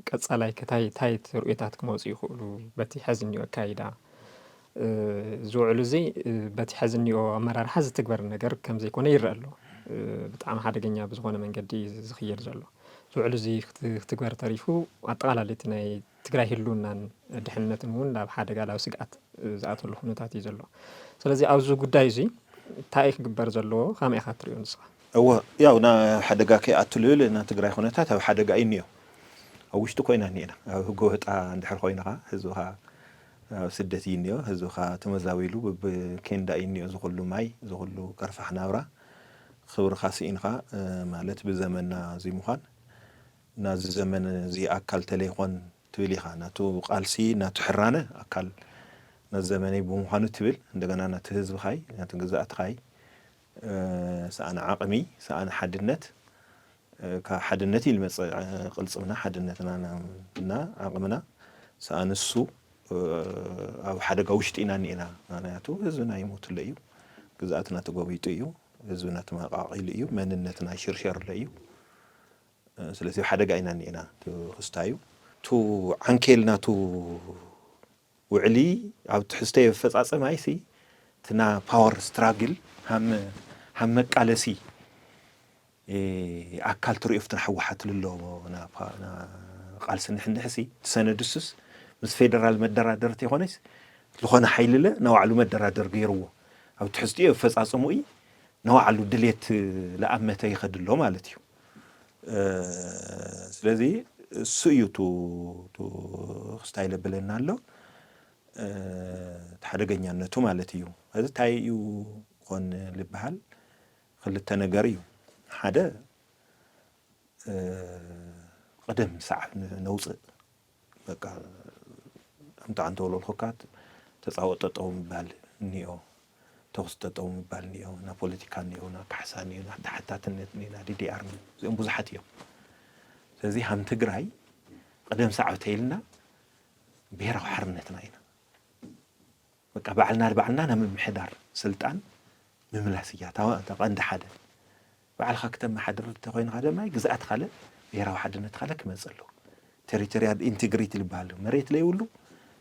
ቀፃላይ ከታይ ታይ ርእዮታት ክመፁ ይኽእሉ በቲ ሕዚ እኒኦ ኣካይዳ ዝውዕሉ እዚ በቲ ሕዚ እኒኦ ኣመራርሓ ዝትግበር ነገር ከም ዘይኮነ ይረአ ኣሎ። ብጣዕሚ ሓደገኛ ብዝኾነ መንገዲ ዝኽየድ ዘሎ ዝውዕሉ እዚ ክትግበር ተሪፉ ኣጠቓላሊ እቲ ናይ ትግራይ ህልውናን ድሕንነትን እውን ናብ ሓደጋ ናብ ስግኣት ዝኣተሉ ኩነታት እዩ ዘሎ። ስለዚ ኣብዚ ጉዳይ እዚ እንታይ እዩ ክግበር ዘለዎ? ከመይ ኢኻ ትሪኦ ንስኻ? እወ ያው ናብ ሓደጋ ከይኣቱ ልብል እና ትግራይ ኩነታት ኣብ ሓደጋ እዩ እኒኦ ኣብ ውሽጢ ኮይና እኒኤና ኣብ ህገ ወጣ እንድሕር ኮይንኻ ህዝብኻ ኣብ ስደት እዩ እኒኦ ህዝብኻ ተመዛቢሉ ብኬንዳ እዩ እኒኦ ዝኩሉ ማይ ዝኩሉ ቀርፋሕ ናብራ ክብርኻ ስኢንኻ ማለት ብዘመንና እዚ ምዃን ናዚ ዘመን እዚ ኣካል ተለይኾን ትብል ኢኻ ናቱ ቃልሲ ናቱ ሕራነ ኣካል ናዚ ዘመነይ ብምዃኑ ትብል እንደገና ናቲ ህዝብኻይ ናቲ ግዛእትኻይ ሰኣን ዓቕሚ ሰኣን ሓድነት ካብ ሓድነት እዩ ዝመፅእ ቅልፅምና ሓድነትና እና ዓቕምና ሰኣን እሱ ኣብ ሓደጋ ውሽጢ ኢና እኒኤና ምክንያቱ ህዝብና ይሞትለ እዩ ግዝኣትና ተጎቢጡ እዩ ህዝብና ተመቃቂሉ እዩ መንነትና ይሽርሸርለ እዩ ስለዚ ኣብ ሓደጋ ኢና እኒኤና ክስታዩ ቱ ዓንኬል ናቱ ውዕሊ ኣብ ትሕዝቶ የፈፃፀም ኣይሲ ትና ፓወር ስትራግል ሃም መቃለሲ ኣካል ትሪኦ ፍትን ሓወሓት ልሎ ቃልሲ ንሕንሕሲ ትሰነድሱስ ምስ ፌደራል መደራደርቲ ይኮነስ ዝኾነ ሓይሊ ለ ናባዕሉ መደራደር ገይርዎ ኣብ ትሕዝትኡ ኣፈፃፅምኡ ናባዕሉ ድሌት ለኣመተ ይኸድሎ ማለት እዩ ስለዚ እሱ እዩ ክስታይ ለብለና ኣሎ እቲ ሓደገኛነቱ ማለት እዩ እዚ እንታይ እዩ ኮን ልበሃል ክልተ ነገር እዩ ሓደ ቅደም ሰዓብ ነውፅእ በቃ ኣምታ ኣንተ ወለልኩካ ተፃወ ጠጠው ምባል እኒኦ ተኩስ ጠጠው ምባል እኒኦ ና ፖለቲካ እኒኦ ና ካሕሳ እኒኦ ና ተሓታትነት እኒኦ ና ዲዲኣር እኒኦ እዚኦም ብዙሓት እዮም ስለዚ ሃም ትግራይ ቅደም ሰዓብ ተይልና ብሄራዊ ሓርነትና ኢና በቃ ባዕልና ባዕልና ናብ ምምሕዳር ስልጣን ምምላስ እያ እታ ቀንዲ ሓደ ባዕልኻ ክተመሓድር እንተኮይንካ ድማ ግዝኣትካ ለ ብሄራዊ ሓድነትካ ለ ክመፅእ ኣለዎ ቴሪቶሪያል ኢንቴግሪቲ ዝበሃል መሬት ለይብሉ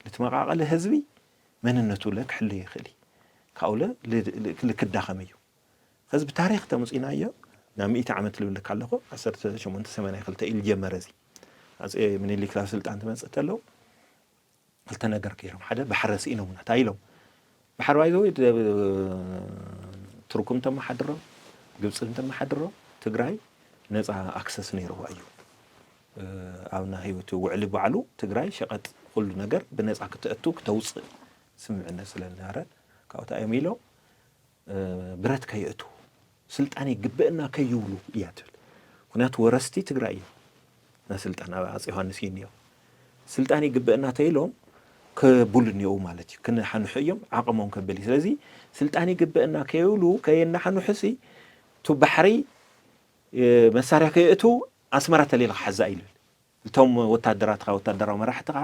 ልትመቃቀለ ህዝቢ መንነቱ ለ ክሕሉ ይኽእል እዩ ካብኡለ ልክዳኸም እዩ። ከዚ ብታሪኽ ተምፅኢናዮ ናብ ሚእቲ ዓመት ልብልካ ኣለኹ። ዓሰርተ ሸሞንተ ሰማንያ ክልተ ኢሉ ጀመረ። እዚ ኣፀ ምኒልክ ናብ ስልጣን ትመፅእ ተለው ክልተ ነገር ገይሮም። ሓደ ባሕረ ስኢኖምና እንታይ ኢሎም? ባሕር ባይዘወይ ትርኩም ተመሓድሮ፣ ግብፂ እንተመሓድሮ ትግራይ ነፃ ኣክሰስ ነይርዋ እዩ። ኣብ ናይ ህይወት ውዕሊ ባዕሉ ትግራይ ሸቐጥ ኩሉ ነገር ብነፃ ክተእቱ ክተውፅእ ስምዕነት ስለዝነበረ ካብኡ እንታይ እዮም ኢሎም? ብረት ከየእቱ ስልጣን ይግበእና ከይብሉ እያ ትብል። ምክንያቱ ወረስቲ ትግራይ እዮም። ናይ ስልጣን ኣብ ኣፅ ዮሃንስ እዩ እኒኦ። ስልጣን ይግበእና ተይሎም ከብሉ እኒኦ ማለት እዩ። ክንሓንሑ እዮም ዓቕሞም ከብል እዩ። ስለዚ ስልጣን ይግበእና ከይብሉ ከየናሓንሑሲ ቱ ባሕሪ መሳርያ ከየእቱ ኣስመራ ተሌለ ክሓዛ እዩ ልብል። እቶም ወታደራትኻ ወታደራዊ መራሕትኻ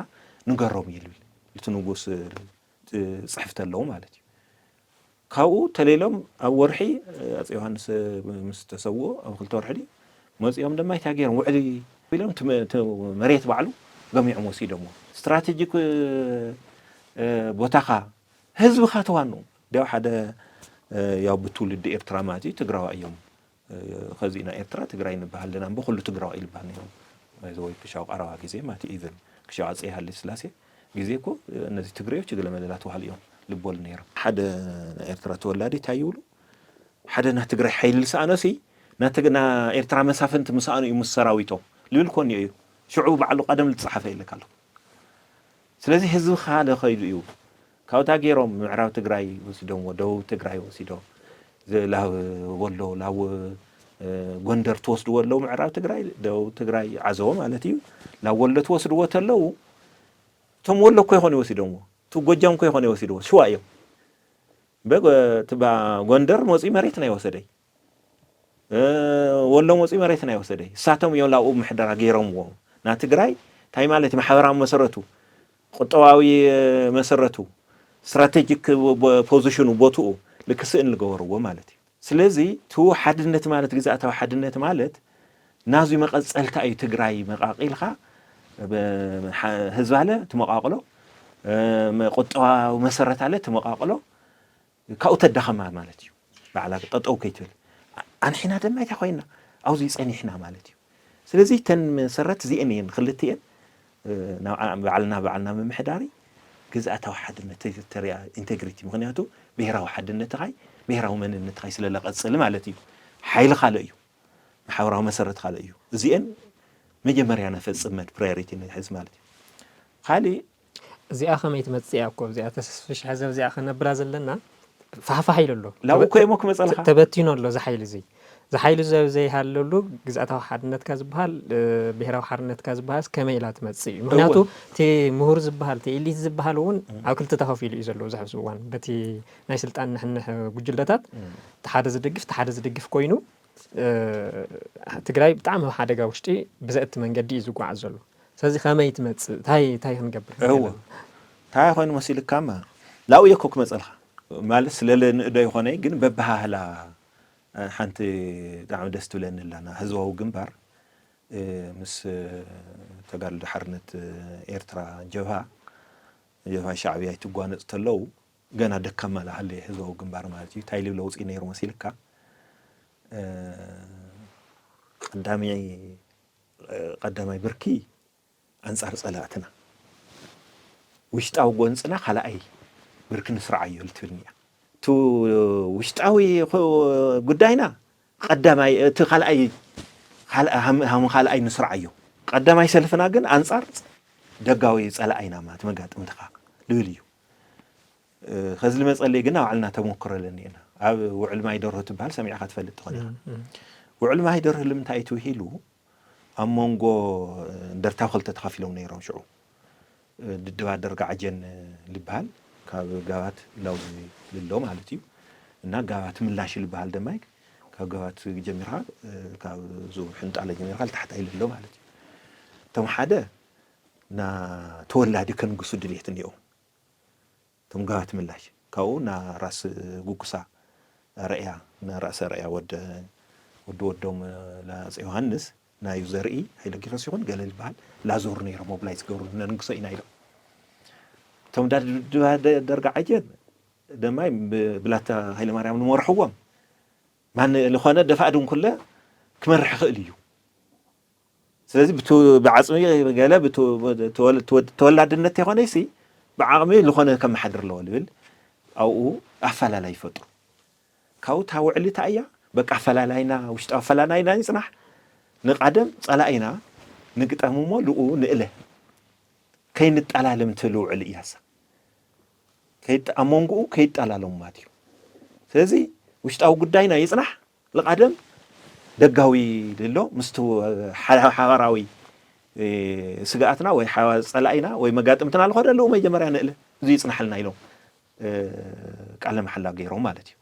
ንገሮም እዩ ልብል። እቲ ንጉስ ፅሕፍቲ ኣለዉ ማለት እዩ። ካብኡ ተሌሎም ኣብ ወርሒ ኣፀ ዮሃንስ ምስ ተሰውኦ ኣብ ክልተ ወርሒ ድዩ መፂኦም ድማ እንታይ ገይሮም ውዕሊ ኢሎም እቲ መ- እቲ መሬት ባዕሉ ገሚዖም ወሲዶሞ። ስትራቴጂክ ቦታኻ ህዝብኻ ተዋኑ። ዲያው ሓደ ያው ብትውልዲ ኤርትራ ማለት እዩ ትግራዋ እዮም። ከዚ ኢና ኤርትራ ትግራይ ንበሃል ኣለና እምበ ኩሉ ትግራዋ ኢልበሃል ነይሮም። ወይ ክሻው ቀረባ ግዜ ማለት ኢቨን ክሻው ኣፀ ሃይለ ስላሴ ግዜ እኮ እነዚህ ትግሬዎች እገለ መለላ ተባህሉ እዮም ልበሉ ነይሮም። ሓደ ናይ ኤርትራ ተወላዲ እንታይ ይብሉ? ሓደ ናይ ትግራይ ሓይሊ ዝሰኣኖ ሲ ናይ ትግ- ናይ ኤርትራ መሳፍንቲ ምሰኣኑ እዩ ምስ ሰራዊቶም ልብል ኮን እዩ። ሽዑ ባዕሉ ቀደም ዝተፃሓፈ ይልካ ኣሎ። ስለዚ ህዝቢ ካለ ከይዱ እዩ። ካብታ ገይሮም ምዕራብ ትግራይ ወሲዶምዎ፣ ደቡብ ትግራይ ወሲዶም፣ ዝ- ላብ ወሎ፣ ላብ እ፣ ጎንደር ትወስድዎ ኣለዉ ምዕራብ ትግራይ፣ ደቡብ ትግራይ ዓዘቦ ማለት እዩ። ላብ ወሎ ትወስድዎ ተለዉ እቶም ወሎ እኮ ይኾኑ ይወሲዶምዎ፣ እቲ ጎጃም እኮ ይኾኑ ይወሲድዎ፣ ሽዋ እዮም። በ- እቲ ባ- ጎንደር መፂኡ መሬት ናይ ወሰደይ ወሎ መፂኡ መሬት ናይ ወሰደ እሳቶም እዮም ላብኡ ምሕደራ ገይሮምዎ። ና ትግራይ እንታይ ማለት እዩ? ማሕበራዊ መሰረቱ፣ ቁጠባዊ መሰረቱ፣ ስትራቴጂክ ፖዚሽኑ ቦትኡ ልክስእን ዝገበርዎ ማለት እዩ። ስለዚ እቲ ሓድነት ማለት ግዝኣታዊ ሓድነት ማለት ናዙ መቐፀልታ እዩ። ትግራይ መቃቂልካ ህዝቢ ኣለ ትመቃቅሎ፣ ቁጠባዊ መሰረት ኣለ ትመቃቅሎ ካብኡ ተዳኸማ ማለት እዩ። ባዕላ ጠጠው ከይትብል ኣንሒና ድማ እንታይ ኮይና ኣብዚ ጸኒሕና ማለት እዩ። ስለዚ ተን መሰረት እዚአን እየን ክልቲአን ባዕልና ባዕልና ምምሕዳሪ ግዝኣታዊ ሓድነት ተሪያ ኢንቴግሪቲ ምክንያቱ ብሄራዊ ሓድነትኻይ ብሄራዊ መንነትኻይ ስለለቐፅል ማለት እዩ። ሓይሊ ካልእ እዩ። ሓበራዊ መሰረት ካልእ እዩ። እዚአን መጀመርያ ነፈፅመን ፕራዮሪቲ ንሕዝ ማለት እዩ። ካሊእ እዚኣ ከመይ ትመፅእ እያ እኮ እዚኣ ተስፍሽ ሕዘብ እዚኣ ከነብላ ዘለና ፋሕፋሕ ኢሉ ኣሎ። ላብኡ እኮ እሞ ክመፀልካ። ተበቲኑ ኣሎ እዚ ሓይሊ እዚ። እዚ ሓይሊ እዚ ዘይሃለሉ ግዝኣታዊ ሓርነትካ ዝበሃል ብሄራዊ ሓርነትካ ዝበሃል ከመይ ኢላ ትመፅእ እዩ? ምክንያቱ እቲ ምሁር ዝበሃል እቲ ኤሊት ዝበሃል እውን ኣብ ክልተ ተኸፊሉ እዩ ዘሎ ብዙሕ ኣብዚ እዋን በቲ ናይ ስልጣን ንሕንሕ ጉጅለታት እቲ ሓደ ዝድግፍ እቲ ሓደ ዝድግፍ ኮይኑ ትግራይ ብጣዕሚ ኣብ ሓደጋ ውሽጢ ብዘእቲ መንገዲ እዩ ዝጓዓዝ ዘሎ። ስለዚ ከመይ ትመፅእ? እንታይ እንታይ ክንገብር እወ። እንታይ ኮይኑ መሲልካማ ላብኡ እየ እኮ ክመፀልካ ማለት ስለለ ንእዶ ይኮነ ግን በባሃህላ ሓንቲ ብጣዕሚ ደስ ትብለኒ ኣላና ህዝባዊ ግንባር ምስ ተጋድሎ ሓርነት ኤርትራ ጀብሃ ጀብሃ ሻዕብያ ይትጓነፅ ተለው ገና ደካማ ዝሃለየ ህዝባዊ ግንባር ማለት እዩ እንታይ ልብል ለውፂ ነይሩ መሲልካ ቀዳሚ ቀዳማይ ብርኪ ኣንፃር ፀላእትና ውሽጣዊ ጎንፅና ካልኣይ ብርኪ ንስርዓዮ ልትብልኒ እያ እቲ ውሽጣዊ ጉዳይና ቀዳማይ እቲ ካልኣይ ሃም ካልኣይ ንስርዓዮ ቀዳማይ ሰልፍና ግን ኣንፃር ደጋዊ ፀላኣይና ማለት መጋጥምትኻ ልብል እዩ ከዚ ልመፀለይ ግን ኣብ ዓልና ተሞክሮ ኣለኒ ኢና ኣብ ውዕል ማይ ደርሆ ትበሃል ሰሚዕካ ትፈልጥ ትኾን ኢኻ ውዕል ማይ ደርሆ ልምንታይ እዩ ትውሂሉ ኣብ መንጎ እንደርታ ክልተ ተኸፊሎም ነይሮም ሽዑ ድድባ ደርጋ ዓጀን ልበሃል ካብ ጋባት ላውዚ ልሎ ማለት እዩ እና ጋባት ምላሽ ልበሃል ደማይ ካብ ጋባት ጀሚርካ ካብ ዙር ሕንጣለ ጀሚርካ ልታሕታይ ልሎ ማለት እዩ እቶም ሓደ ና ተወላዲ ከንግሱ ድልየት እኒኦ እቶም ጋባት ምላሽ ካብኡ ና ራስ ጉጉሳ ረእያ ራእሰ ረእያ ወደ ወዲ ወዶም ላፀ ዮሃንስ ናዩ ዘርኢ ሃይለ ጊዮርጊስ ይኹን ገለ ዝበሃል ላዞሩ ነይሮም ሞብላይዝ ገብሩ ነንግሶ ኢና ኢሎም እቶም ዳ- ዳ- ዳ- ደርጋ ዓጀን ደማይ ብላታ ሃይለማርያም ንመርሕዎም ማን ዝኾነ ደፋእ ድንኩለ ክመርሕ ይኽእል እዩ። ስለዚ ብዓፅሚ ገለ ተወላድነት የኾነ ሲ ብዓቕሚ ዝኾነ ከመሓድር ኣለዎ ልብል ኣብኡ ኣፈላላይ ይፈጥሩ። ካብኡ እታ ውዕሊ እታ እያ በቃ ኣፈላላይና ውሽጣዊ ኣፈላላይና ይፅናሕ። ንቃደም ፀላኢና ንግጠም እሞ ልኡ ንእለ ከይንጠላለም ትብል ውዕሊ እያሳ ኣብ መንጎኡ ከይጠላለም ማለት እዩ። ስለዚ ውሽጣዊ ጉዳይና ይፅናሕ። ልቃደም ደጋዊ ልሎ ምስ ሓባራዊ ስግኣትና ወይ ፀላኢና ወይ መጋጥምትና ልኾነ ልኡ መጀመርያ ንእለ እዚ ይፅናሕልና ኢሎም ቃለ መሓላ ገይሮም ማለት እዩ።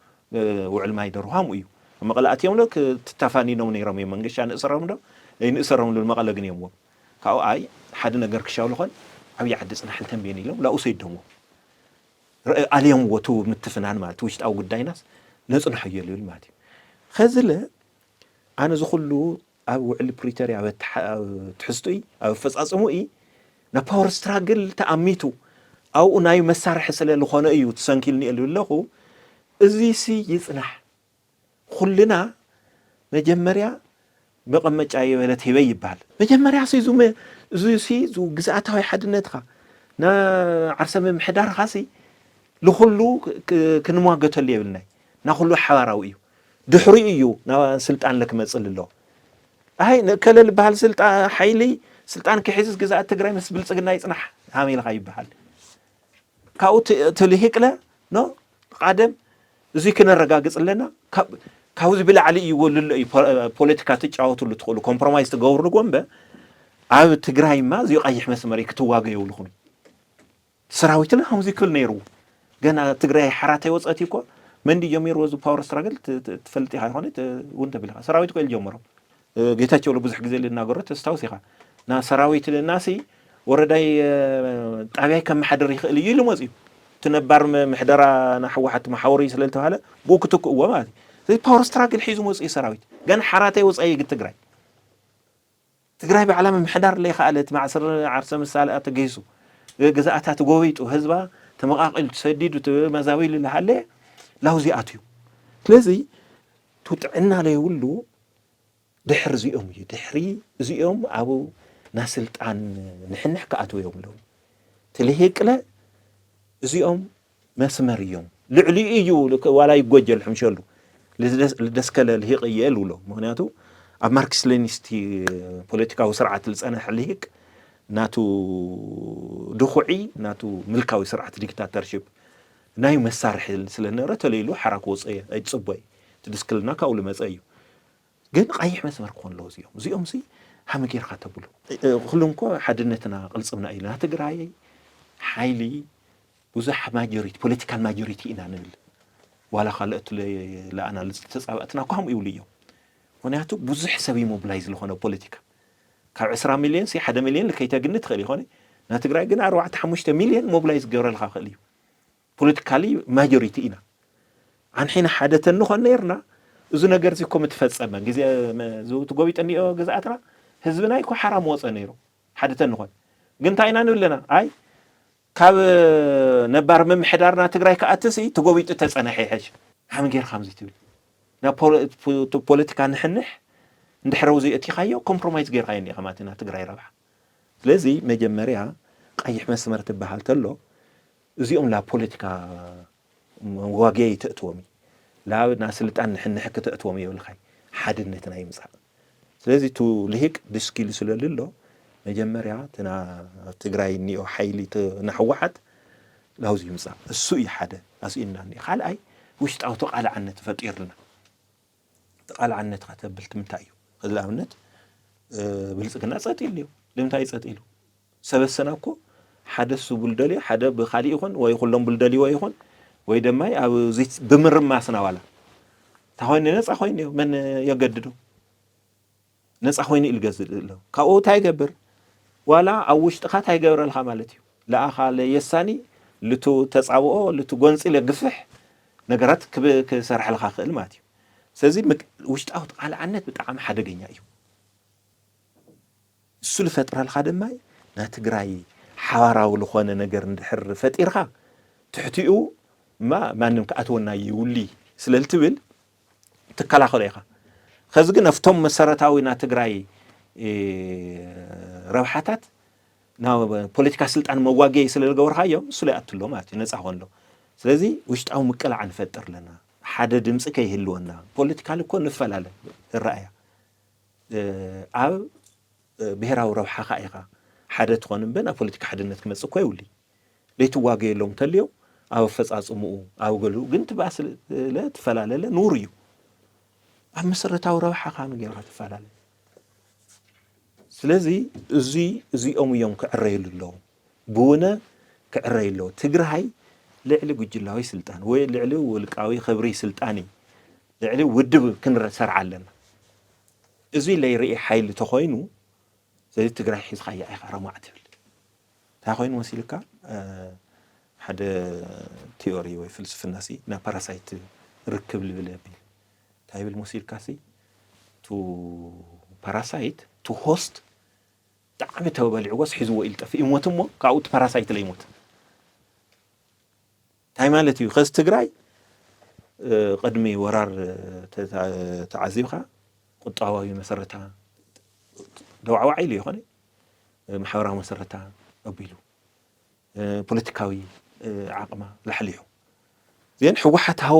ውዕል ማይ ደርሆ ከምኡ እዩ። መቐለ ኣትዮም ዶ ትታፋኒኖም ነይሮም እዮም። መንገሻ ንእሰሮም ዶ ንእሰሮም ሉ መቐለ ግን እዮም ካብኡ ኣይ ሓደ ነገር ክሻው ልኾን ዓብዪ ዓዲ ፅናሕ ልተንቤን ኢሎም ላኡ ሰይዶምዎ ኣልዮምዎ ቱ ምትፍናን ማለት ውሽጣዊ ጉዳይናስ ነፅንሖ እየ ልብል ማለት እዩ። ከዚ ለ ኣነ እዚ ኩሉ ኣብ ውዕሊ ፕሪቶርያ ኣብ ትሕዝቱኢ ኣብ ኣፈፃፅሙ ኢ ናብ ፓወር ስትራግል ተኣሚቱ ኣብኡ ናይ መሳርሒ ስለ ዝኾነ እዩ ትሰንኪልኒ እየ ልብል ኣለኹ። እዚ ሲ ይፅናሕ ኩልና መጀመርያ መቐመጫ የበለት ሂበይ ይበሃል። መጀመርያ ሲ እዚ ግዝኣታዊ ሓድነትካ ንዓርሰ ምምሕዳርካ ሲ ንኩሉ ክንሟገተሉ የብልናይ ናኩሉ ሓባራዊ እዩ። ድሕሪኡ እዩ ናብ ስልጣን ለክመፅእ ኣለዎ። ኣይ ንእከለ ዝበሃል ስልጣ ሓይሊ ስልጣን ክሕዝስ ግዛኣት ትግራይ ምስ ብልፅግና ይፅናሕ ሃሜልካ ይበሃል። ካብኡ ትልሂቅለ ኖ ቃደም እዚ ክነረጋግፅ ኣለና። ካብዚ ብላዕሊ እዩ ወልሎ እዩ ፖለቲካ ትጫወትሉ ትኽእሉ ኮምፕሮማይዝ ትገብርሉ ጎንበ ኣብ ትግራይማ እዚ ቀይሕ መስመር ክትዋገ የብልኹም። ሰራዊትና ከምዚ ክብል ነይሩ። ገና ትግራይ ሓራተይ ወፀት እኮ መንዲ ጀሚርዎ እዚ ፓወር ስትራግል ትፈልጥ ኢኻ ይኮነ እውን ተብልካ ሰራዊት ኮ ዝጀመሮም ጌታቸው ብዙሕ ግዜ ልናገሮ ተስታውስ ኢኻ። ና ሰራዊት ናሲ ወረዳይ ጣብያይ ከመሓደር ይኽእል እዩ ኢሉ መፅዩ። እቲ ነባር ምሕደራ ንሕወሓት መሓወሪ ስለ ዝተባሃለ ብኡ ክትክእዎ ማለት እዩ። ስለዚ ፓወር ስትራግል ሒዙ መፅኡ ሰራዊት ገና ሓራተይ ወፃኢ ግድ ትግራይ ትግራይ ባዕላ ምምሕዳር ለይኸኣለት ማዕስር ዓርሰ ምሳልኣ ተገይሱ ገዛእታ ተጎቢጡ ህዝባ ተመቓቒሉ ተሰዲዱ ተመዛቢሉ ልሃለ ላውዚ ኣትዩ። ስለዚ ቱ ጥዕና ለይብሉ ድሕር እዚኦም እዩ ድሕሪ እዚኦም ኣብ ናስልጣን ንሕንሕ ክኣትው እዮም ኣለዉ። ትልሂቅለ እዚኦም መስመር እዮም። ልዕሊኡ እዩ ዋላ ይጎጀል ሕምሸሉ ልደስከለ ልሂቅ እየ ልብሎ። ምክንያቱ ኣብ ማርክስ ሌኒስቲ ፖለቲካዊ ስርዓት ዝፀነሐ ልሂቅ ናቱ ድኹዒ ናቱ ምልካዊ ስርዓት ዲክታተርሽፕ ናይ መሳርሒ ስለነበረ ተለይሉ ሓራ ክወፀ ኣይትፅቦይ ትድስክልና ካብኡ ልመፀ እዩ። ግን ቀይሕ መስመር ክኾን ኣለዎ እዚኦም እዚኦም ሲ ሃመ ጌርካ ተብሉ። ኩሉም ኮ ሓድነትና ቅልፅምና ኢልና ትግራይ ሓይሊ ብዙሕ ማጆሪቲ ፖለቲካል ማጆሪቲ ኢና ንብል። ዋላ ካልኦት ለኣና ተፃባእትና እኳ ከምኡ ይብሉ እዮም። ምክንያቱ ብዙሕ ሰብ ሞብላይዝ ዝኾነ ፖለቲካ ካብ ዕስራ ሚልዮን ሲ ሓደ ሚልዮን ልከይተግኒ ትኽእል ይኾነ ና ትግራይ ግን ኣርባዕተ ሓሙሽተ ሚልዮን ሞብላይዝ ገብረልካ ክእል እዩ። ፖለቲካሊ ማጆሪቲ ኢና። ኣንሒና ሓደ ተንኾን ነይርና እዚ ነገር እዚ እኮ ምትፈጸመ ግዜ ትጎቢጠ እኒኦ ግዝኣትና ህዝብና ይኮ ሓራ መወፀ ነይሩ ሓደ ተንኾን ግን እንታይ ኢና ንብለና ኣይ ካብ ነባር ምምሕዳርና ትግራይ ክኣትሲ ተጎቢጡ ተፀነሐ ይሐሽ ሃም ጌርካ ምዚ ትብል ናብ ፖለቲካ ንሕንሕ እንድሕረው ዘይእቲኻዮ ኮምፕሮማይዝ ጌርካዮ እኒኢኻ ማለት ኢና ትግራይ ረብሓ ስለዚ መጀመርያ ቀይሕ መስመር ትበሃል ተሎ እዚኦም ላ ፖለቲካ ዋጋ ይተእትዎም እዩ ላብ ና ስልጣን ንሕንሕ ክተእትዎም የብልካይ ሓድነትና ይምፃእ ስለዚ ቱ ልሂቅ ድስኪሉ ስለልሎ መጀመርያ ትና ትግራይ እኒኦ ሓይሊ ናሕወሓት ላውዚ ይምፃእ እሱ እዩ ሓደ ኣስኢንና እኒ ካልኣይ ውሽጣዊ ተቃልዓነት ፈጢርልና ተቃልዓነትካ ተብል ትምንታይ እዩ ከዚ ኣብነት ብልፅግና ፀጥ ኢሉ እዩ ንምንታይ ፀጥ ኢሉ ሰበሰና እኮ ሓደ እሱ ቡልደልዮ ሓደ ብካሊእ ይኹን ወይ ኩሎም ቡልደልዎ ይኹን ወይ ድማ ኣብ ብምርማስና ዋላ እንታይ ኮይኑ ነፃ ኮይኑ እዩ መን የገድዶ ነፃ ኮይኑ ኢሉ ገዝእ ኣሎ ካብኡ እንታይ ይገብር ዋላ ኣብ ውሽጥኻ እንታይ ይገብረልካ ማለት እዩ ለኣኻ ለየሳኒ ልቱ ተፃብኦ ልቱ ጎንፂ ለግፍሕ ነገራት ክሰርሐልካ ክእል ማለት እዩ ስለዚ ውሽጣዊ ተቃልዓነት ብጣዕሚ ሓደገኛ እዩ እሱ ዝፈጥረልካ ድማ ናይ ትግራይ ሓባራዊ ዝኾነ ነገር እንድሕር ፈጢርካ ትሕቲኡ እማ ማንም ክኣትወና ይውሊ ስለ ልትብል ትከላኸሎ ኢኻ። ከዚ ግን ኣብቶም መሰረታዊ ናይ ትግራይ ረብሓታት ናብ ፖለቲካ ስልጣን መዋገይ ስለ ዝገበርካዮም እሱ ላይ ኣትሎ ማለት እዩ፣ ነፃ ኮንሎ። ስለዚ ውሽጣዊ ምቅላዕ ንፈጥር ኣለና። ሓደ ድምፂ ከይህልወና፣ ፖለቲካል እኮ ንፈላለ። እረኣያ ኣብ ብሔራዊ ረብሓኻ ኢኻ ሓደ ትኾን እምበር ናብ ፖለቲካ ሓድነት ክመፅእ እኮ የብሉ። ለይትዋገየሎም እንተልዮም ኣብ ኣፈፃፅምኡ ኣብ ገሉ ግን ትባስለ ትፈላለለ ኑር እዩ። ኣብ መሰረታዊ ረብሓኻ ጌርካ ትፈላለ። ስለዚ እዚ እዚኦም እዮም ክዕረይሉ ኣለዎም። ብውነ ክዕረይ ኣለዎ። ትግራይ ልዕሊ ጉጅላዊ ስልጣን ወይ ልዕሊ ውልቃዊ ክብሪ ስልጣን እዩ። ልዕሊ ውድብ ክንሰርዓ ኣለና። እዚ ለይርኢ ሓይሊ ተኾይኑ ስለዚ ትግራይ ሒዝኻያ ኢኻ ረማዕ ትብል። እንታይ ኮይኑ መሲልካ ሓደ ቲዮሪ ወይ ፍልስፍና ሲ ናብ ፓራሳይት ርክብ ልብል የብል። እንታይ ይብል መሲልካ ሲ ቱ ፓራሳይት ቱ ሆስት ብጣዕሚ ተበሊዕዎስ ሒዝዎ ኢሉ ጠፍእ ይሞት እሞ ካብኡ እቲ ፓራሳይት ለይሞት እንታይ ማለት እዩ? ከዚ ትግራይ ቅድሚ ወራር ተዓዚብካ ቁጠባዊ መሰረታ ደዋዕዋዕ ኢሉ ይኾነ ማሕበራዊ መሰረታ ኣቢሉ ፖለቲካዊ ዓቕማ ላሕሊሑ ዜን ህወሓት ሃው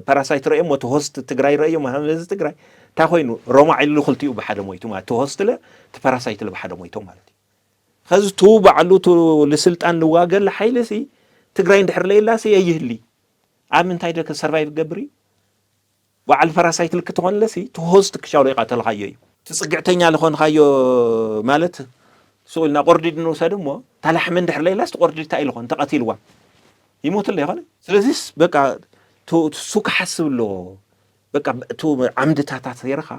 ፓራሳይት ረእዮ ሞ ሆስት ትግራይ ረእዮ ማለት ትግራይ እንታይ ኮይኑ ሮማ ኢሉ ክልቲኡ ብሓደ ሞይቱ ማለት ሆስት ለ ፓራሳይት ለ ብሓደ ሞይቶም ማለት እዩ። ከዚ ቱ ባዕሉ ቱ ልስልጣን ልዋገል ሓይሊ ሲ ትግራይ እንድሕር ለየላ ሲ የይህሊ ኣብ ምንታይ ደ ሰርቫይቭ ገብር እዩ? በዓል ፓራሳይት ልክ ትኾን ለሲ ቱ ሆስት ክሻው ለይቃተልካዮ እዩ። ትጽግዕተኛ ልኾንካዮ ማለት ስቕ ኢልና ቆርዲድ ንውሰድ እሞ ታላሕመ እንድሕር ለየላስ ትቆርዲድ እንታይ ኢልኾን ተቐቲልዋ ይሞትለ ይኾነ። ስለዚስ በቃ ቱ ክሓስብ ኣለዎ። በቃ ቱ ዓምድታታት ሴርኻ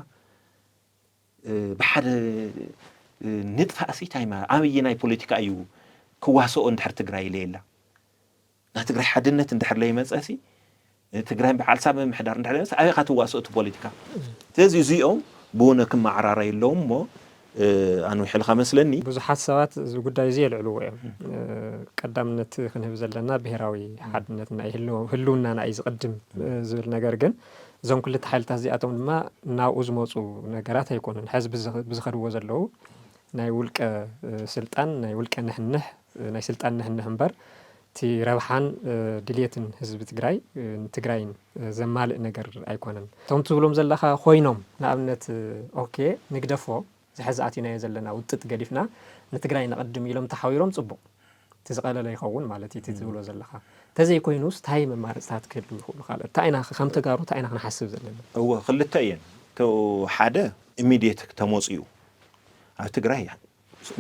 ብሓደ ንጥፋእሲ እንታይ ማለት ኣበየናይ ፖለቲካ እዩ ክዋስኦ እንድሕር ትግራይ ኢለ የላ ናይ ትግራይ ሓድነት እንድሕር ለይመፀሲ ትግራይ በዓል ሳብ ምምሕዳር እንድሕር ለይመፀ ኣበይ ካትዋስኦ እቲ ፖለቲካ ስለዚ እዚኦም ብውነ ክመዓራረይ ኣለዎም እሞ ኣንዊሕልካ መስለኒ። ብዙሓት ሰባት እዚ ጉዳይ እዚ የልዕልዎ እዮም። ቀዳምነት ክንህብ ዘለና ብሄራዊ ሓድነትና ህልውናና እዩ ዝቕድም ዝብል ነገር ግን እዞም ክልተ ሓይልታት እዚኣቶም ድማ ናብኡ ዝመፁ ነገራት ኣይኮኑን። ሕዚ ብዝኸድዎ ዘለዉ ናይ ውልቀ ስልጣን ናይ ውልቀ ንሕንሕ ናይ ስልጣን ንሕንሕ እምበር እቲ ረብሓን ድልየትን ህዝቢ ትግራይ ንትግራይን ዘማልእ ነገር ኣይኮነን። እቶም ትብሎም ዘለኻ ኮይኖም ንኣብነት ኦኬ ንግደፎ ዝሐዚ ኣቲናዮ ዘለና ውጥጥ ገዲፍና ንትግራይ ነቐድም ኢሎም ተሓዊሮም ፅቡቕ እቲ ዝቐለለ ይኸውን ማለት እዩ። እቲ ትብሎ ዘለኻ ተዘይኮይኑስ ታይ መማረፅታት ክህልው ይኽእሉ? ካልእ እንታይ ኢና ከም ተጋሩ እንታይ ኢና ክንሓስብ ዘለና? እወ ክልተ እየን። እቶ ሓደ ኢሚድየት ተመፅኡ ኣብ ትግራይ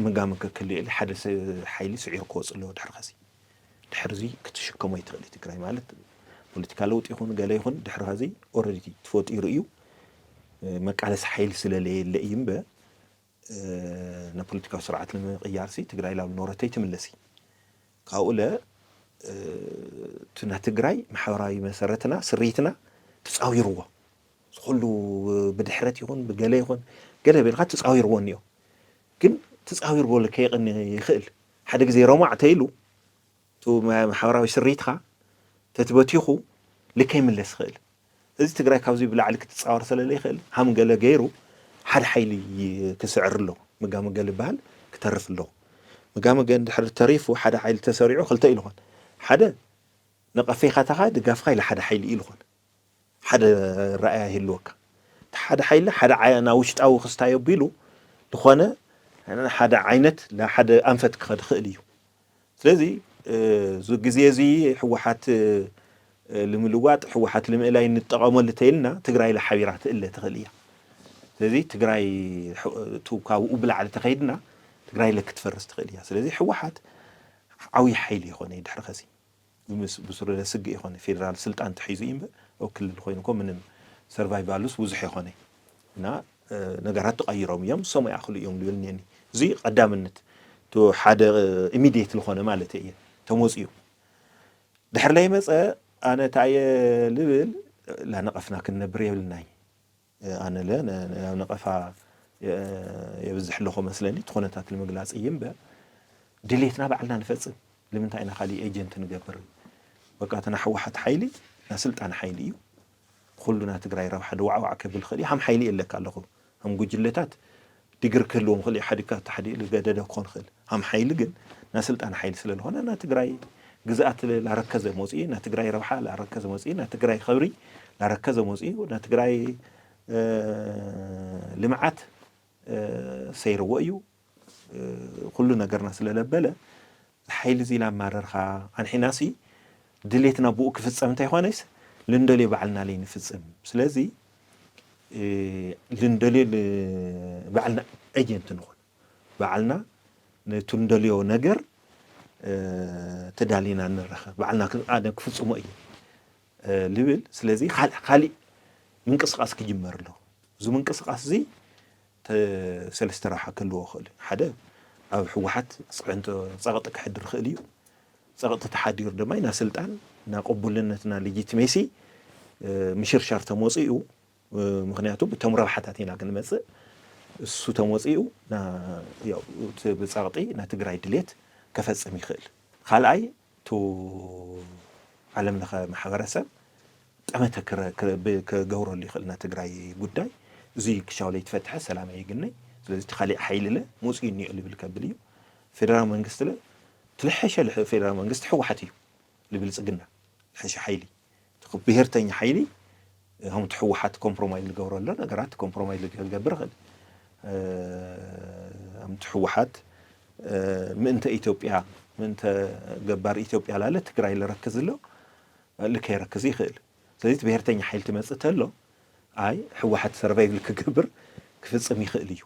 ምጋም ክክልእል ሓደ ሓይሊ ስዒሩ ክወፅ ኣለዎ። ድሕሪ ኸዚ ድሕርዚ ክትሽከሞ ይትኽእል ትግራይ ማለት ፖለቲካ ለውጥ ይኹን ገለ ይኹን ድሕሪ ኸዚ ኦረዲ ተፈጢሩ እዩ። መቃለሲ ሓይሊ ስለለየለ እዩ እምበ ንፖለቲካዊ ስርዓት ንምቕያር ሲ ትግራይ ላብ ኖረተይ ትምለሲ ካብኡለ እቲ ናይ ትግራይ ማሕበራዊ መሰረትና ስሪትና ተፃዊርዎ ዝኩሉ ብድሕረት ይኹን ብገለ ይኹን ገለ ቤልካ ተፃዊርዎ እኒኦ ግን ተፃዊርዎ ከይቕኒ ይኽእል ሓደ ግዜ ረማዕ ተይሉ እቲ ማሕበራዊ ስሪትካ ተትበቲኹ ልከይ ምለስ ይኽእል እዚ ትግራይ ካብዚ ብላዕሊ ክትፃወር ስለለ ይኽእል ሃም ገለ ገይሩ ሓደ ሓይሊ ክስዕር ኣለዎ። ምጋምገ ዝበሃል ክተርፍ ኣለዎ። ምጋምገ እንድሕር ተሪፉ ሓደ ሓይሊ ተሰሪዑ ክልተ እዩ ዝኾን። ሓደ ነቐፌኻታኻ ድጋፍኻ ኢለ ሓደ ሓይሊ እዩ ዝኾን። ሓደ ረኣያ ይህልወካ። እቲ ሓደ ሓይሊ ሓደ ዓያ ናብ ውሽጣዊ ክስታይ ኣቢሉ ዝኾነ ሓደ ዓይነት ሓደ ኣንፈት ክኸድ ይኽእል እዩ። ስለዚ እዚ ግዜ እዚ ህወሓት ንምልዋጥ ህወሓት ንምእላይ ንጠቐመሉ ተይልና ትግራይ ኢላ ሓቢራ ትእለ ትኽእል እያ። ስለዚ ትግራይ ካብኡ ብላዕሊ ተኸይድና ትግራይ ኢለ ክትፈርስ ትኽእል እያ። ስለዚ ህወሓት ዓብዪ ሓይሊ ይኾነ ድሕሪ ኸዚ ብሱሩ ለስግእ ይኾነ ፌደራል ስልጣን ተሒዙ እዩ እምበር ኣብ ክልል ኮይኑ ኮ ምንም ሰርቫይቫሉስ ብዙሕ ይኾነ እና ነገራት ተቐይሮም እዮም። ሰሙ ይኣኽሉ እዮም ልብል እኒአኒ። እዚ ቀዳምነት እቲ ሓደ ኢሚድየት ዝኾነ ማለት እየ ተመፅኡ። ድሕር ለይመፀ ኣነ እንታይ እየ ልብል ላነቐፍና ክንነብር የብልናይ። ኣነ ለ ናብ ነቐፋ የብዝሕ ኣለኹ መስለኒ እቲ ኩነታት ንምግላፅ እዩ እምበር ድሌትና ባዕልና ንፈፅም። ንምንታይ ኢና ካሊእ ኤጀንት ንገብር? በቃ እቲ ናይ ህወሓት ሓይሊ ናይ ስልጣን ሓይሊ እዩ። ኩሉ ናይ ትግራይ ረብሓ ድዋዕዋዕ ከብል ይኽእል እዩ። ሃም ሓይሊ የለካ ኣለኹ ሃም ጉጅለታት ድግር ክህልዎም ይኽእል እዩ። ሓዲካ ተሓዲኡ ገደደ ክኾን ይኽእል። ሃም ሓይሊ ግን ናይ ስልጣን ሓይሊ ስለ ዝኾነ ናይ ትግራይ ግዝኣት ላረከዘ መፅኡ፣ ናይ ትግራይ ረብሓ ላረከዘ መፅኡ፣ ናይ ትግራይ ክብሪ ላረከዘ መፅኡ፣ ናይ ትግራይ ልምዓት ሰይርዎ እዩ። ኩሉ ነገርና ስለለበለ ሓይሊ እዚ ላማረርካ ኣንሒናሲ ድሌትና ብኡ ክፍፀም እንተይኮነስ ልንደልዮ ባዕልና ለይንፍፅም። ስለዚ ልንደልዮ ባዕልና ኤጀንት ንኹን፣ ባዕልና ነቱ ንደልዮ ነገር ተዳሊና ንረኸብ፣ ባዕልና ክፍፅሞ እዩ ልብል። ስለዚ ካሊእ ምንቅስቃስ ክጅመር ኣለዎ። እዚ ምንቅስቃስ እዚ ሰለስተ ረብሓ ክህልዎ ይኽእል እዩ። ሓደ ኣብ ህወሓት ፅዕንቶ ፀቕጢ ክሕድር ይኽእል እዩ። ፀቕጢ ተሓዲሩ ድማ ናይ ስልጣን ናይ ቅቡልነትና ሌጂቲሜሲ ምሽርሻር ተመፂኡ። ምክንያቱ ብቶም ረብሓታት ኢና ክንመፅእ፣ እሱ ተመፂኡ ብፀቕጢ ናይ ትግራይ ድሌት ከፈፅም ይኽእል። ካልኣይ ቱ ዓለም ለኸ ማሕበረሰብ ጠመተ ክገብረሉ ይኽእል ናይ ትግራይ ጉዳይ። እዚ ክሻው ለይትፈትሐ ሰላም ኣይግነይ። ስለዚ እቲ ካሊእ ሓይሊ ለ መፅኡ እኒኦ ልብል ከብል እዩ። ፌደራል መንግስቲ ለ ትልሐሸ ፌደራል መንግስቲ ህወሓት እዩ፣ ልብልፅግና ልሐሸ ሓይሊ። ብሄርተኛ ሓይሊ ከምቲ ህወሓት ኮምፕሮማይዝ ዝገብረሎ ነገራት ኮምፕሮማይዝ ክገብር ይኽእል። ከምቲ ህወሓት ምእንተ ኢትዮጵያ ምእንተ ገባር ኢትዮጵያ ላለ ትግራይ ልረክዝ ኣሎ ልከ ይረክዝ ይኽእል። ስለዚ እቲ ብሄርተኛ ሓይሊ ትመፅእ ተሎ ኣይ ህወሓት ሰርቫይቭ ክገብር ክፍፅም ይኽእል እዩ።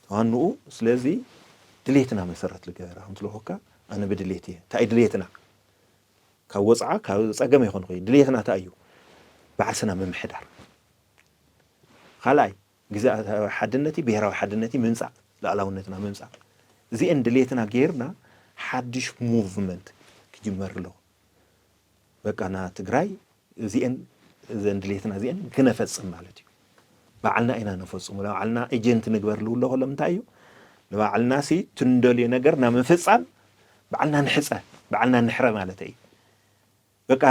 ዋንኡ ስለዚ ድሌትና መሰረት ልገበረ ከምትልኩካ ኣነ ብድሌት እየ። እንታይ ድሌትና ካብ ወፅዓ ካብ ፀገም ይኾን ኾይ ድሌትና እንታይ እዩ? ባዕልስና ምምሕዳር። ካልኣይ ግዛኣታዊ ሓድነቲ ብሄራዊ ሓድነቲ ምምፃእ፣ ሉዓላውነትና ምምፃእ። እዚአን ድሌትና ጌርና ሓድሽ ሙቭመንት ክጅመር ኣለዎ። በቃ ና ትግራይ እዚአን እዘን ድሌትና እዚአን ክነፈፅም ማለት እዩ። ባዕልና ኢና ነፈፅሙ። ባዕልና ኤጀንት ንግበር ልውሎ ከሎ ምንታይ እዩ? ንባዕልና ሲ ትንደልዮ ነገር ናብ ምፍፃም ባዕልና ንሕፀ፣ ባዕልና ንሕረ ማለት እዩ። በቃ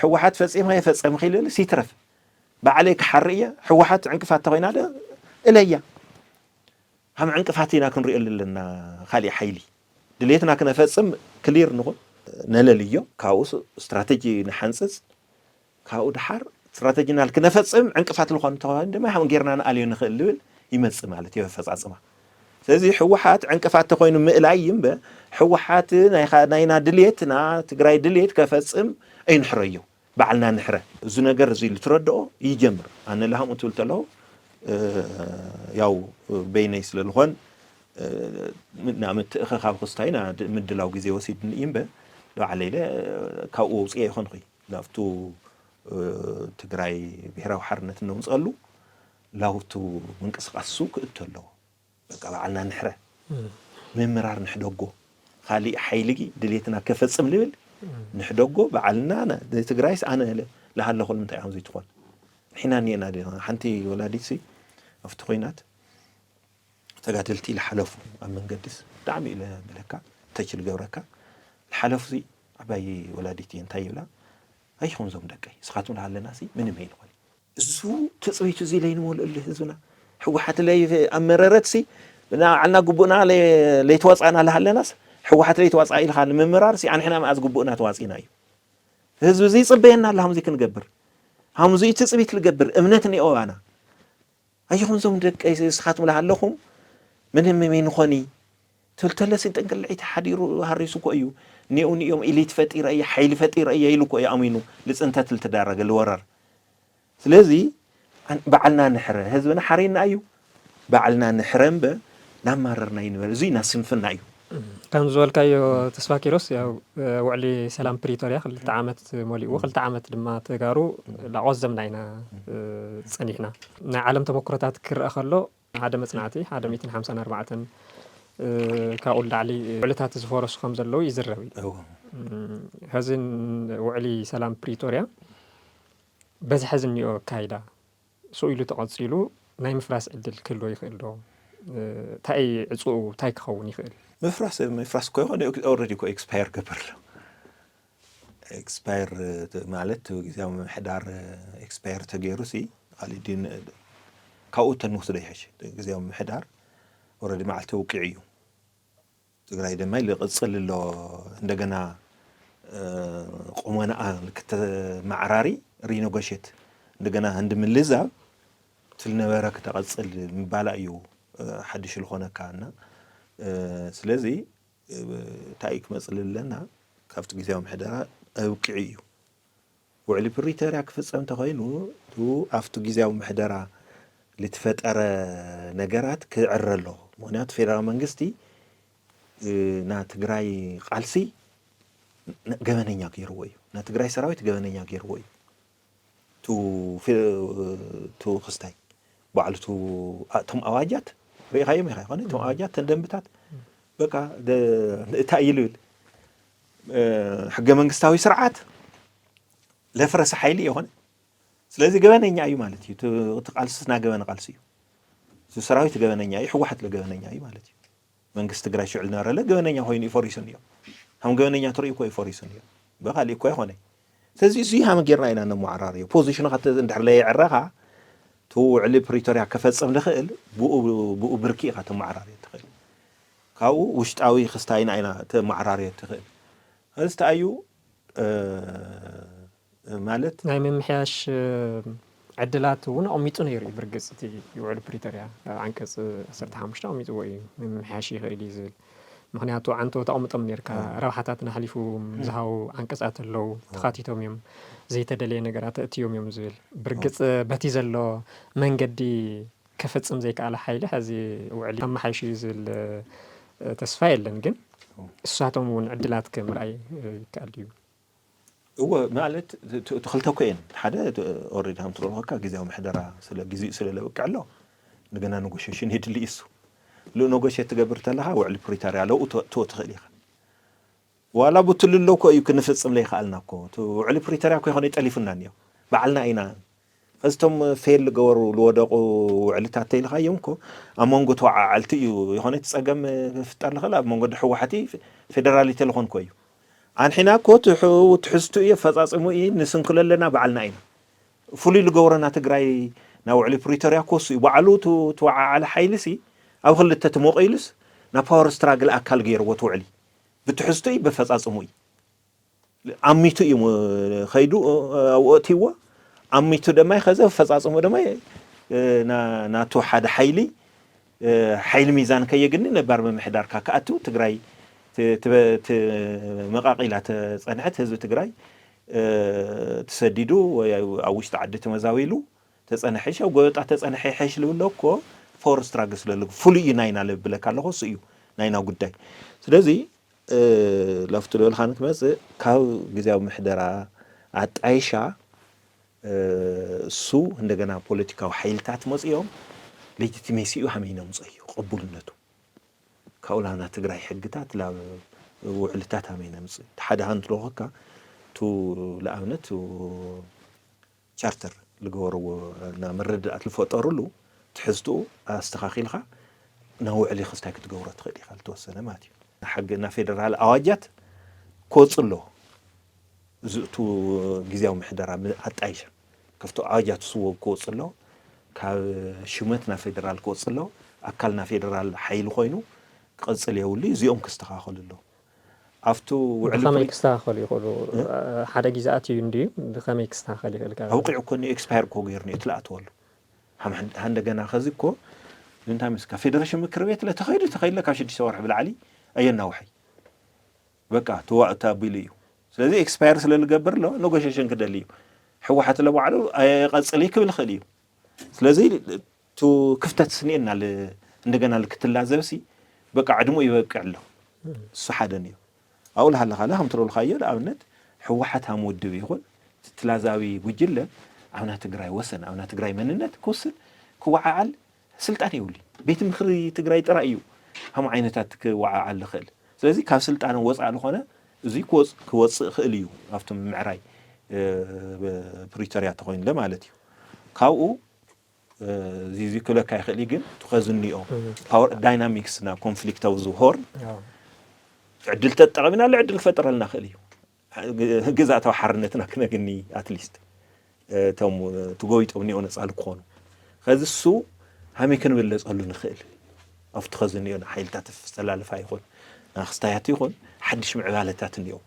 ህወሓት ፈፂምካ የፈፀምካ ኢሉ ሲትረፍ ባዕለይ ክሓሪ እየ። ህወሓት ዕንቅፋት ተኮይና ዶ እለያ። ከም ዕንቅፋት ኢና ክንሪኦ ዘለና። ካሊእ ሓይሊ ድሌትና ክነፈፅም ክሊር ንኹን ነለልዮ። ካብኡ ስትራተጂ ንሓንፅፅ። ካብኡ ድሓር ስትራተጂና ክነፈፅም ዕንቅፋት ልኾን ተባሂሉ ድማ ከም ጌርና ንኣልዮ ንኽእል ልብል ይመፅእ ማለት እዩ ኣፈፃፅማ። ስለዚ ህወሓት ዕንቅፋት ተኮይኑ ምእላይ እምበ ህወሓት ናይና ድሌትና ትግራይ ድሌት ከፈፅም ኣይንሕረዮ። ባዕልና ንሕረ። እዚ ነገር እዚ ልትረድኦ ይጀምር። ኣነ ለሃምኡ ትብል ተለኹ ያው በይነይ ስለ ልኾን ናብ ምትእኸኻብ ክስታይ ምድላው ግዜ ወሲድኒ እዩ እምበ ንባዕለይ ኢለ ካብኡ ወውፅኦ ይኾንኹ ናብቱ ትግራይ ብሄራዊ ሓርነት እነውፀሉ ላውቱ ምንቅስቃስ ሱ ክእቶ ኣለዎ። በቃ ባዕልና ንሕረ ምምራር ንሕደጎ ካሊእ ሓይሊ ድሌትና ከፈፅም ልብል ንሕደጎ ባዕልና ንትግራይስ ኣነ ለሃለኹ ንምንታይ እዮም ዘይትኾን ንሕና እኒአና ሓንቲ ወላዲት ሲ ኣብቲ ኮይናት ተጋደልቲ ዝሓለፉ ኣብ መንገዲስ ብጣዕሚ ኢለ ብለካ ተች ልገብረካ ዝሓለፉ ዓባይ ወላዲት እየ እንታይ ይብላ ኣይኹን ዞም ደቀይ እስኻትኩም ኣለና ምንም ኣይንኾን እሱ ትፅቢቱ እዚ ለይንመልእሉ ህዝብና ህወሓት ለይ ኣመረረትሲ ንባዕልና ግቡእና ለይተዋፃእና ለሃለናስ ህወሓት ለይተዋፃእ ኢልካ ንምምራርሲ ኣንሕና መኣዝ ግቡእና ተዋፂና እዩ ህዝቢ እዚ ይፅበየና ኣሎ ሃምዚ ክንገብር ሃምዚ ትፅቢት ልገብር እምነት እኒኦ ኣባና ኣይኹም ዞም ደቀይ እስኻትኩም ለሃለኹም ምንም መይንኾኒ ትብል ተለሲ ጥንቅልዒት ሓዲሩ ሃሪሱ እኮ እዩ ኒኡ ኒኦም ኢሊት ፈጢረ እየ ሓይሊ ፈጢረ እየ ኢሉ እኮ እዩ ኣሚኑ ልፅንተት ልትዳረገ ልወረር ስለዚ ባዕልና ንሕረ ህዝብና ሓሪና እዩ ባዕልና ንሕረ እምበ ናማረርና ይንበር እዙይ ናስንፍና እዩ ከም ዝበልካዮ ተስፋ ኪሮስ ያው ውዕሊ ሰላም ፕሪቶሪያ ክልተ ዓመት መሊእዎ ክልተ ዓመት ድማ ተጋሩ ላቆዘምና ኢና ፀኒሕና ናይ ዓለም ተመክሮታት ክረአ ከሎ ሓደ መፅናዕቲ ሓደ ሚእትን ሓምሳን ኣርባዕተን ካብኡ ንላዕሊ ውዕልታት ዝፈረሱ ከም ዘለዉ ይዝረብ እዩ ሕዚ ውዕሊ ሰላም ፕሪቶሪያ በዚ ሕዚ እኒኦ ኣካይዳ ስኡ ኢሉ ተቐፂሉ ናይ ምፍራስ ዕድል ክህልዎ ይኽእል ዶ? እንታይ ዕፅኡ እንታይ ክኸውን ይኽእል? ምፍራስ ምፍራስ እኮ ይኾን ኦልሬዲ እኮ ኤክስፓየር ገበር ኣሎ ኤክስፓየር ማለት ግዜያዊ ምምሕዳር ኤክስፓየር ተገይሩ ሲ ካሊእ ድዩ ን- ካብኡ ተንወስዶ ይሕሽ። ግዜያዊ ምምሕዳር ኦልሬዲ መዓልቲ ውቂዑ እዩ። ትግራይ ድማ ይቕፅል ኣሎ። እንደገና ቁመናኣ ንክተመዓራሪ ሪነጎሽት እንደገና እንድምልዛብ ትልነበረ ክተቐፅል ምባላ እዩ ሓድሽ ዝኾነካ እና ስለዚ እንታይ ክመፅል ኣለና ካብቲ ግዜያዊ ምሕደራ ኣብቂዑ እዩ። ውዕሊ ፕሪቶርያ ክፍፀም እንተኮይኑ ኣብቲ ግዜያዊ ምሕደራ ልትፈጠረ ነገራት ክዕረ ኣለዎ። ምክንያቱ ፌደራል መንግስቲ ና ትግራይ ቃልሲ ገበነኛ ገይርዎ እዩ። ና ትግራይ ሰራዊት ገበነኛ ገይርዎ እዩ። ቱ ክስታይ ባዕሉ እቶም ኣዋጃት ርኢኻዮም ኢኻ ይኮነ እቶም ኣዋጃት ተን ደንብታት በቃ እንታይ እዩ ልብል ሕገ መንግስታዊ ስርዓት ለፍረሰ ሓይሊ የኾነ። ስለዚ ገበነኛ እዩ ማለት እዩ። እቲ ቃልስስ ናገበነ ቃልሲ እዩ። እቲ ሰራዊት ገበነኛ እዩ፣ ህወሓት ለገበነኛ እዩ ማለት እዩ። መንግስቲ ትግራይ ሽዑ ዝነበረ ለገበነኛ ኮይኑ እዩ ፈሪሱ እኒኦ። ከም ገበነኛ ተርእዩ እኮ እዩ ፈሪሱ እኒኦ። ብካሊእ እኮ ኣይኮነ። ስለዚ እዙ ሃመ ጌርና ኢና ነመዓራርዮ። ፖዚሽንካ እንድሕር ለየዕረኻ እቲ ውዕሊ ፕሪቶርያ ከፈፅም ዝኽእል ብኡ ብኡ ብርኪ ኢኻ ተመዓራርዮ ትኽእል። ካብኡ ውሽጣዊ ክስታይና ኢና ተመዓራርዮ ትኽእል። እዚ ተኣዩ ማለት ናይ ምምሕያሽ ዕድላት እውን ኣቐሚጡ ነይሩ እዩ። ብርግፅ እቲ ውዕል ፕሪቶርያ ኣብ ዓንቀፅ ዓሰርተ ሓሙሽተ ኣቐሚጥዎ እዩ። ምምሕያሽ ይኽእል እዩ ዝብል ምክንያቱ ዓንቶ ተቐምጦም ነርካ ረብሓታትና ሓሊፉ ዝሃው ዓንቀፃት ኣለዉ ተኻቲቶም እዮም ዘይተደለየ ነገራት ተእትዮም እዮም ዝብል ብርግፅ በቲ ዘሎ መንገዲ ከፈፅም ዘይከኣለ ሓይሊ ሕዚ ውዕሊ ኣመሓይሹ እዩ ዝብል ተስፋ የለን ግን እሳቶም እውን ዕድላት ከምርኣይ ይከኣል እዩ እወ ማለት እቲ ክልተ እኮ እየን ሓደ ኦሬዲ ከም ትረልኸካ ግዜያዊ ምሕደራ ስለ ግዜኡ ስለ ለብቅዕ ኣሎ እንደገና ነጎሽሽን የድሊ እሱ ልኡ ነጎሽት ትገብር ተለካ ውዕሊ ፕሪታርያ ለኡ ትኦ ትኽእል ኢኻ ዋላ ብትልሎ እኮ እዩ ክንፍፅም ለይከኣልና እኮ እቲ ውዕሊ ፕሪታርያ እኮ ይኾነ ጠሊፉና እኒኦ ባዕልና ኢና ከዚቶም ፌል ዝገበሩ ዝወደቑ ውዕልታት ተይልኻዮም እኮ ኣብ መንጎ ተወዓዓልቲ እዩ ይኾነ እቲ ፀገም ክፍጠር ዝኽእል ኣብ መንጎ ህወሓቲ ፌደራሊቲ ዝኾን እኮ እዩ ኣንሒና እኮ ትሕዝቱ እዩ ኣፈፃፅሙ እዩ ንስንክሎ ኣለና ባዕልና ኢና ፍሉይ ዝገብረና ትግራይ ናብ ውዕሊ ፕሪቶርያ ኮሱ እዩ ባዕሉ ተወዓዓሊ ሓይሊ ሲ ኣብ ክልተ ትሞቀ ኢሉስ ናብ ፓወር ስትራግል ኣካል ገይርዎ ትውዕሊ ብትሕዝቱ እዩ በፈፃፅሙ እዩ ኣሚቱ እዩ ከይዱ ኣብኡ ኣእትይዎ ኣሚቱ ድማ ከዚ ኣፈፃፅሙ ድማ ናቱ ሓደ ሓይሊ ሓይሊ ሚዛን ከየግኒ ነባር ምምሕዳርካ ክኣቱ ትግራይ መቃቂላ ተፀንሐት ህዝቢ ትግራይ ተሰዲዱ ወይ ኣብ ውሽጢ ዓዲ ተመዛዊሉ ተፀንሐ ሸው ጎበጣ ተፀንሐ ይሐሽ ልብሎ እኮ ፎር ስትራግል ስለልጉ ፍሉይ እዩ ናይና ልብለካ ኣለኹ እሱ እዩ ናይና ጉዳይ ስለዚ ላፍቱ ልበልካ ንክመፅእ ካብ ግዜያዊ ምሕደራ ኣጣይሻ እሱ እንደገና ፖለቲካዊ ሓይልታት መፅኦም ሌጂቲሜሲኡ ሃመይ ነምፅኦ እዩ ቅቡልነቱ ካብኡ ላና ትግራይ ሕግታት ላብ ውዕልታት ሃመይ ነምፅእ እቲ ሓደ ሃንት ለኾካ ቱ ንኣብነት ቻርተር ዝገበርዎ እና ምርድዳእት ዝፈጠሩሉ ትሕዝትኡ ኣስተኻኺልካ ናብ ውዕሊ ክስታይ ክትገብሮ ትኽእል ኢኻ ዝተወሰነ ማለት እዩ። ሕጊ እና ፌደራል ኣዋጃት ክወፅ ኣለዎ። እዚ እቱ ግዜያዊ ምሕደራ ኣጣይሻ ከፍቶ ኣዋጃት ስዎ ክወፅ ኣለዎ። ካብ ሽመት ናብ ፌደራል ክወፅ ኣለዎ። ኣካል ናብ ፌደራል ሓይሊ ኮይኑ ክቐፅል የብሉ። እዚኦም ክስተኻኸሉ ኣለዎ። ኣብቱ ውዕሊ ብኸመይ ክስተኻኸሉ ይኽእሉ? ሓደ ግዜ ኣትዩ እንድዩ ብኸመይ ክስተኻኸል ይኽእል? ካብ ኣውቂዑ እኮ ኒ ኤክስፓየር እኮ ገይሩ ኒ እቲ ለኣትወሉ ሃንደገና ከዚ እኮ እንታይ ምስ ካብ ፌደሬሽን ምክር ቤት ለተኸይዱ ተኸይለ ካብ ሽዱሽተ ወርሒ ብላዕሊ ኣየናውሐይ በቃ ትዋእ ተቢሉ እዩ። ስለዚ ኤክስፓየር ስለ ዝገብር ኣሎ ኔጎሽሽን ክደሊ እዩ። ህወሓት ለባዕሉ ኣየቐፅል ክብል ይኽእል እዩ። ስለዚ ቱ ክፍተት ስኒኤና እንደገና ክትላዘብሲ በቃ ዕድሙ ይበቅዕ ኣሎ እሱ ሓደ እዩ ኣብኡ ለሃለኻለ ከም ትረልካዮ ንኣብነት ህወሓት ሃም ውድብ ይኹን ትላዛዊ ጉጅለ ኣብና ትግራይ ወሰን ኣብና ትግራይ መንነት ክውስን ክወዓዓል ስልጣን የብሉ ቤት ምክሪ ትግራይ ጥራይ እዩ ሃም ዓይነታት ክወዓዓል ዝኽእል ስለዚ ካብ ስልጣን ወፃእ ዝኾነ እዚ ክወፅእ ክእል እዩ ኣብቲ ምዕራይ ፕሪቶርያ ተኮይኑለ ማለት እዩ ካብኡ እዚ ክብለካ ይኽእል ግን ትኸዝኒኦ ዳይናሚክስ ና ኮንፍሊክት ኦፍ ሆርን ዕድል ተጠቐሚና ዕድል ክፈጠረልና ክእል እዩ ግዛእታዊ ሓርነትና ክነግኒ ኣትሊስት እቶም ትጎይጦም እኒኦ ነፃ ክኾኑ ከዚ እሱ ሃመይ ክንብለፀሉ ንኽእል ኣብቲ ኸዚ እኒኦ ሓይልታት ዝተላለፋ ይኹን ናክስታያት ይኹን ሓድሽ ምዕባለታት እኒኦም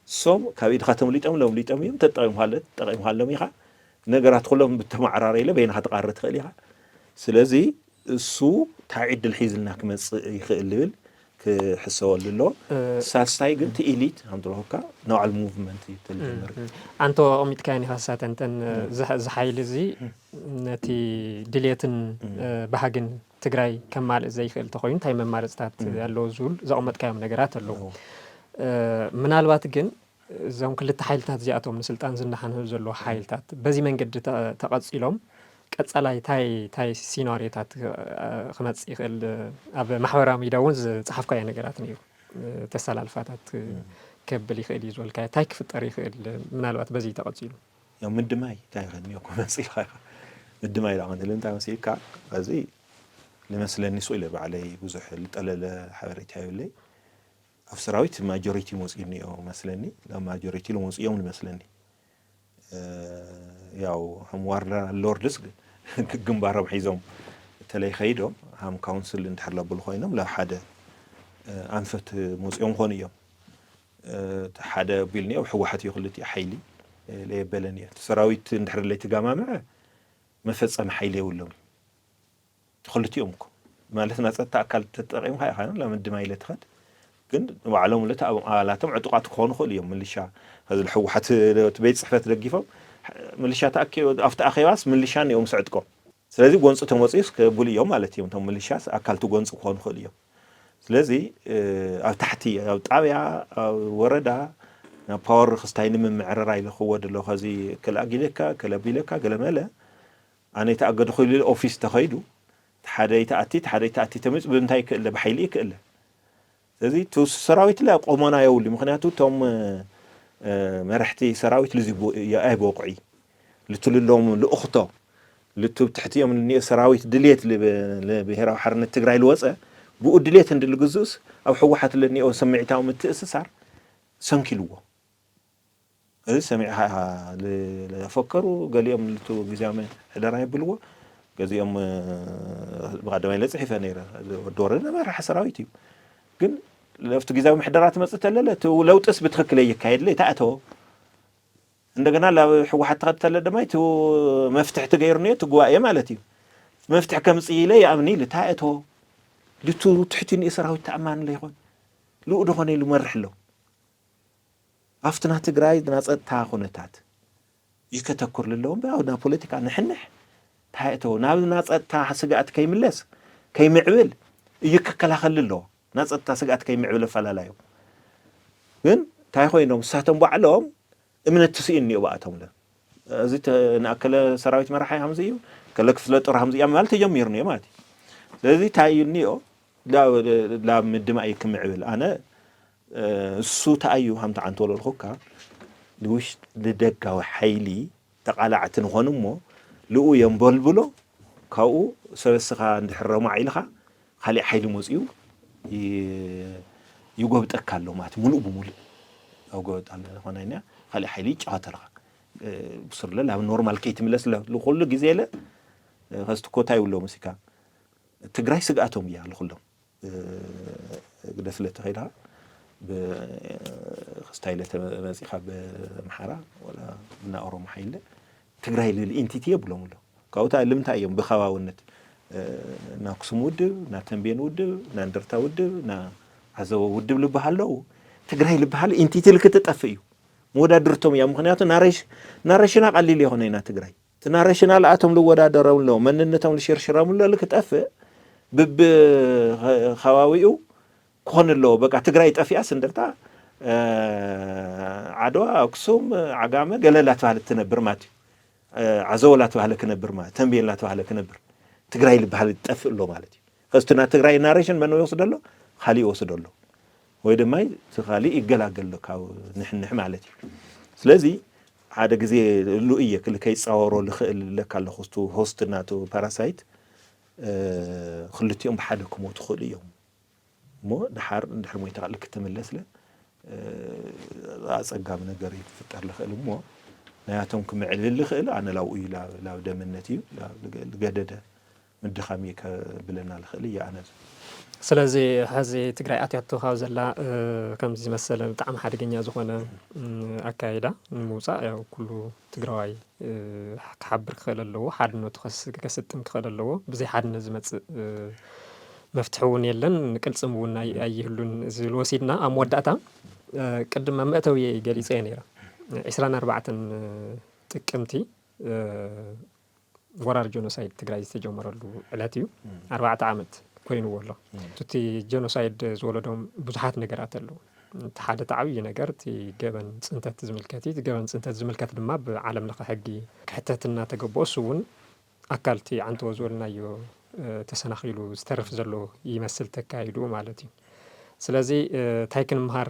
እሶም ካብ ኢድኻ ተምሊጦም ለምሊጦም እዮም ተጠቂምካለ ተጠቂምካሎም ኢኻ ነገራት ኩሎም ብተማዕራረ ኢለ በይንኻ ትቃረ ትኽእል ኢኻ ስለዚ እሱ እንታይ ዕድል ሒዝልና ክመፅእ ይኽእል ዝብል ክሕሰበሉ ኣሎ። ሳልስታይ ግን እቲ ኢሊት ከም ዝበልኩካ ናይ ባዕሉ ሙቭመንት እዩ ተጀመረ። ኣንቶ ኣቐሚጥካየን ኢኻ ሳተንተን እዚ ሓይሊ እዚ ነቲ ድልየትን ባህግን ትግራይ ከማልእ ዘይኽእል ተኾይኑ እንታይ መማረፅታት ኣለዎ ዝብል ዘቐመጥካዮም ነገራት ኣለዉ። ምናልባት ግን እዞም ክልተ ሓይልታት እዚኣቶም ንስልጣን ዝነሓንሑ ዘለዉ ሓይልታት በዚ መንገዲ ተቐፂሎም ቀፃላይ ታይ ታይ ሲናሪዮታት ክመፅእ ይኽእል ኣብ ማሕበራዊ ሚድያ እውን ዝፀሓፍካዮ ነገራት ነይሩ ተሰላልፋታት ከብል ይኽእል እዩ ዝበልካዮ ታይ ክፍጠር ይኽእል ምናልባት በዚ ተቐፂሉ ያው ምድማይ እንታይ ይኸኒ እኮ መፅኢልካ ኢኻ ምድማይ ዳ ክንትል እንታይ መሲልካ እዚ ልመስለኒ ሱ ኢለ ባዕለይ ብዙሕ ልጠለለ ሓበሬታ የብለይ ኣብ ሰራዊት ማጆሪቲ መፅኡ እኒኦ መስለኒ ናብ ማጆሪቲ ልመፁ እዮም ልመስለኒ ያው ከም ዋር ሎርድስ ግንባሮም ሒዞም እተለይ ከይዶም ሃም ካውንስል እንድሕር ለብሉ ኮይኖም ለ ሓደ ኣንፈት መፅኦም ኮኑ እዮም ሓደ ቢልኒ ኣብ ሕወሓት እዩ ክልቲኡ ሓይሊ ለየበለን እየ ሰራዊት እንድሕር ለይተጋማምዐ መፈፀሚ ሓይሊ የብሎም ክልቲኦም እኮ ማለት ናይ ፀጥታ ኣካል ተጠቂምካ ኢኻ ናብ ምድማይ ኢለ ትኸድ ግን ንባዕሎም ለት ኣብም ኣባላቶም ዕጡቃት ክኾኑ ይኽእሉ እዮም ምልሻ ከዚ ሕወሓት እቲ ቤት ፅሕፈት ደጊፎም ምልሻ ተኣኪ ኣብቲ ኣኼባስ ምልሻ እዮም ስዕጥቆም ስለዚ ጎንፂ ተመፅኡስ ከብሉ እዮም ማለት እዮም እቶም ምልሻስ ኣካልቲ ጎንፂ ክኾኑ ይኽእሉ እዮም ስለዚ ኣብ ታሕቲ ኣብ ጣብያ ኣብ ወረዳ ናብ ፓወር ክስታይ ንምምዕርራይ ልኽዎ ደሎ ከዚ ክልኣጊለካ ከለቢለካ ገለመለ ኣነ ይተኣገድኹ ኢሉ ኦፊስ ተኸይዱ ሓደ ይተኣቲ ሓደ ይተኣቲ ተመፂ ብምንታይ ይክእለ ብሓይሊ ይክእለ ስለዚ እቲ ሰራዊት ላ ቆሞና የብሉ ምክንያቱ እቶም መራሕቲ ሰራዊት ልዚ ኣይበቁዒ ልትልሎም ልኡኽቶ ልቱ ትሕቲኦም ልኒኦ ሰራዊት ድልየት ብሄራዊ ሓርነት ትግራይ ልወፀ ብኡ ድልየት እንድልግዝኡስ ኣብ ሕወሓት ለኒኦ ስምዒታዊ ምትእስሳር ሰንኪልዎ እዚ ሰሚዕኻ ኢኻ ለፈከሩ ገሊኦም ልቱ ግዜያዊ ምሕደራ የብልዎ ገዚኦም ብቀዳማይ ለፅሒፈ ነይረ ወዲ ወረደ መራሒ ሰራዊት እዩ ግን ለፍቲ ግዜያዊ ምሕደራ ትመፅእ ተለለ ለውጥስ ብትክክል ይካየድ ለ ይታእተዎ እንደገና ላብ ሕወሓት ትኸድ ተለ ድማ እቲ መፍትሒ ትገይሩ ነዮ ትግዋእ እየ ማለት እዩ መፍትሒ ከምፅእ ኢለ ይኣምን ኢሉ እንታይ እቶ ልቱ ትሕቲ ንኡ ሰራዊት ተኣማን ለይኮን ልኡ ድኾነ ኢሉ መርሕ ኣሎ ኣብቲ ናይ ትግራይ ናይ ፀጥታ ኩነታት እዩ ከተኩር ልለዎም ብኣው ናይ ፖለቲካ ንሕንሕ እንታይ እተው ናብ ናይ ፀጥታ ስግኣት ከይምለስ ከይምዕብል እዩ ክከላኸል ኣለዎ ናይ ፀጥታ ስግኣት ከይምዕብል ኣፈላላዮም ግን እንታይ ኮይኖም ንሳቶም ባዕሎም እምነት ትስኢን እኒኦ ብኣቶም ለ እዚ ንኣከለ ሰራዊት መራሒ ከምዚ እዩ ከለ ክፍለ ጦር ከምዚ እያ ማለት ተጀሚሩ እኒኦ ማለት እዩ ስለዚ እንታይ እዩ እኒኦ ላብ ምድማ እዩ ክምዕብል ኣነ እሱ ተኣዩ ሃምቲ ዓንቶ ለልኹካ ልውሽ ልደጋዊ ሓይሊ ተቓላዕቲ ንኾኑ እሞ ልኡ የንበልብሎ ካብኡ ሰበስኻ እንድሕር ረማዕ ኢልኻ ካሊእ ሓይሊ መፅኡ ይጎብጠካ ኣሎ ማለት ሙሉእ ብሙሉእ ኣብ ጎበጣ ዝኾነ ያ ካሊእ ሓይሊ ይጫወተልኻ ብስርለ ናብ ኖርማል ከይትምለስ ኩሉ ግዜ ለ ከስቲ ኮታ ይብሎ ሙሲካ ትግራይ ስግኣቶም እያ ልኩሎም ግደፍለ ተኸይዳ ክስታይ ለተመፂኻ ብምሓራ ወላ እና ኦሮሞ ሓይለ ትግራይ ልብል ኢንቲቲ የብሎም ኣሎ ካብኡታ ልምንታይ እዮም ብኸባውነት ናክሱም ውድብ ናተንቤን ውድብ ናንደርታ ውድብ ናዓዘቦ ውድብ ልበሃል ኣለዉ ትግራይ ልበሃል ኢንቲቲ ልክትጠፍእ እዩ መወዳድርቶም እያ ምክንያቱ ናሬሽና ቀሊል የኾነ ኢና ትግራይ እቲ ናሬሽናል ኣቶም ልወዳደረምሎ መንነቶም ልሽርሽረምሎ ልክጠፍእ ብብ ከባቢኡ ክኾን ኣለዎ በቃ ትግራይ ጠፊኣስ እንደርታ ዓድዋ ኣክሱም ዓጋመ ገለ ላተባህለ ትነብር ማለት እዩ ዓዘቦ ላተባህለ ክነብር ማለት ተንቤን ላተባህለ ክነብር ትግራይ ልበሃል ጠፍእ ኣሎ ማለት እዩ ከስትና ትግራይ ናሬሽን መን ይወስዶ ኣሎ ካሊእ ይወስዶ ኣሎ ወይ ድማ እቲ ካሊእ ይገላገል ኣሎ ካብ ንሕንሕ ማለት እዩ ስለዚ ሓደ ግዜ ሉ እየ ክልከይ ፃወሮ ልኽእል ለካ ኣለኹ ቱ ሆስት ናቱ ፓራሳይት ክልቲኦም ብሓደ ክሞቱ ክእሉ እዮም እሞ ድሓር እንድሕር ሞይታ ክልክ ትምለስለ ኣጸጋሚ ነገር እዩ ክፍጠር ዝኽእል እሞ ናያቶም ክምዕብል ዝኽእል ኣነ ላብኡ እዩ ላብ ደምነት እዩ ላብ ገደደ ምድኻም እዩ ከብለና ዝኽእል እየ ኣነ። ስለዚ ሕዚ ትግራይ ኣትያቶ ካብ ዘላ ከምዚ ዝመሰለ ብጣዕሚ ሓደገኛ ዝኾነ ኣካይዳ ንምውፃእ ያው ኩሉ ትግራዋይ ክሓብር ክኽእል ኣለዎ። ሓድነቱ ከስጥም ክኽእል ኣለዎ። ብዘይ ሓድነት ዝመፅእ መፍትሒ እውን የለን። ቅልፅም እውን ኣይህሉን ዝብል ወሲድና ኣብ መወዳእታ ቅድም መመእተዊ ገሊፀ ነይረ። ዕስራን ኣርባዕተን ጥቅምቲ ወራር ጀኖሳይድ ትግራይ ዝተጀመረሉ ዕለት እዩ። ኣርባዕተ ዓመት ኮይንዎ ኣሎ። እቲ ጀኖሳይድ ዝወለዶም ብዙሓት ነገራት ኣለዉ። እቲ ሓደ እቲ ዓብዪ ነገር እቲ ገበን ፅንተት ዝምልከት እዩ። እቲ ገበን ፅንተት ዝምልከት ድማ ብዓለም ለኸ ሕጊ ክሕተት እናተገበኦ እሱ እውን ኣካል እቲ ዓንተዎ ዝበልናዮ ተሰናኺሉ ዝተርፍ ዘሎ ይመስል ተካይዱ ማለት እዩ። ስለዚ እንታይ ክንምሃር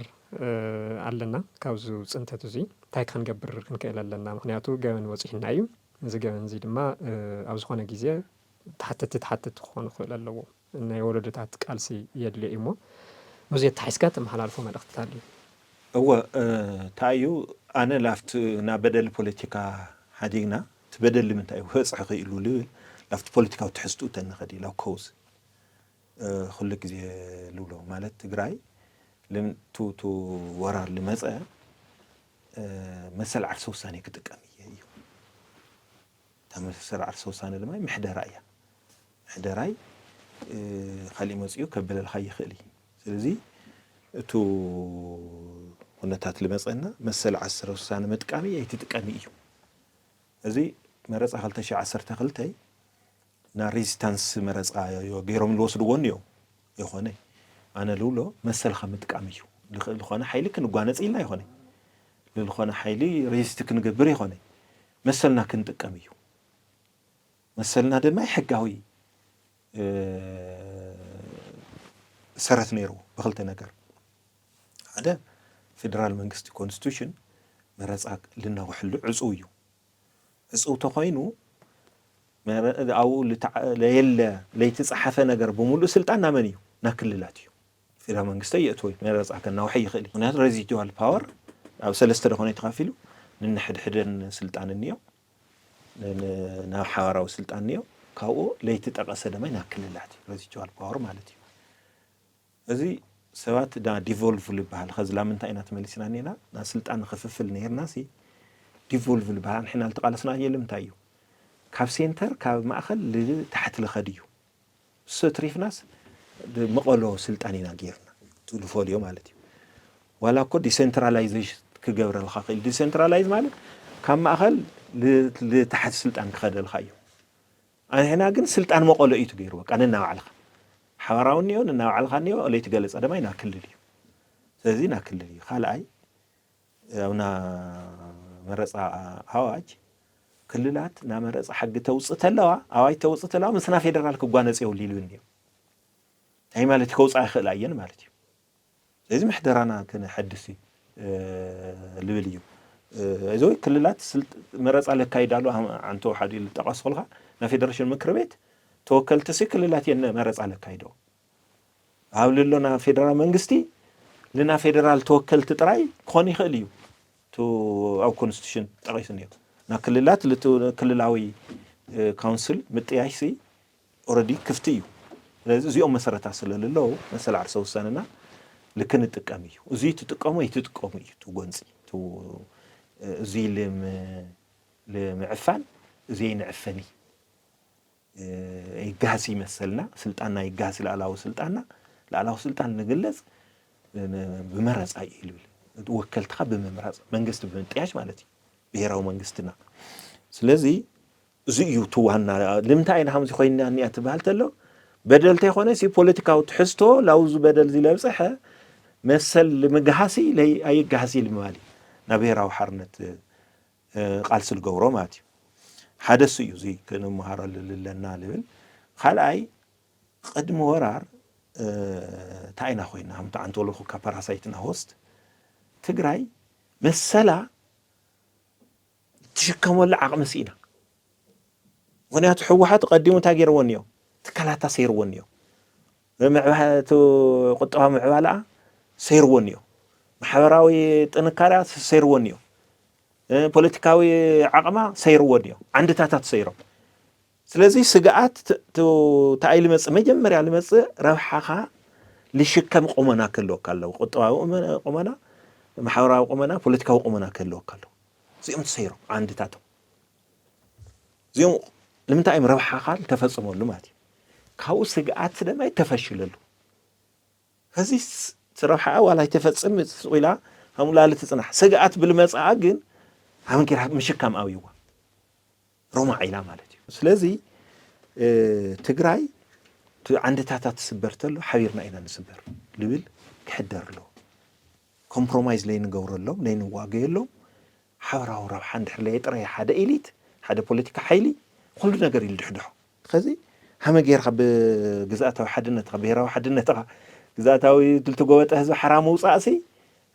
ኣለና ካብዚ ፅንተት እዚ እንታይ ክንገብር ክንክእል ኣለና? ምክንያቱ ገበን በፂሑና እዩ። እዚ ገበን እዚ ድማ ኣብ ዝኾነ ግዜ ተሓተቲ ተሓተቲ ክኾኑ ክኽእል ኣለዎ። ናይ ወለዶታት ቃልሲ የድልዮ እዩ እሞ ነዚ ኣተሓሒዝካ ተመሓላልፎ መልእኽትታት ኣለዩ? እወ እንታይ እዩ ኣነ ላፍቲ ናብ በደል ፖለቲካ ሓዲግና እቲ በደል ንምንታይ እዩ ክበፅሕ ክኢሉ ልብል ላፍቲ ፖለቲካዊ ትሕዝትኡ ተንኸድ እዩ ላብ ኮዝ ኩሉ ግዜ ልብሎ ማለት ትግራይ ልምቱ ወራር ልመፀ መሰል ዓርሰ ውሳኔ ክጥቀም እየ እዩ። እታ መሰል ዓርሰ ውሳኔ ድማ ምሕደራ እያ። ምሕደራይ ካሊእ መፅኡ ከብለልካ ይኽእል እዩ። ስለዚ እቱ ኩነታት ልመፀና መሰል ዓርሰ ውሳኔ ምጥቃሚ ኣይትጥቀሚ እዩ። እዚ መረፃ ክልተ ሺሕ ዓሰርተ ክልተ ና ሬዚስታንስ መረፃ ገይሮም ልወስድዎ እኒኦ የኾነ ኣነ ልብሎ መሰልካ ምጥቃም እዩ። ልኾነ ሓይሊ ክንጓነፅ ኢልና ይኾነ ልልኾነ ሓይሊ ሬዚስት ክንገብር ይኾነ መሰልና ክንጥቀም እዩ። መሰልና ድማ ሕጋዊ ሰረት ነይርዎ ብክልተ ነገር ሓደ ፌደራል መንግስቲ ኮንስቲቱሽን መረፃ ልናውሕሉ ዕፁው እዩ። ዕፁው ተኾይኑ ኣብኡ ለየለ ለይተፃሓፈ ነገር ብምሉእ ስልጣን ናመን እዩ? ና ክልላት እዩ። ፌደራል መንግስቲ የእትዎ እዩ መረፃ ከናውሐ ይኽእል እዩ። ምክንያቱ ሬዚጁዋል ፓወር ኣብ ሰለስተ ደኾነ ተኻፊሉ ንንሕድሕደን ስልጣን እኒኦ ናብ ሓባራዊ ስልጣን እኒኦ ካብኡ ለይተጠቐሰ ድማ ናብ ክልላት እዩ ሬዚጁዋል ፓወር ማለት እዩ። እዚ ሰባት ዳ ዲቮልቭ ልበሃል ኸዚ ላምንታይ ኢና ተመሊስና እኒና ናብ ስልጣን ንኽፍፍል ነይርና ሲ ዲቮልቭ ልበሃል ንሕና ልተቓለስና የለ ምንታይ እዩ ካብ ሴንተር ካብ ማእኸል ልታሕት ልኸድ እዩ። እሱ ትሪፍናስ መቐሎ ስልጣን ኢና ጌርና ትልፈልዮ ማለት እዩ። ዋላ እኮ ዲሴንትራላይዜሽን ክገብረልካ ክእል ዲሴንትራላይዝ ማለት ካብ ማእኸል ልታሕት ስልጣን ክኸደልካ እዩ። ኣንሕና ግን ስልጣን መቐሎ እዩ ትገይሩ በቃ ነናባዕልኻ ሓበራዊ እኒኦ ነናባዕልኻ እኒኦ ለይትገለፀ ድማ ኢና ክልል እዩ። ስለዚ ኢና ክልል እዩ ካልኣይ ኣብና መረፃ ኣዋጅ ክልላት ና መረፃ ሕጊ ተውፅእ ተለዋ ኣዋጅ ተውፅእ ተለዋ ምስና ፌደራል ክጓነፅ የብሉ ኢሉ እኒኦ። እንታይ ማለት ከውፃ ይኽእል ኣየን ማለት እዩ። ስለዚ ምሕደራና ክነሐድስ እዩ ልብል እዩ። እዚ ወይ ክልላት መረፃ ለካይድ ኣሎ። ዓንቶ ሓደ ልጠቐስኩልካ ናይ ፌደሬሽን ምክር ቤት ተወከልቲ ሲ ክልላት እየን መረፃ ለካይዶ ኣብ ልሎ ና ፌደራል መንግስቲ ልና ፌደራል ተወከልቲ ጥራይ ክኾን ይኽእል እዩ። ቱ ኣብ ኮንስቲቱሽን ጠቒሱ እኒኦ ና ክልላት ክልላዊ ካውንስል ምጥያሽ ሲ ኦረዲ ክፍቲ እዩ። ስለዚ እዚኦም መሰረታት ስለልለው መሰል ዓርሰ ውሳንና ልክንጥቀም እዩ። እዙይ ትጥቀሙ ኣይትጥቀሙ እዩ እቲ ጎንፂ። እዙይ ልምዕፋን እዙይ ንዕፈኒ ይጋህሲ ይመሰልና። ስልጣንና ይጋህሲ ልኣላዊ ስልጣንና ልኣላዊ ስልጣን ንግለፅ ብመረፃ እዩ ልብል ወከልትኻ ብምምራፅ መንግስቲ ብምጥያሽ ማለት እዩ ብሄራዊ መንግስትና። ስለዚ እዚ እዩ እቲ ዋና። ንምንታይ ኢና ከምዚ ኮይና እኒኣ ትበሃል ተሎ በደል ተይኮነ ሲ ፖለቲካዊ ትሕዝቶ ላውዚ በደል እዚ ለብፅሐ መሰል ምግሃሲ ኣይጋሃሲ ልምባል እዩ ናብ ብሄራዊ ሓርነት ቃልሲ ልገብሮ ማለት እዩ። ሓደ እሱ እዩ እዚ ክንመሃረሉ ልለና ልብል። ካልኣይ ቅድሚ ወራር እንታይ ኢና ኮይና ከምቲ ዓንተወለኩ ካብ ፓራሳይትና ሆስት ትግራይ መሰላ ትሽከመሉ ዓቕሚ ስኢና። ምክንያቱ ህወሓት ቀዲሙ እንታይ ገይርዎ እኒኦ ትካላታ ሰይርዎ እኒኦ ቁጠባ ምዕባለኣ ሰይርዎ እኒኦ። ሓበራዊ ጥንካሬያ ሰይርዎ እኒኦ። ፖለቲካዊ ዓቕማ ሰይርዎ እኒኦ። ዓንድታታት ሰይሮም። ስለዚ ስግኣት ተኣይ ልመፅእ፣ መጀመርያ ልመፅእ ረብሓኻ ልሽከም ቁመና ክህልወካ ኣለዎ። ቁጠባዊ ቁመና፣ ማሕበራዊ ቁመና፣ ፖለቲካዊ ቁመና ክህልወካ ኣለዎ። እዚኦም ተሰይሮም ዓንድታቶም። እዚኦም ንምንታይ እዮም ረብሓኻ ልተፈፅመሉ ማለት እዩ። ካብኡ ስግኣት ድማ ይተፈሽለሉ። ከዚ ረብሓ ዋላ ይተፈፅም ስቕ ኢላ ሃሙላሊ ትፅናሕ። ስግኣት ብልመፅኣ ግን ሃመንኪራ ምሽካም ኣብይዋ ሮማ ዒላ ማለት እዩ። ስለዚ ትግራይ ዓንድታታ ትስበር ተሎ ሓቢርና ኢና ንስበር ልብል ክሕደር ኣለዎ። ኮምፕሮማይዝ ለይንገብረሎም ለይንዋገየሎም ሓበራዊ ረብሓ እንድሕር ለየጥረየ ሓደ ኤሊት ሓደ ፖለቲካ ሓይሊ ኩሉ ነገር ኢሉ ድሕድሖ። ከዚ ሃመ ጌርካ ብግዝኣታዊ ሓድነትካ ብሄራዊ ሓድነትካ ግዝኣታዊ ልትጎበጠ ህዝቢ ሓራ ምውፃእሲ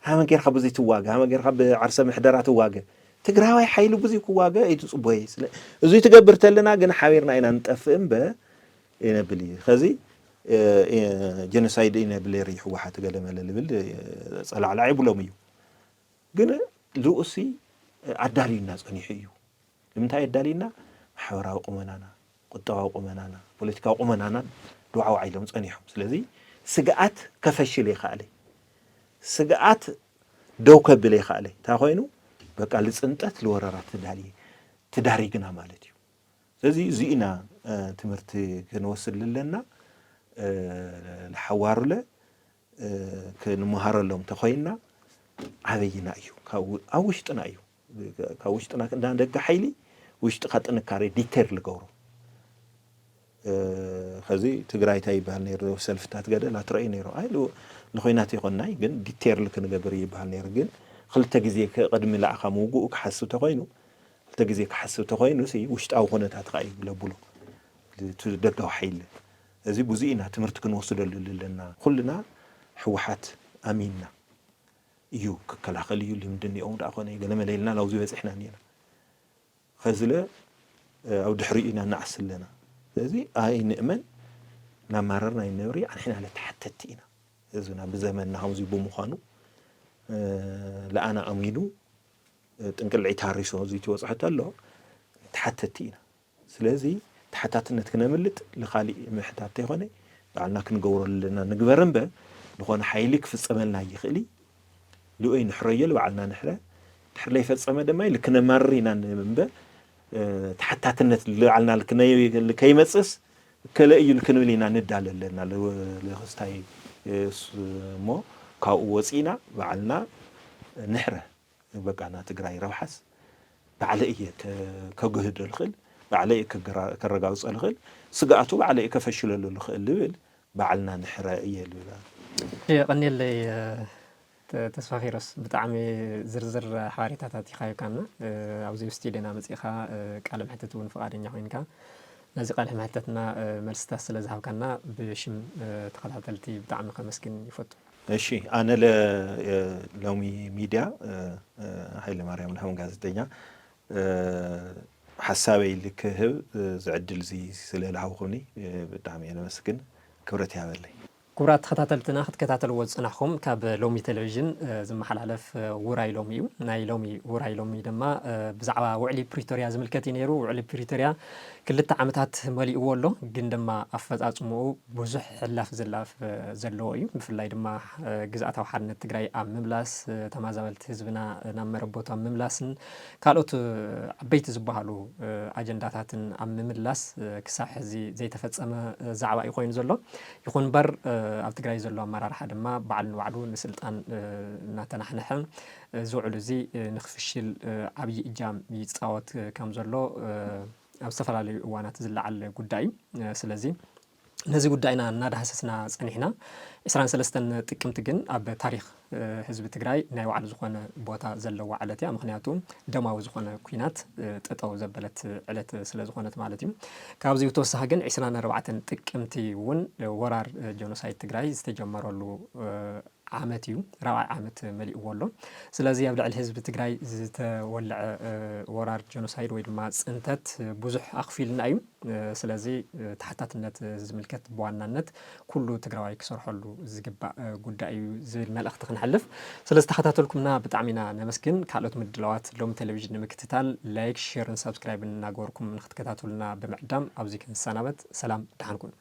ሃመ ጌርካ ብዙይ ትዋገ ሃመ ጌርካ ብዓርሰ ምሕደራ ትዋገ ትግራዋይ ሓይሊ ብዙይ ክዋገ እዩ ትፅቦይ። እዙይ ትገብር ተለና ግን ሓቢርና ኢና ንጠፍእ እምበር ይነብል እዩ። ከዚ ጀኖሳይድ ይነብል ሪ ህወሓት ገለመለ ልብል ፀላዕላዕ ይብሎም እዩ። ግን ልኡሲ ኣዳልዩና ፀኒሑ እዩ። ንምንታይ ኣዳልዩና? ማሕበራዊ ቁመናና፣ ቁጠባዊ ቁመናና፣ ፖለቲካዊ ቁመናናን ድዋዕዋዕ ኢሎም ፀኒሖም። ስለዚ ስግኣት ከፈሽል ይኽኣለ። ስግኣት ደው ከብል ይኽኣለ። እንታይ ኮይኑ? በቃ ልፅንጠት ልወረራ ትዳርግና ማለት እዩ። ስለዚ እዚኢና ትምህርቲ ክንወስድ ልለና ንሓዋሩለ ክንመሃረሎም ተኮይንና ዓበይና እዩ። ኣብ ውሽጥና እዩ። ካብ ውሽጥና እንዳ ደገ ሓይሊ ውሽጥካ ጥንካሬ ዲቴር ልገብሮ። ከዚ ትግራይ እንታይ ይበሃል ነይሩ? ሰልፍታት ገደል ኣትረእዩ ነይሩ። ኣይ ንኮይናት ይኮናይ ግን ዲቴር ክንገብር ይበሃል ነይሩ። ግን ክልተ ግዜ ቅድሚ ላእካ ምውግኡ ክሓስብ ተኮይኑ ክልተ ግዜ ክሓስብ ተኮይኑ ውሽጣዊ ኩነታት ካ እዩ ለብሎ ደጋዊ ሓይሊ። እዚ ብዙ ኢና ትምህርቲ ክንወስደሉ ኣለና። ኩልና ህወሓት ኣሚንና እዩ ክከላኸል እዩ ልምዲ እኒኦም ደኣ ኮነ ገለመለ ኢልና ናብዚ በፂሕና እኒና። ከዝለ ኣብ ድሕሪኡ ኢና ንዓስ ኣለና። ስለዚ ኣይንእመን እናማረርና ይነብሪ ኣንሕና ለተሓተቲ ኢና። ህዝብና ብዘመንና ከምዚ ብምዃኑ ለኣና ኣሚኑ ጥንቅልዒ ታሪሶ እዚ ትወፅሐት ኣሎ ተሓተቲ ኢና። ስለዚ ተሓታትነት ክነምልጥ ንካሊእ ምሕታት ተይኮነ ባዕልና ክንገብሮ ኣለና ንግበር እምበር ዝኾነ ሓይሊ ክፍፀመልና ይኽእል እዩ። ልኡይ ንሕረዮ ልባዕልና ንሕረ ድሕር ለይፈፀመ ድማ ኢሉ ክነማርር ኢና እምበር ተሓታትነት ልባዕልና ከይመፅስ ከለ እዩ ክንብል ኢና ንዳለ ኣለና። ልክስታይ እሞ ካብኡ ወፂእና ባዕልና ንሕረ በቃ ና ትግራይ ረብሓስ ባዕለ እየ ከግህዶ ልኽእል ባዕለ እየ ከረጋግፆ ልኽእል ስግኣቱ ባዕለ እየ ከፈሽለሉ ልኽእል ልብል ባዕልና ንሕረ እየ ልብል። የቐንየለይ ተስፋ ኪሮስ ብጣዕሚ ዝርዝር ሓበሬታታት ኢኻ ሂብካና ኣብዚ ስቱድዮና መፂእኻ ቃለ ምሕትት እውን ፍቓደኛ ኮይንካ ነዚ ቃለ ምሕተትና መልስታት ስለ ዝሃብካና ብሽም ተኸታተልቲ ብጣዕሚ ከመስግን ይፈቱ። እሺ ኣነ ሎሚ ሚድያ ሃይለ ማርያም ልሃውን ጋዜጠኛ ሓሳበይ ልክህብ ዝዕድል እዚ ስለ ልሃውኩምኒ ብጣዕሚ እየ ነመስግን። ክብረት ያበለይ። ክቡራት ተኸታተልትና ክትከታተልዎ ዝፅናሕኹም ካብ ሎሚ ቴሌቪዥን ዝመሓላለፍ ውራይ ሎሚ እዩ። ናይ ሎሚ ውራይ ሎሚ ድማ ብዛዕባ ውዕሊ ፕሪቶርያ ዝምልከት እዩ ነይሩ። ውዕሊ ፕሪቶርያ ክልተ ዓመታት መሊእዎ ኣሎ፣ ግን ድማ ኣፈፃፅምኡ ብዙሕ ሕላፍ ዝላፍ ዘለዎ እዩ። ብፍላይ ድማ ግዝኣታዊ ሓርነት ትግራይ ኣብ ምምላስ፣ ተማዛበልቲ ህዝብና ናብ መረቦቶም ምምላስን ካልኦት ዓበይቲ ዝበሃሉ ኣጀንዳታትን ኣብ ምምላስ ክሳብ ሕዚ ዘይተፈፀመ ዛዕባ እዩ ኮይኑ ዘሎ። ይኹን እምበር ኣብ ትግራይ ዘሎ ኣመራርሓ ድማ ባዕሉ ንባዕሉ ንስልጣን እናተናሕነሐ እዚ ውዕል እዚ ንክፍሽል ዓብዪ እጃም ይፃወት ከም ዘሎ ኣብ ዝተፈላለዩ እዋናት ዝለዓል ጉዳይ እዩ። ስለዚ ነዚ ጉዳይና እናዳህሰስና ፀኒሕና። ዕስራን ሰለስተን ጥቅምቲ ግን ኣብ ታሪክ ህዝቢ ትግራይ ናይ ባዕሉ ዝኾነ ቦታ ዘለዋ ዕለት እያ። ምክንያቱ ደማዊ ዝኾነ ኲናት ጠጠው ዘበለት ዕለት ስለ ዝኾነት ማለት እዩ። ካብዚ ብተወሳኺ ግን ዕስራን ኣርባዕተን ጥቅምቲ እውን ወራር ጀኖሳይድ ትግራይ ዝተጀመረሉ ዓመት እዩ፣ ራብዓይ ዓመት መሊእዎ ኣሎ። ስለዚ ኣብ ልዕሊ ህዝቢ ትግራይ ዝተወልዐ ወራር ጀኖሳይድ ወይ ድማ ፅንተት ብዙሕ ኣኽፊልና እዩ። ስለዚ ተሓታትነት ዝምልከት ብዋናነት ኩሉ ትግራዋይ ክሰርሐሉ ዝግባእ ጉዳይ እዩ ዝብል መልእኽቲ ክነሕልፍ። ስለዝተኸታተልኩምና ብጣዕሚ ኢና ነመስግን። ካልኦት ምድላዋት ሎሚ ቴሌቪዥን ንምክትታል ላይክ፣ ሼርን ሳብስክራይብን እናገበርኩም ንክትከታተሉና ብምዕዳም ኣብዚ ክንሰናበት፣ ሰላም ደሓን ኩኑ።